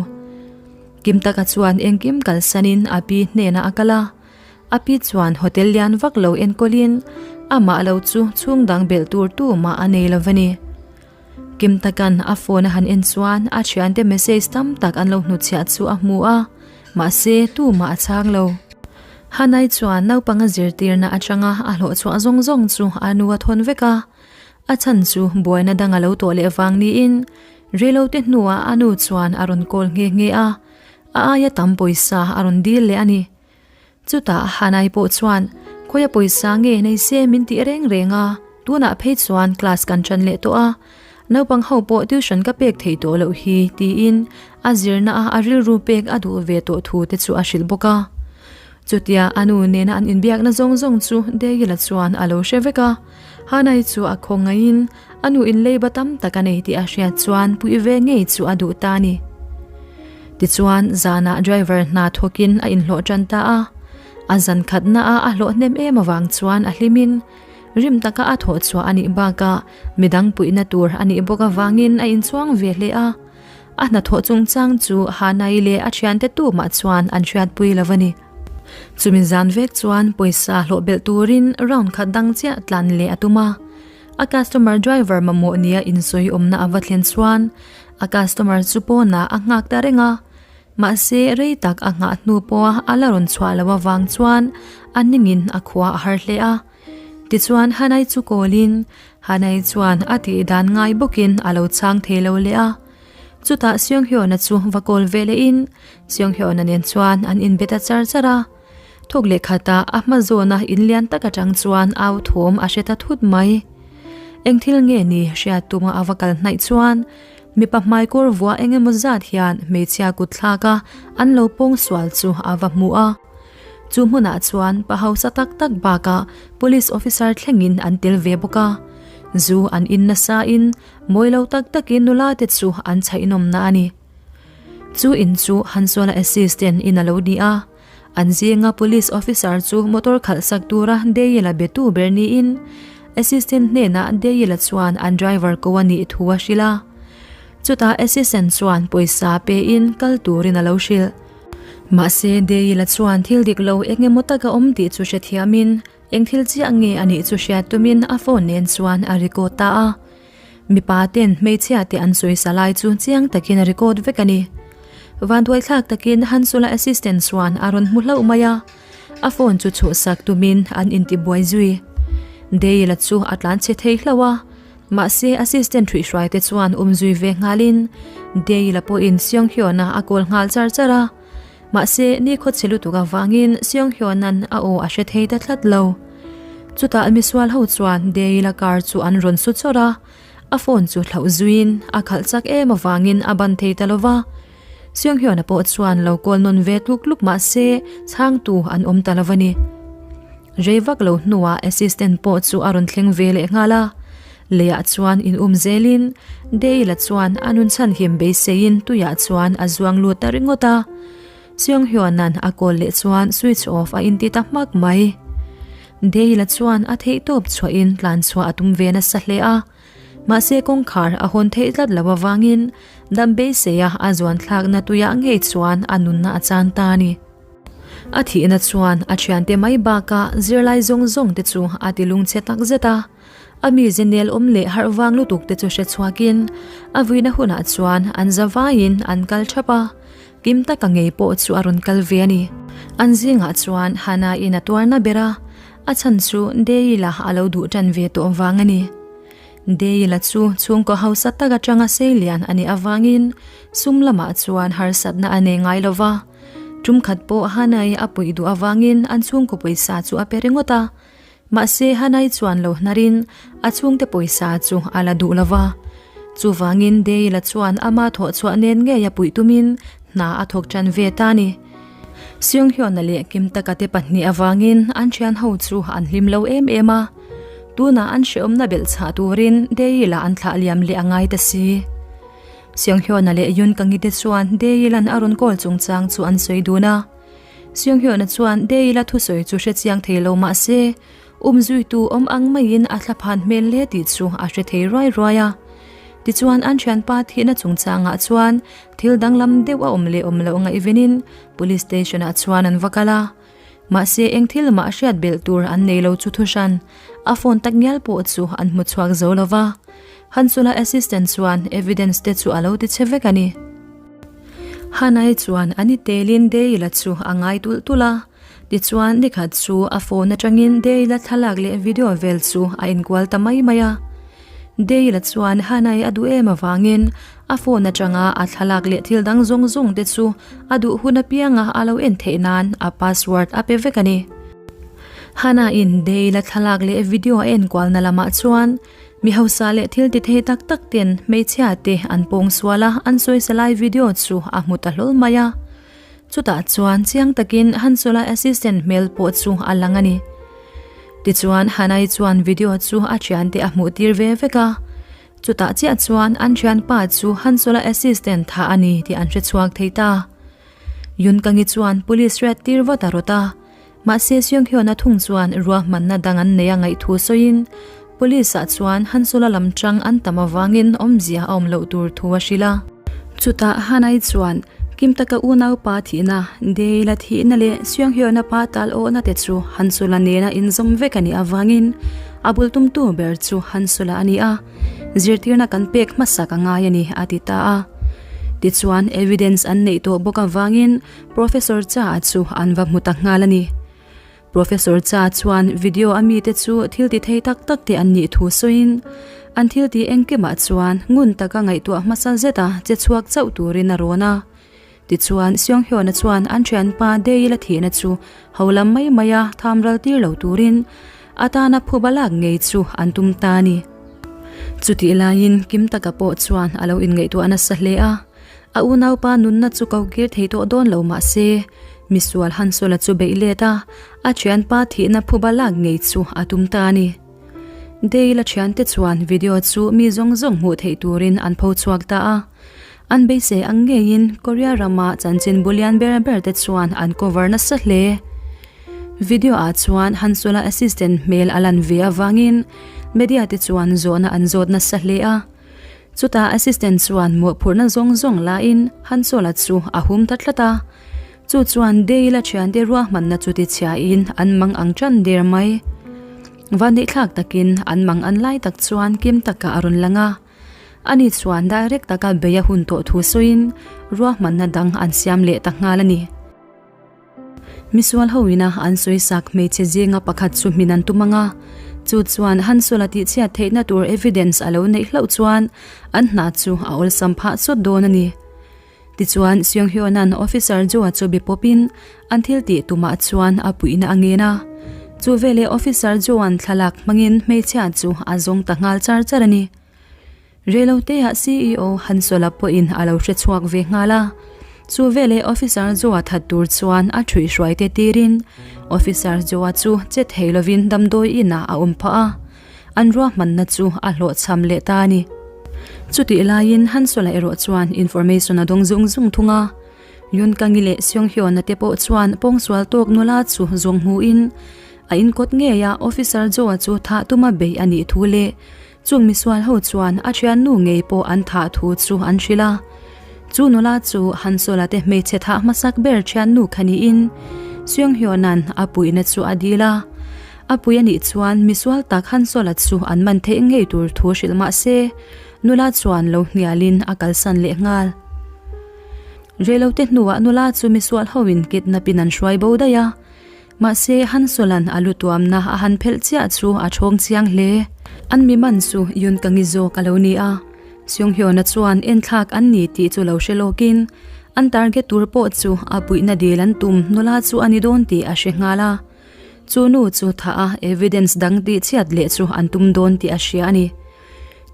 Kim Taka chuan engkim kalsanin a pi hnenah a kal a. A pi chuan hotel lian vak lo enkawlin amah lo chu chhung dang belh tur tumah a nei lo va ni. Kim takan a phone a han en chuan a thiante message tam tak an lo hnutchhiah chu a hmu a, mahse tumah a chhang lo. Hanai chuan naupang a zirtirna atanga a hlawhchhuah zawng zawng chu a nu a thawn vek a, a chhan chu buaina dang a lo tawh leh vang niin reilote hnuah a nu chuan a rawn call nghe nghe a, a aia tam pawisa a rawn dil leh a ni. Chutah Hanai pawh chuan, Khawia pawisa nge nei se min tih reng reng a, tunah phei chuan class kan ṭan leh tawh a, naupang ho pawh tuition ka pek thei tawh loh hi tiin a zirna a a rilru pek a duh ve tawh thu te chu a hrilh bawk a. Chutia a nu nena an inbiakna zawng zawng chu Dayila chuan a lo hre vek a, Hanai chu a khaw ngaiin a nu in leiba tam tak a nei tih a hriat chuan puih ve ngei chu a duh ta a ni. Tichuan, zanah driver hna thawkin a inhlawh tan ta a. A zan khatnaah a hlawh hnem em avang chuan a hlimin rim taka a thawh chhuah a nih bakah midang puihna tur a nih bawk avangin a inchhuang ve hle a. A hnathawh chungchang chu Hanai leh a thiante tumah chuan an hriatpui lo a ni. Chumi zan vek chuan pawisa hlawh belh turin round khat dang chiah tlan leh a tum a. A customer driver mamawh nia insawi awmna a va thlen chuan a customer chu pawnah a nghak ta reng a. Mahse rei tak a nghah hnu pawha a la rawn chhuah loh avang chuan a ningin a khua a har hle a. Tichuan Hanai chu kawlin Hanai chuan a tih dan ngai bawkin a lo chhang thei lo leh a. Chutah Seunghyun-a chu va kawl ve lehin Seunghyun-a nen chuan an inbe ta char char a. Thawk leh khatah a hma zawna in lian tak atang chuan au thawm a hre ta thut mai. Eng thil nge ni hriat tuma a va kal hnaih chuan mipa hmaikawr vuah eng emaw zat hian hmeichhia kut thlaka an lo pawng sual chu a va hmu a. Chu hmunah chuan pa hausa tak tak bakah police officer thlengin an tel ve bawk a. Zu an in nasa in mawi lo tak takin nula te chu an chhaihnawmna a ni. Chu in chu Hansuala assistant in a lo ni a. An zinga police officer chu motor khalh sak tura Dayila betu ber niin assistant hnenah Dayila chuan an driver ko a nih thu a hrilh a. Chutah assistant chuan pawisa pein kal turin a lo hrilh. Mahse Dayila chuan thil dik lo eng emaw tak a awm tih chu hrethiamin eng thil chiah nge a nih chu hriat tumin a phone nen chuan a record ta a. Mipa ten hmeichhia te an sawisa lai chu chiang takin a record vek a ni. Vanduaithlak takin Hansula assistant chuan a rawn hmu hlauh mai a, a phone chu chhuhsak tumin an intibuai zui. Dale-a chu a tlan chhe thei hlauh a, mahse assistant ṭhuihhruai te chuan um zui ve nghalin Dale-a pawhin Seung-hyun-a a call nghal char char a. Mahse, ni khaw chhe lutuk avangin Seung-hyun-a'n a aw a hre thei ta tlat lo. Chutah misual ho chuan Dale-a car chu an rawn su chawrh a, a phone chu thlauh zuiin a khalh chak em avangin a ban thei ta lo va. Seung-hyun-a pawh chuan lo call nawn ve tluk tluk mah se chhangtu an awm ta lo va ni. Rei vak lo hnuah assistant pawh chu a rawn thleng ve leh nghal a, leiah chuan in um zelin Dale-a chuan a nun chhanhim beiseiin tuiah chuan a zuang lut ta ringawt a. Seung-hyun-a'n a call leh chuan switch off a inti ta hmak mai. Dale-a chuan a theihtawp chhuahin tlan chhuah a tum ve nasa hle a, mahse kawngkhar a hawn theih tlat lo avangin dam beiseia a zuan thlakna tuiah ngei chuan a nunna a chan ta a ni. A thihna chuan a thiante mai bakah zirlai zawng zawng te chu a ti lungchhe tak zet a. A mize nel awm leh harh vang lutuk te chu hre chhuakin a vuina hunah chuan an za vaiin an kal thap a, kim taka ngei pawh chu a rawn kal ve a ni. An zingah chuan Hannah-in a tuarna ber a, a chhan chu Dale-a a lo duh tan ve tawh vang a ni. Dale-a chu chhungkaw hausa tak atanga seilian a nih avangin sum lamah chuan harsatna a nei ngai lo va. Tum khat pawh Hanai a puih duh avangin an chhungkaw pawisa chu a pe ringawt a. Mahse Hanai chuan lo hnarin a chhungte pawisa chu a la duh lo va. Chuvangin Dale-a chuan ama thawh chhuah nen ngei a puih tumin hna a thawk tan ve ta a ni. Seunghyun-a leh Kimtaka te pahnih avangin an thian ho chu an hlim lo em em a. Tunah an hrehawmna belh chhah turin Dale-a an thlah liam leh a ngai ta si. Seunghyun-a leh Yoon Kang-i te chuan Dae-il-a'n a rawn call chungchang chu an sawi dun a. Seunghyun-a chuan Dae-il-a thusawi chu hre chiang thei lo mah se, umzuitu awm ang maiin a thlaphan hmel hle tih chu a hre thei ruai ruai a. Tichuan an thianpa thihna chungchangah chuan thil danglam deuh a awm leh awm loh ngaihvenin Police Station-ah chuan an va kal a. Mahse eng thil mah hriat belh tur an nei lo chu thuhran, a phone tak ngial pawh chu an hmu chhuak zo lo va. Hansula assistant chuan evidence te chu a lo ti che vek a ni. Hanai chuan a ni telin Dale-a chu a ngai tulh tulh a, tichuan nikhat chu a phone atangin Dale-a thlalak leh video vel chu a inkual ta mai mai a. Dale-a chuan Hanai a duh em avangin A phone atanga a thlalak leh thil dang zawng zawng te chu a duh hun apianga a lo en theih nan a password a pe vek a ni. Hannah-in Dale-a thlalak leh video a enkualna lamah chuan mi hausa leh thil ti thei tak tak ten hmeichhia te an pawng sual a, an sawisa lai video chu a hmu ta hlawl mai a. Chutah chuan chiang takin Hansula assistant hmel pawh chu a lang a ni. Tichuan Hannah-i chuan video chu a thiante a hmuh tir ve vek a. Chutah chiah chuan an thianpa chu Hansola assistant thah a ni tih an hrechhuak thei ta. Yunkangi chuan police riat tir vat a rawt a, mahse Seunghyun-a thung chuan ruahmanna dang an nei a ngaihthu sawiin police ah chuan Hansola lam tang an tam avangin awmzia a awm loh tur thu a hrilh a. Chutah Hanai chuan Kim taka unaupa thihna, Dale-a thihna leh Seunghyun-a pa tal awhna te chu Hansola nena inzawm vek a nih avangin a bul tumtu ber chu Hansola a ni a. Zirtirna kan pek hmasak a ngai a ni, a ti ta a. Tichuan, evidence an neih tawh bawk avangin Professor Cha chu an va hmu ta nghal a ni. Professor Cha chuan video a mite chu thil ti thei tak tak te an nih thu sawiin, an thil tih engkimah chuan ngun taka ngaihtuah hmasa zeta che chhuak chauh turin a rawn a. Tichuan, Seunghyun-a chuan an thianpa Dae-la thihna chu ho lam mai maia tham ral tir lo turin a tana phuba lak ngei chu an tum ta a ni. Chutih laiin Kim taka pawh chuan a lo inngaihtuah nasa hle a, a unaupa nunna chu ko kir thei tawh dawn lo mah se, misual Hansol-a chu beih let a, a thianpa thihna phuba lak ngei chu a tum ta a ni. Dae-la thiante chuan video chu mi zawng zawng hmuh theih turin an pho chhuak ta a. An beisei ang ngeiin Korea rama chanchin bu lian ber ber te chuan an cover nasa hle. Video ah chuan Hansula assistant hmel a lan ve avangin media te chuan zawhna an zawt nasa hle a. Chutah assistant chuan mawhphurhna zawng zawng lain Hansula chu a hum ta tlat a. Chu chuan Dale-a thiante ruahmanna chu tichhiain an mang ang tan der mai. Vanneihthlak takin an mang an lai tak chuan kim takah a rawn lang a. Ani chuan direct taka bei a hun tawh thu sawiin ruahmanna dang an siam leh ta nghal a ni. Misual hoina an sawisak hmeichhe zinga pakhat chu hmin an tum ang a, chu chuan Hansula tihchhiat theihna tur evidence a lo neih hlauh chuan an hna chu a awlsam phah chawt dawn a ni. Tichuan, Seunghyun-a'n Officer Joe-a chu be pawpin an thil tih tumah chuan a puihna a ngen a. Chu veleh Officer Joe-a'n thlalak hmangin hmeichhia chu a zawng ta nghal char char a ni. Reiloteah CEO Hansola pawhin a lo hre chhuak ve nghal a. Chu veleh Officer Joe-a that tur chuan a ṭhuihhruai te tirin Officer Joe-a chu che thei lovin damdawi inah a awm phah a. An ruahmanna chu a hlawhchham leh ta a ni. Chutih laiin Hansol-a erawh chuan information a dawng zung zung thung a. Yunkangi leh Seunghyun-a te pawh chuan pawngsual tawk nula chu zawng hmuhin a inkawt ngei a, Officer Joe-a chu thah tuma beih a nih thu leh chung misual ho chuan a thiannu ngei pawh an thah thu chu an hrilh a. Chu nula chu Hansol-a te hmeichhe thah hmasak ber thiannu kha niin Seunghyun-a'n a puihna chu a dil a. A pui a nih chuan misual tak Hansol-a chu an man theih ngei tur thu hrilh mah se, nula chuan lo hnialin a kalsan leh nghal. Reilote hnuah nula chu misual hoin kidnap-in an hruai bo daih a, mahse Hansol-a'n a lu tuamna a han phelh chiah chu a thawng chiang hle. An mi man chu Yunkangi zawk a lo ni a, Seunghyun-a chuan enthlak an ni tih chu lo hre lawkin an target tur pawh chu a puihna dil an tum nula chu a ni dawn tih a hre nghal a. Chu nu chu thah a evidence dang tih chhiat leh chu an tum dawn tih a hria a ni.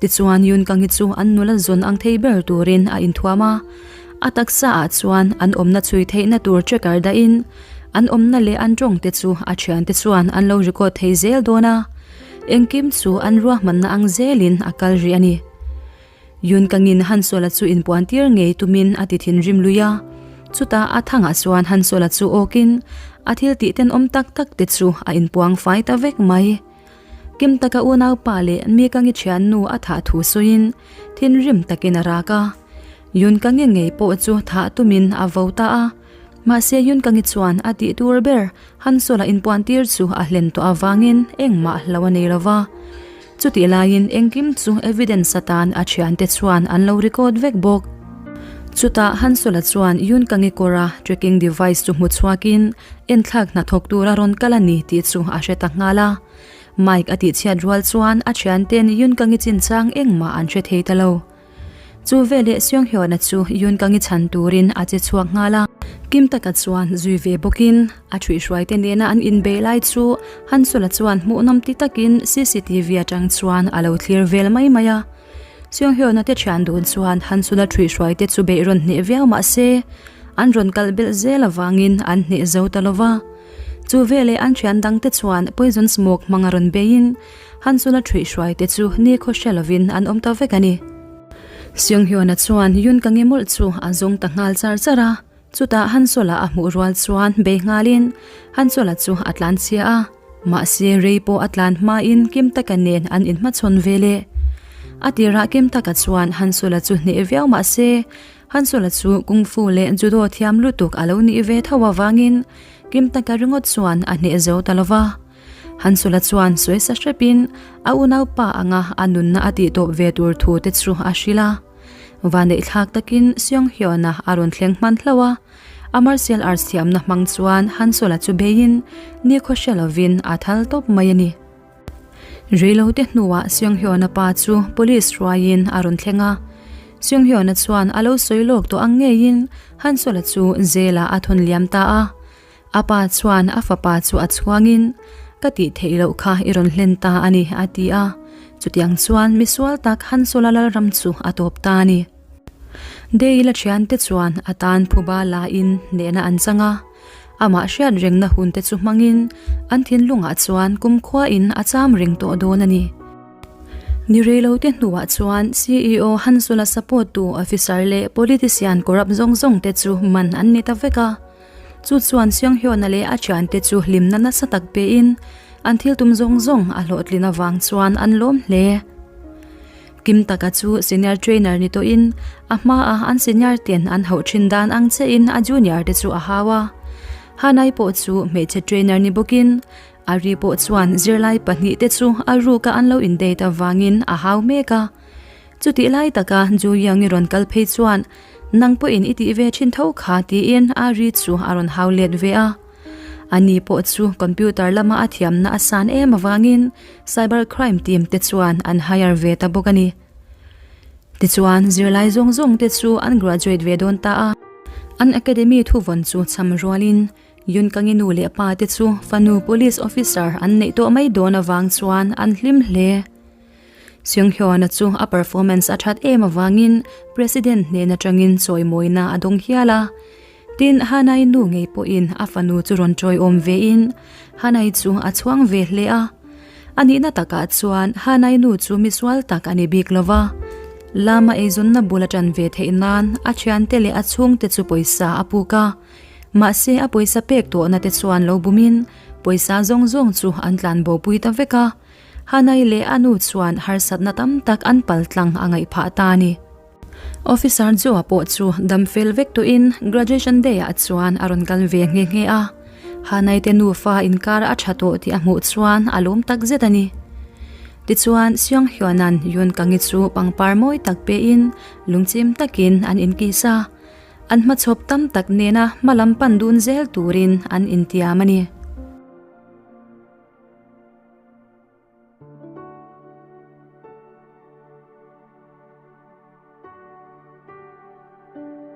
Tichuan Yunkangi chu an nula zawn ang thei ber turin a inthuam a, a taksa ah chuan an awmna chhui theihna tur tracker dahin an awmna leh an tawng te chu a thiante chuan an lo record thei zel dawn a, engkim chu an ruahmanna ang zelin a kal rih a ni. Yun Kangin Hansola chu inpuan tir ngei tumin a ti thinrim lui a. Chutah a thangah chuan Hansola chu awkin a thil tih tenawm tak tak te chu a inpuang fai ta vek mai. Kim taka unaupa leh mi Kangi thiannu a thah thu sawiin thinrim takin a rak a. Yun Kangi ngei pawh chu thah tumin a vo ta a. Mahse Yun Kangi chuan a tih tur ber Hansola inpuan tir chu a hlen tawh avangin engmah hlo a nei lova. Chutih laiin engkim chu evidence atan a thiante chuan an lo record vek bawk. Chutah Hansola chuan Yoon Kangi kawra tracking device chu hmu chhuakin enthlak hnathawk tura rawn kal a ni tih chu a hre ta nghal a. Mic a tihchhiat rual chuan a thianten Yoon Kangi chinchang engmah an hre thei ta lo. Chu veleh Seunghyun-a chu Yoon Kang-i chhan turin a che chhuak nghal a. Kim taka chuan zui ve bawkin a ṭhuihhruaite nena an inbei lai chu Hansol-a chuan hmuhnawm ti takin cctv atang chuan a lo thlir vel mai mai a. Seunghyun-a te ṭhian dun chuan Hansol-a ṭhuihhruaite chu beih rawn hneh viau mah se an rawn kal belh zel avangin an hneh zo ta lo va. Chu veleh an thian dangte chuan poison smoke hmanga rawn beiin Hansula ṭhuihhruai te chu nikhaw hre lovin an awm ta vek a ni. Seunghyun-a chuan Yoon Kang-i mawlh chu a zawng ta nghal char char a, chutah Hansula a hmuh rual chuan bei nghalin Hansula chu a tlan chhia a, mahse rei pawh a tlan hmain Kim Taka nen an inhmachhawn ve leh. A tirah Kim Taka chuan Hansula chu hneh viau mahse Hansula chu Kung Fu leh Judo thiam lutuk a lo nih ve tho avangin Kim Taka ringawt chuan a hneh zo ta lo va. Hansula chuan sawi sa hrepin a unaupa anga a nunna a tihtawp ve tur thu te chu a hrilh a. Vaneihthlak takin Seung Hyun-a a rawn thleng hman hlauh a, a martial arts thiamna hmang chuan Hansula chu beiin nikhaw hre lovin a thal tawp mai a ni. Reilote hnuah Seung Hyun-a pa chu police hruaiin a rawn thleng a. Seung Hyun-a chuan a lo sawi lawk tawh ang ngeiin Hansula chu jail-ah a thawn liam ta a. A pa chuan a fapa chu a chhuangin, Ka tih theih loh kha i rawn hlen ta a ni, a ti a. Chutiang chuan misual tak Hansula Lalram chu a tawp ta a ni. Deila thiante chuan a tan phuba lain hnehna an chang a. Amah hriat rengna hunte chu hmangin an thinlungah chuan kumkhuain a cham reng tawh dawn a ni. Ni reilote hnuah chuan CEO Hansula support tu officer leh politician corrupt zawng zawngte chu man an ni ta vek a. Chu chuan Seunghyun-a leh a thiante chu hlimna nasa tak pein an thil tum zawng zawng a hlawhtlin avang chuan an lawm hle. Kim taka chu senior trainer ni tawhin a hmaa an senior ten an hauh thin dan ang chiahin a junior te chu a hau a. Hanai pawh chu hmeichhe trainer ni bawkin Ari pawh chuan zirlai pahnihte chu a ruka an lo in date avangin a hau mek a. Chutih lai taka Ju Young-i rawn kal phei chuan Nang pawhin i tih ve thin tho kha tiin Ari chu a rawn hau let ve a. Ani pawh chu computer lama a thiamna a san em avangin cyber crime team te chuan an hire ve ta bawk a ni. Tichuan zirlai zawng zawng te chu an graduate ve dawn ta a. An academy thuvawn chu cham rualin Yun Kangi nu leh pa te chu fanu police officer an neih tawh mai dawn avang chuan an hlim hle. Seung Hyun-a chu a performance a that em avangin President hnen atangin chawimawina a dawng hial a. Tin, Hanai nu ngei pawhin a fanu chu rawn tawiawm vein Hanai chu a chhuang ve hle a. A nihna takah chuan Hanai nu chu misual tak a ni bik lo va. Lama eizawnna bul a tan ve theih nan a thiante leh a chhungte chu pawisa a puk a. Mahse a pawisa pek tawhna te chuan lo bumin pawisa zawng zawng chu an tlanbopui ta vek a. Hanai leh a nu chuan harsatna tam tak an pal tlang a ngaih phah ta a ni. Officer Joe-a pawh chu dam fel vek tuin graduation day-ah chuan a rawn kal ve nghe nghe a. Hanai te nufa inkar a tha tawh tih a hmuh chuan a lawm tak zet a ni. Tichuan, Seung Hyun-a'n Yoon Kang-i chu pangpar mawi tak pein lungchim takin an inkis a. An hmachhawp tam tak nena hma lam pan dun zel turin an intiam a ni.